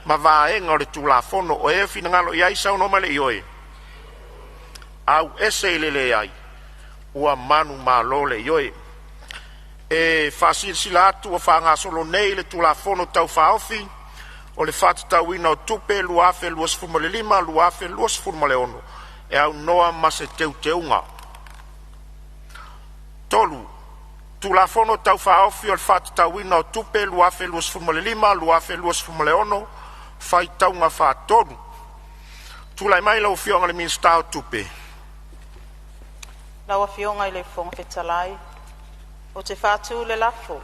ma vaega o le Tulafono. O e finagalo i ai saunoa mai le ioe. Auese le leai ua manumalo le ioe. E faasilasila atu ua faagasolo nei le Tulafono Tau Faaofi o le Faatatauina o Tupe 2025/2026 e aunoa ma se teuteuga. 3. Tulafono Tau Faaofi o le Faatatauina o Tupe 2025/2026 Faitauga Faatolu. Tulai mai lau Afioga i le Minisita o Tupe. Lau Afioga i le Fofoga Fetalai, ou te faatu le lafo,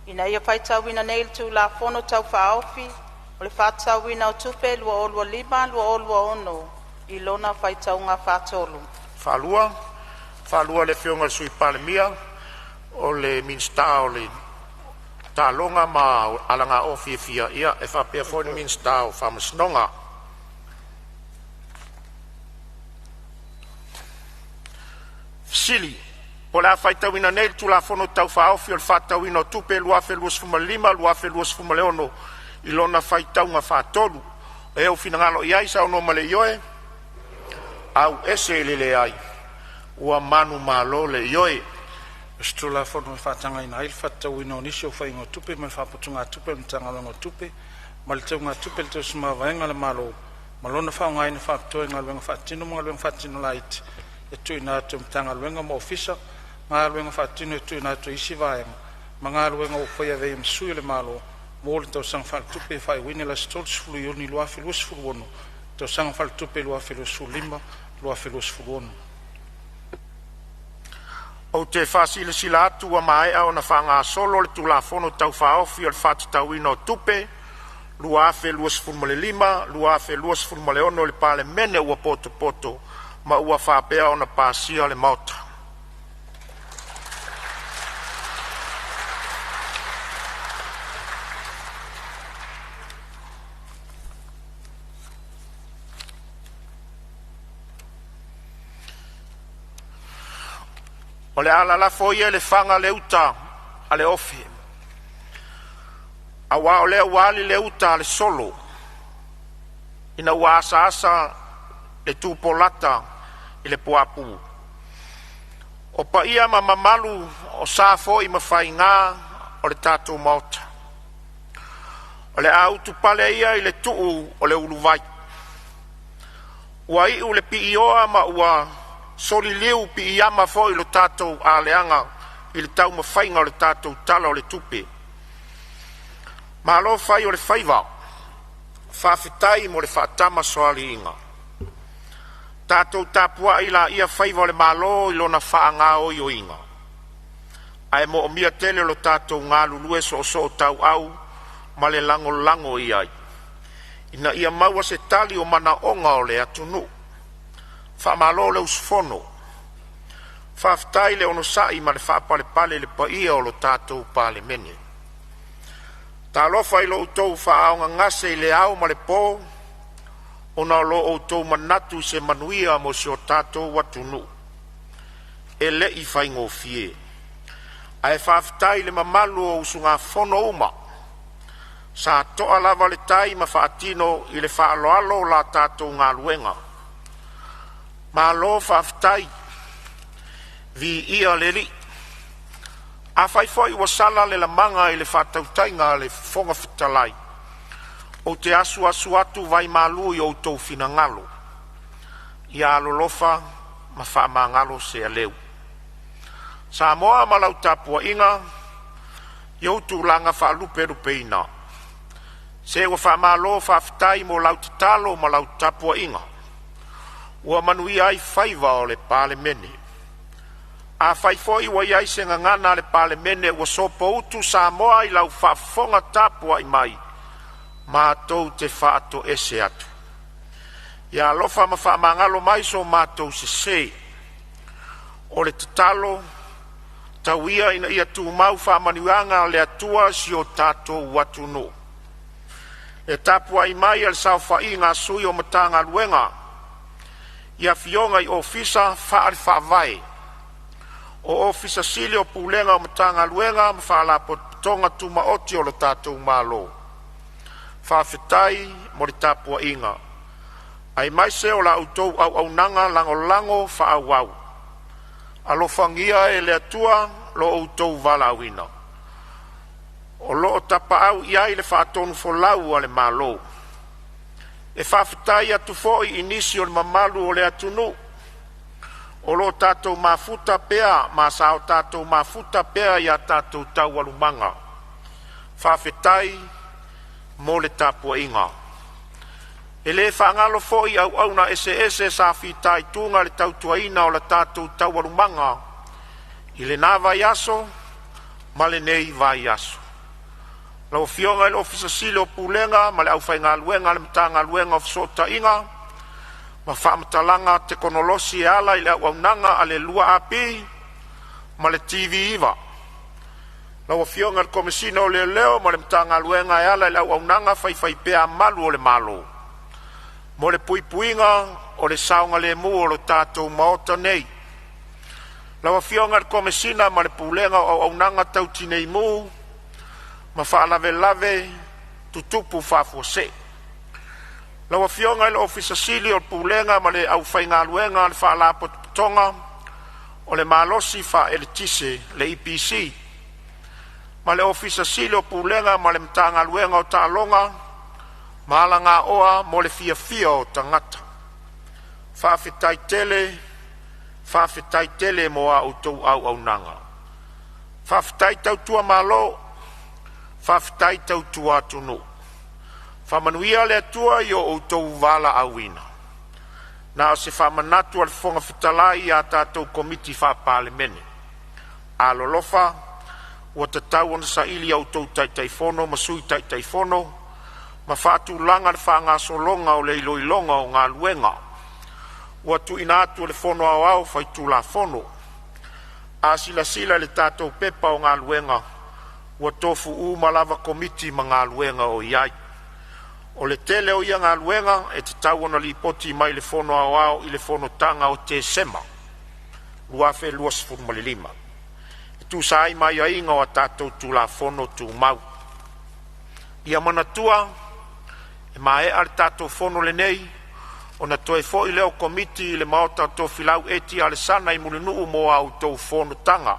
Ina ia faitauina nei le Tulafono Tau Faaofi o le Faatatauina o Tupe 2025/2026 i lona faitauga faatolu. Faalua, le Afioga i le Sui Palemia o le Minisita o Taaloga ma Alagaoa Fiafia e faapea foi le Minisita o Faamasinoga. Fesili: Po o le a faitauina nei le Tulafono Tau Faaofi o le Faatatauina o Tupe 2025/2026 i lona faitauga faatolu. O le finagalo saunoa ma le ioe, auese le leai, ua manumalo le Ioe. O se Tulafono e faatagaina ai le faatatauina o nisi o faiga o tupe mai le faaputugatupe a le Matagaluega o Tupe ma le teugatupe o le tausi mavaega a le Malo ma lona faaaogaina faapitoa i galuega faatino ma galuega faatino laiti e tuuina atu e Matagaluega ma Ofisa, galuega faatino e tuuina atu e isi vaega ma galuega ua faia e avea ai ma sui o le Malo mo le tausaga faaletupe e faaiuina i le aso 30 Iuni 2026, tausaga faaletupe 2025/2026. Ou te faasilasila atu ua maea ona faagasolo le Tulafono Tau Faaofi o le Faatatauina o Tupe 2025/2026 i le Palemene ua potopoto ma ua faapea ona pasia e le Maota. O le a lalafo ia i le faga le uta a le ofi, aua o lea ua ali le uta a le solo ina ua asaasa le tupolata i le puapū. O paia ma mamalu o sa foi ma faiga o le tatou Maota, o le a utupale ia i le tuu o le uluvai. Ua iu le piioa ma ua soliliu piiama foi lo tatou aleaga i le taumafaiga o le tatou Tala o le Tupe. Malo fai o le faiva, faafetai mo le faatamasoaliiga. Tatou tapuai laia faiva o le Malo i lona faagaoioiga, ae moomia tele lo tatou galulue soosootauau ma le lagolago i ai, ina ia maua se tali o manaoga o le atunuu. Faamalo le usufono, faafetai le onosai ma le faapalepale i le paia o le tatou Palemene. Talofa i lo outou faaaaogagase i le ao ma le po ona o lo outou manatu i se manuia mo si o tatou atunuu, e le i faigofie. Ae faafetai i le mamalu o usugafono uma sa toa lava le tai ma faatino i le faaaloalo la tatou galuega. Malo faafetai, viia le Alii. Afai foi ua sala se lamaga i le faatautaiga a le Fofoga Fetalai, ou te asuasu atu vaimalu i o outou finagalo, ia alolofa ma faamagalo se aleu. Samoa ma lau tapuaiga, i ou tulaga faalupelupeina, se ua faamalo faafetai mo lau tatalo ma lau tapuaiga ua manuia ai faiva o le Palemene. Afai foi ua i ai se gagana a le Palemene ua sopoutu Samoa i lau faafofoga tapuai mai, matou te faatoese atu, ia alofa ma faamagalo mai so matou sese. O le tatalo, tau ia ina ia tumau faamanuiaga a le Atua i si o tatou atunuu. Le tapuai mai a le saofaiga a sui o Matagaluega i afioga i Ofisa Faale-Faavae, o Ofisa Sili o Pulega o Matagaluega ma Faalapotopotoga Tumaoti a le tatou Malo, faafetai mo le tapuaiga aemaise o la outou auaunaga lagolago faaauau. Alofagia e le Atua lo outou valaauina o lo o tapaau i ai le faatonufolau a le Malo. E faafetai atu foi i nisi o le mamalu o le atunuu o lo o tatou mafuta pea ma sa o tatou mafuta pea i a tatou taualumaga. Faafetai mo le tapuaiga. E le faagalo foi auauna eseese sa fitaituga i le tautuaina o la tatou taualumaga i lena vaiaso ma lenei vaiaso. Lau Afioga i le Ofisa Sili o Pulega ma le aufaigaluega a le Matagaluega o Fesootaiga ma Faamatalaga Tekonolosi e ala i le auaunaga a le 2AP ma le TV9, lau Afioga i le Komesina o Leoleo ma le Matagaluega e ala i le auaunaga faifaipea a malu o le Malo mo le puipuiga o le saogalemu o le tatou Maota nei. Lau Afioga i le Komesina ma le Pulega o Auaunaga Tau Tinei Mu ma Faalavelave Tutupu Faafuasei. Lau Afioga i le Ofisa Sili o Pulega ma le aufaigaluega a le Faalapotopotoga o le Malosi Faaeletise (EPC) ma le Ofisa Sili o Pulega ma le Matagaluega o Taaloga ma Alagaoa mo le Fiafia o Tagata. Faafetai tele faafetai tele mo a outou auaunaga. Faafetai tautua malo, faafetai tautua atunuu. Faamanuia le Atua i lo outou valaauina. Na o se faamanatu a le Fofoga Fetalai i a tatou Komiti Faa-Palemene. Alolofa ua tatau ona saili e outou Taitaifono ma Sui Taitaifono ma faatulaga le faagasologa o le iloiloga o Galuega ua tuuina atu e le Fono Aoao Faitulafono. A silasila i le tatou Pepa o Galuega, ua tofu uma lava Komiti ma galuega o i ai. O le tele o ia galuega e tatau ona lipoti mai i le Fono Aoao i le fonotaga o Tesema 2025 e tusa ai ma aiaiga o tatou Tulafono Tumau. Ia manatua, e maea le tatou fono lenei, ona toe foi lea o Komiti i le maota o Tofilau Eti Alesana i Mulinuu mo a outou fonotaga.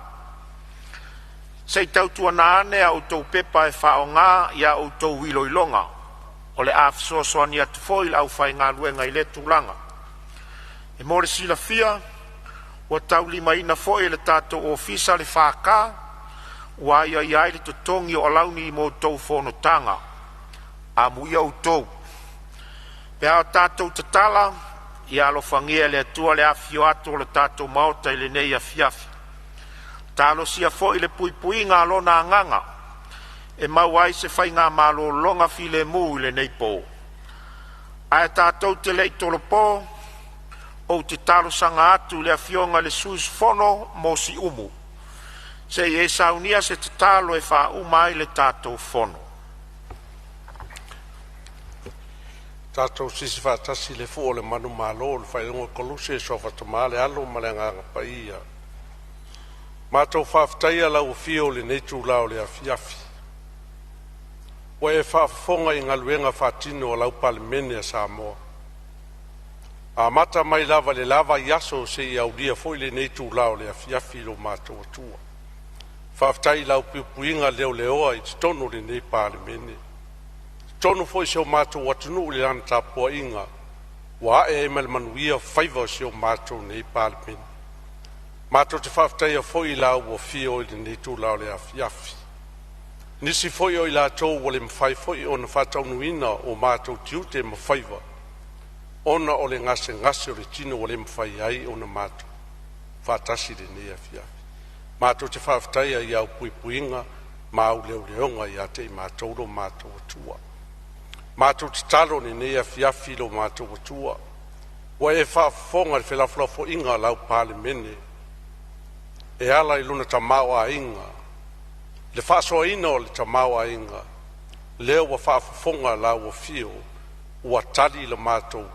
Se i tautuana ane a outou pepa e faaaoga i a outou iloiloga. O le a fesoasoani atu foi le aufaigaluega i lea tulaga. E mo le silafia, ua taulimaina foi e le tatou Ofisa le FK ua aiaia ai le totogi o alauni mo a outou fonotaga. Amuia outou. Pe a tatou tatala, ia alofagia e le Atua le afifio atu o le tatou Maota i lenei afiafi. Talosia foi le puipuiga a Lona Agaga e maua ai se faigamalologa filemu i lenei po. Ae tatou te le i tolopo, ou te talosaga atu i le Afioga i le sui usufono mo Siumu, se i e saunia se tatalo e faauma ai le tatou fono. Tatou sisi faatasi i le fua o le manumalo i le faaiuga o Koluse, Suafa Tama le Alo ma le Agaga Paia. Matou faafetaia lau afio i lenei itula o le afiafi, ua e faafofoga i galuega faatino a lau Palemene a Samoa, amata mai lava i le la vaiaso seia aulia foi lenei itula o le afiafi i lo matou Atua. Faafetai i lau puipuiga leleoa i totonu o lenei Palemene, totonu foi o si o matou atunuu i lana tapuaiga ua ae ai ma le manuia faiva o si o matou nei Palemene. Matou te faafetaia foi i lau afio i lenei itula o le afiafi nisi foi o i latou ua le mafai foi ona faataunuuina o matou tiute ma faiva ona o le gasegase o le tino ua le mafai ai ona matou faatasi i lenei afiafi. Matou te faafetaia i au puipuiga ma au leoleoga ia te i matou lo matou Atua. Matou tatalo i lenei afiafi i lo matou Atua, ua e faafofoga i le felafolafoaiga a lau Palemene e ala i lona tamaoaiga, le faasoaina o le tamaoaiga, lea ua faafofoga lau afio ua tali la matou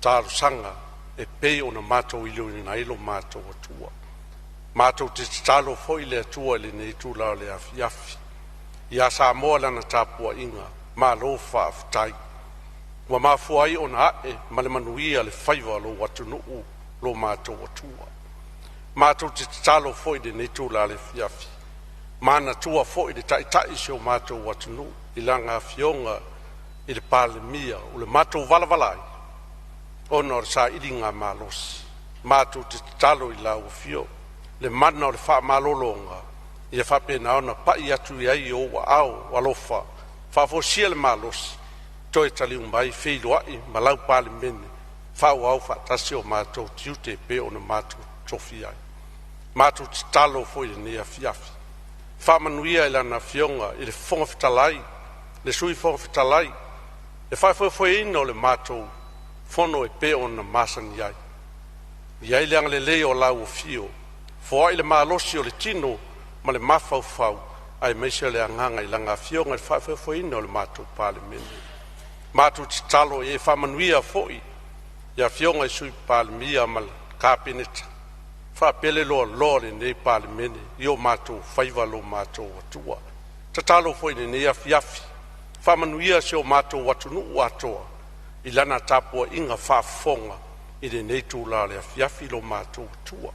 talosaga e pei ona matou iloiloina ai lo matou Atua. Matou te tatalo foi le Atua i lenei itula o le afiafi ia Samoa i lana tapuaiga, malo faafetai. Ua mafua ai ona ae ma le manuia le faiva o lou atunuu lo matou Atua. Matou te tatalo foi i lenei itula o le afiafi, manatua foi le Taitai o si o matou atunuu i lana afioga i le Palemia ua matou valavala ai ona o le sailigamalosi. Matou te tatalo i lau afio le mana o le faamalologa ia faapena ona pai atu i ai i ou aao alofa, faafoisia le malosi toe taliu mai feiloai ma lau Palemene, faaauau faatasi o matou tiute e pei ona matou tofia ai. Matou tatalo foi i lenei afiafi, faamanuia i lana Afioga i le Fofoga Fetalai, le Sui Fofoga Fetalai, le faafoefoeina o le matou fono e pei ona masani ai. I ai le agalelei o lau afio, foai le malosi o le tino ma le mafaufau aemaise o le agaga i lana afioga i le faafoefoeina o le matou Palemene. Matou te tatalo ia e faamanuia foi i afioga i Sui Palemia ma le Kapeneta, Faapea le loaloa o lenei Palemene i o matou faiva lo matou Atua. Tatalo foi i lenei afiafi, faamanuia si o matou atunuu atoa i lana tapuaiga faafofoga i lenei itula o le afiafi lo matou Atua.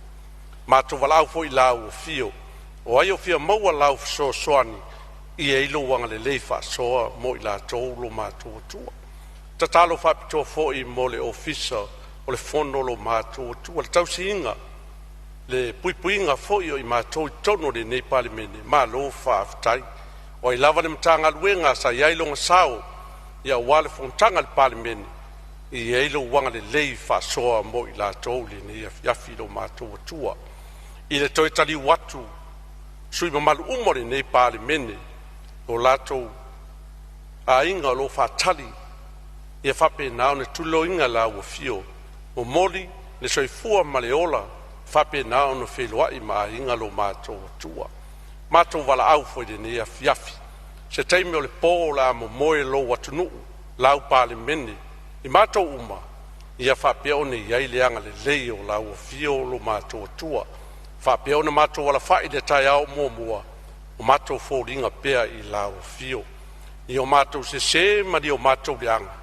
Matou valaau foi i lau afio, o ai o fia maua lau fesoasoani, ia i ai lou agalelei faasoa mo i latou lo matou Atua. Tatalo faapitoa foi mo le Ofisa o le Fono lo matou Atua, le tausiga, le puipuiga foi o i matou i totonu o lenei Palemene, malo faafetai. O ai lava le Matagaluega sa i ai lona sao aua le fonotaga a le Palemene, ia i ai lou agalelei faasoa mo i latou i lenei afiafi lo matou Atua. I le toe taliu atu o sui usufono mamalu uma o lenei Palemene i o latou aiga o lo o faatali, ia faapena ona tuliloaina i lau afio, momoli le soifua ma le ola faapena ona feiloai ma aiga lo matou Atua. Matou valaau foi i lenei afiafi, se taimi o le po o le a momoe lou atunuu, lau Palemene i matou uma, ia faapea ona i ai le agalelei o lau afio lo matou Atua, faapea ona matou alafai i le taeao muamua, o matou foliga pea i lau afio. I o matou sese ma ni o matou leaga,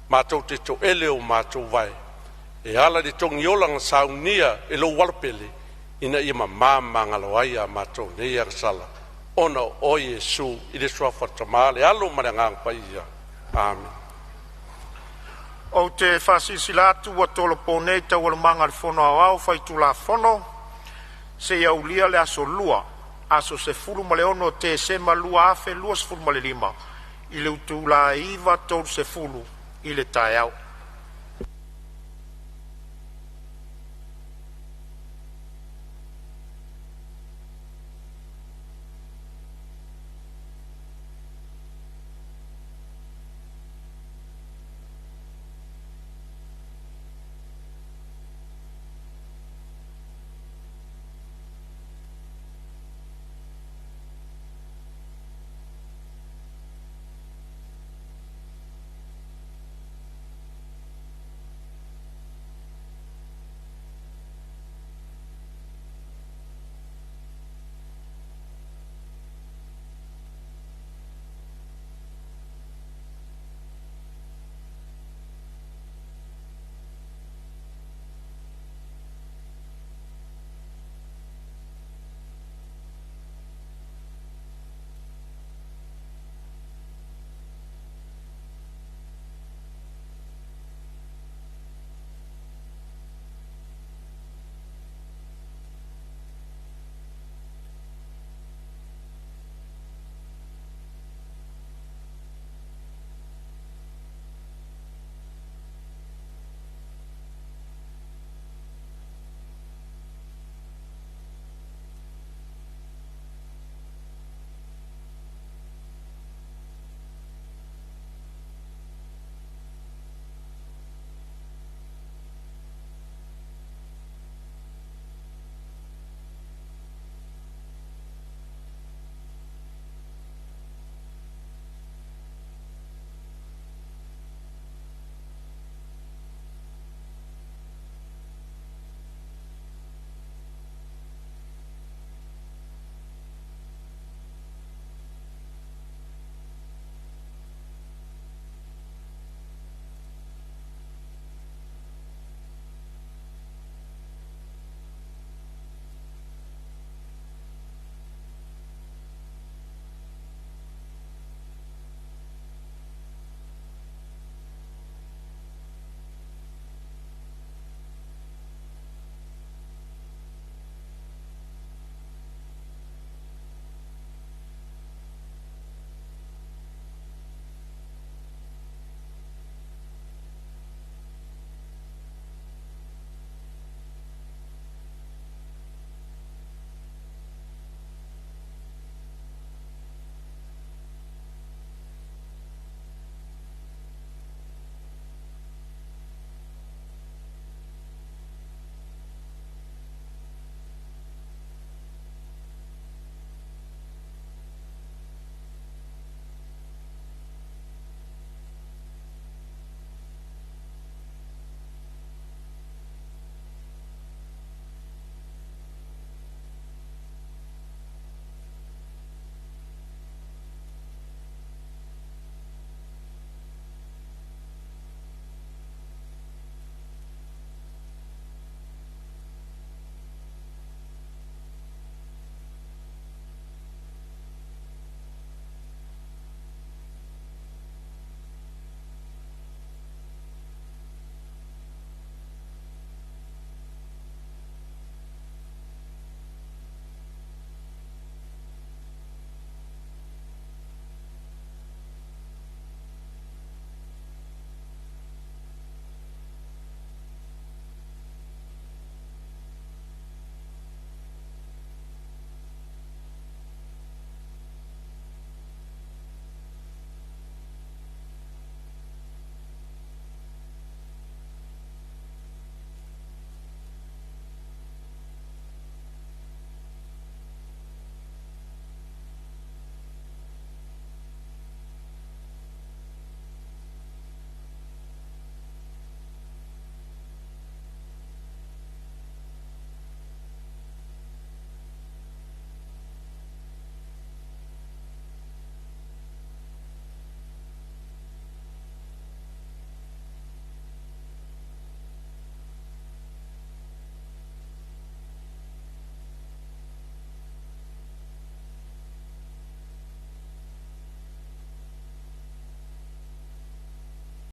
matou te toele o matou vae e ala i le togiola na saunia e lou Alopele, ina ia mama magalo ai a matou nei agasala, ona o oe Iesu, i le suafa o le Tama le Alo ma le Agaga Paia. Amene. Ou te faasilasila atu ua tolopo nei Taualumaga a le Fono Aoao Faitulafono seia aulia le aso Lua, aso 16 Tesema 2025, i le itula e 9:30 i le taeao.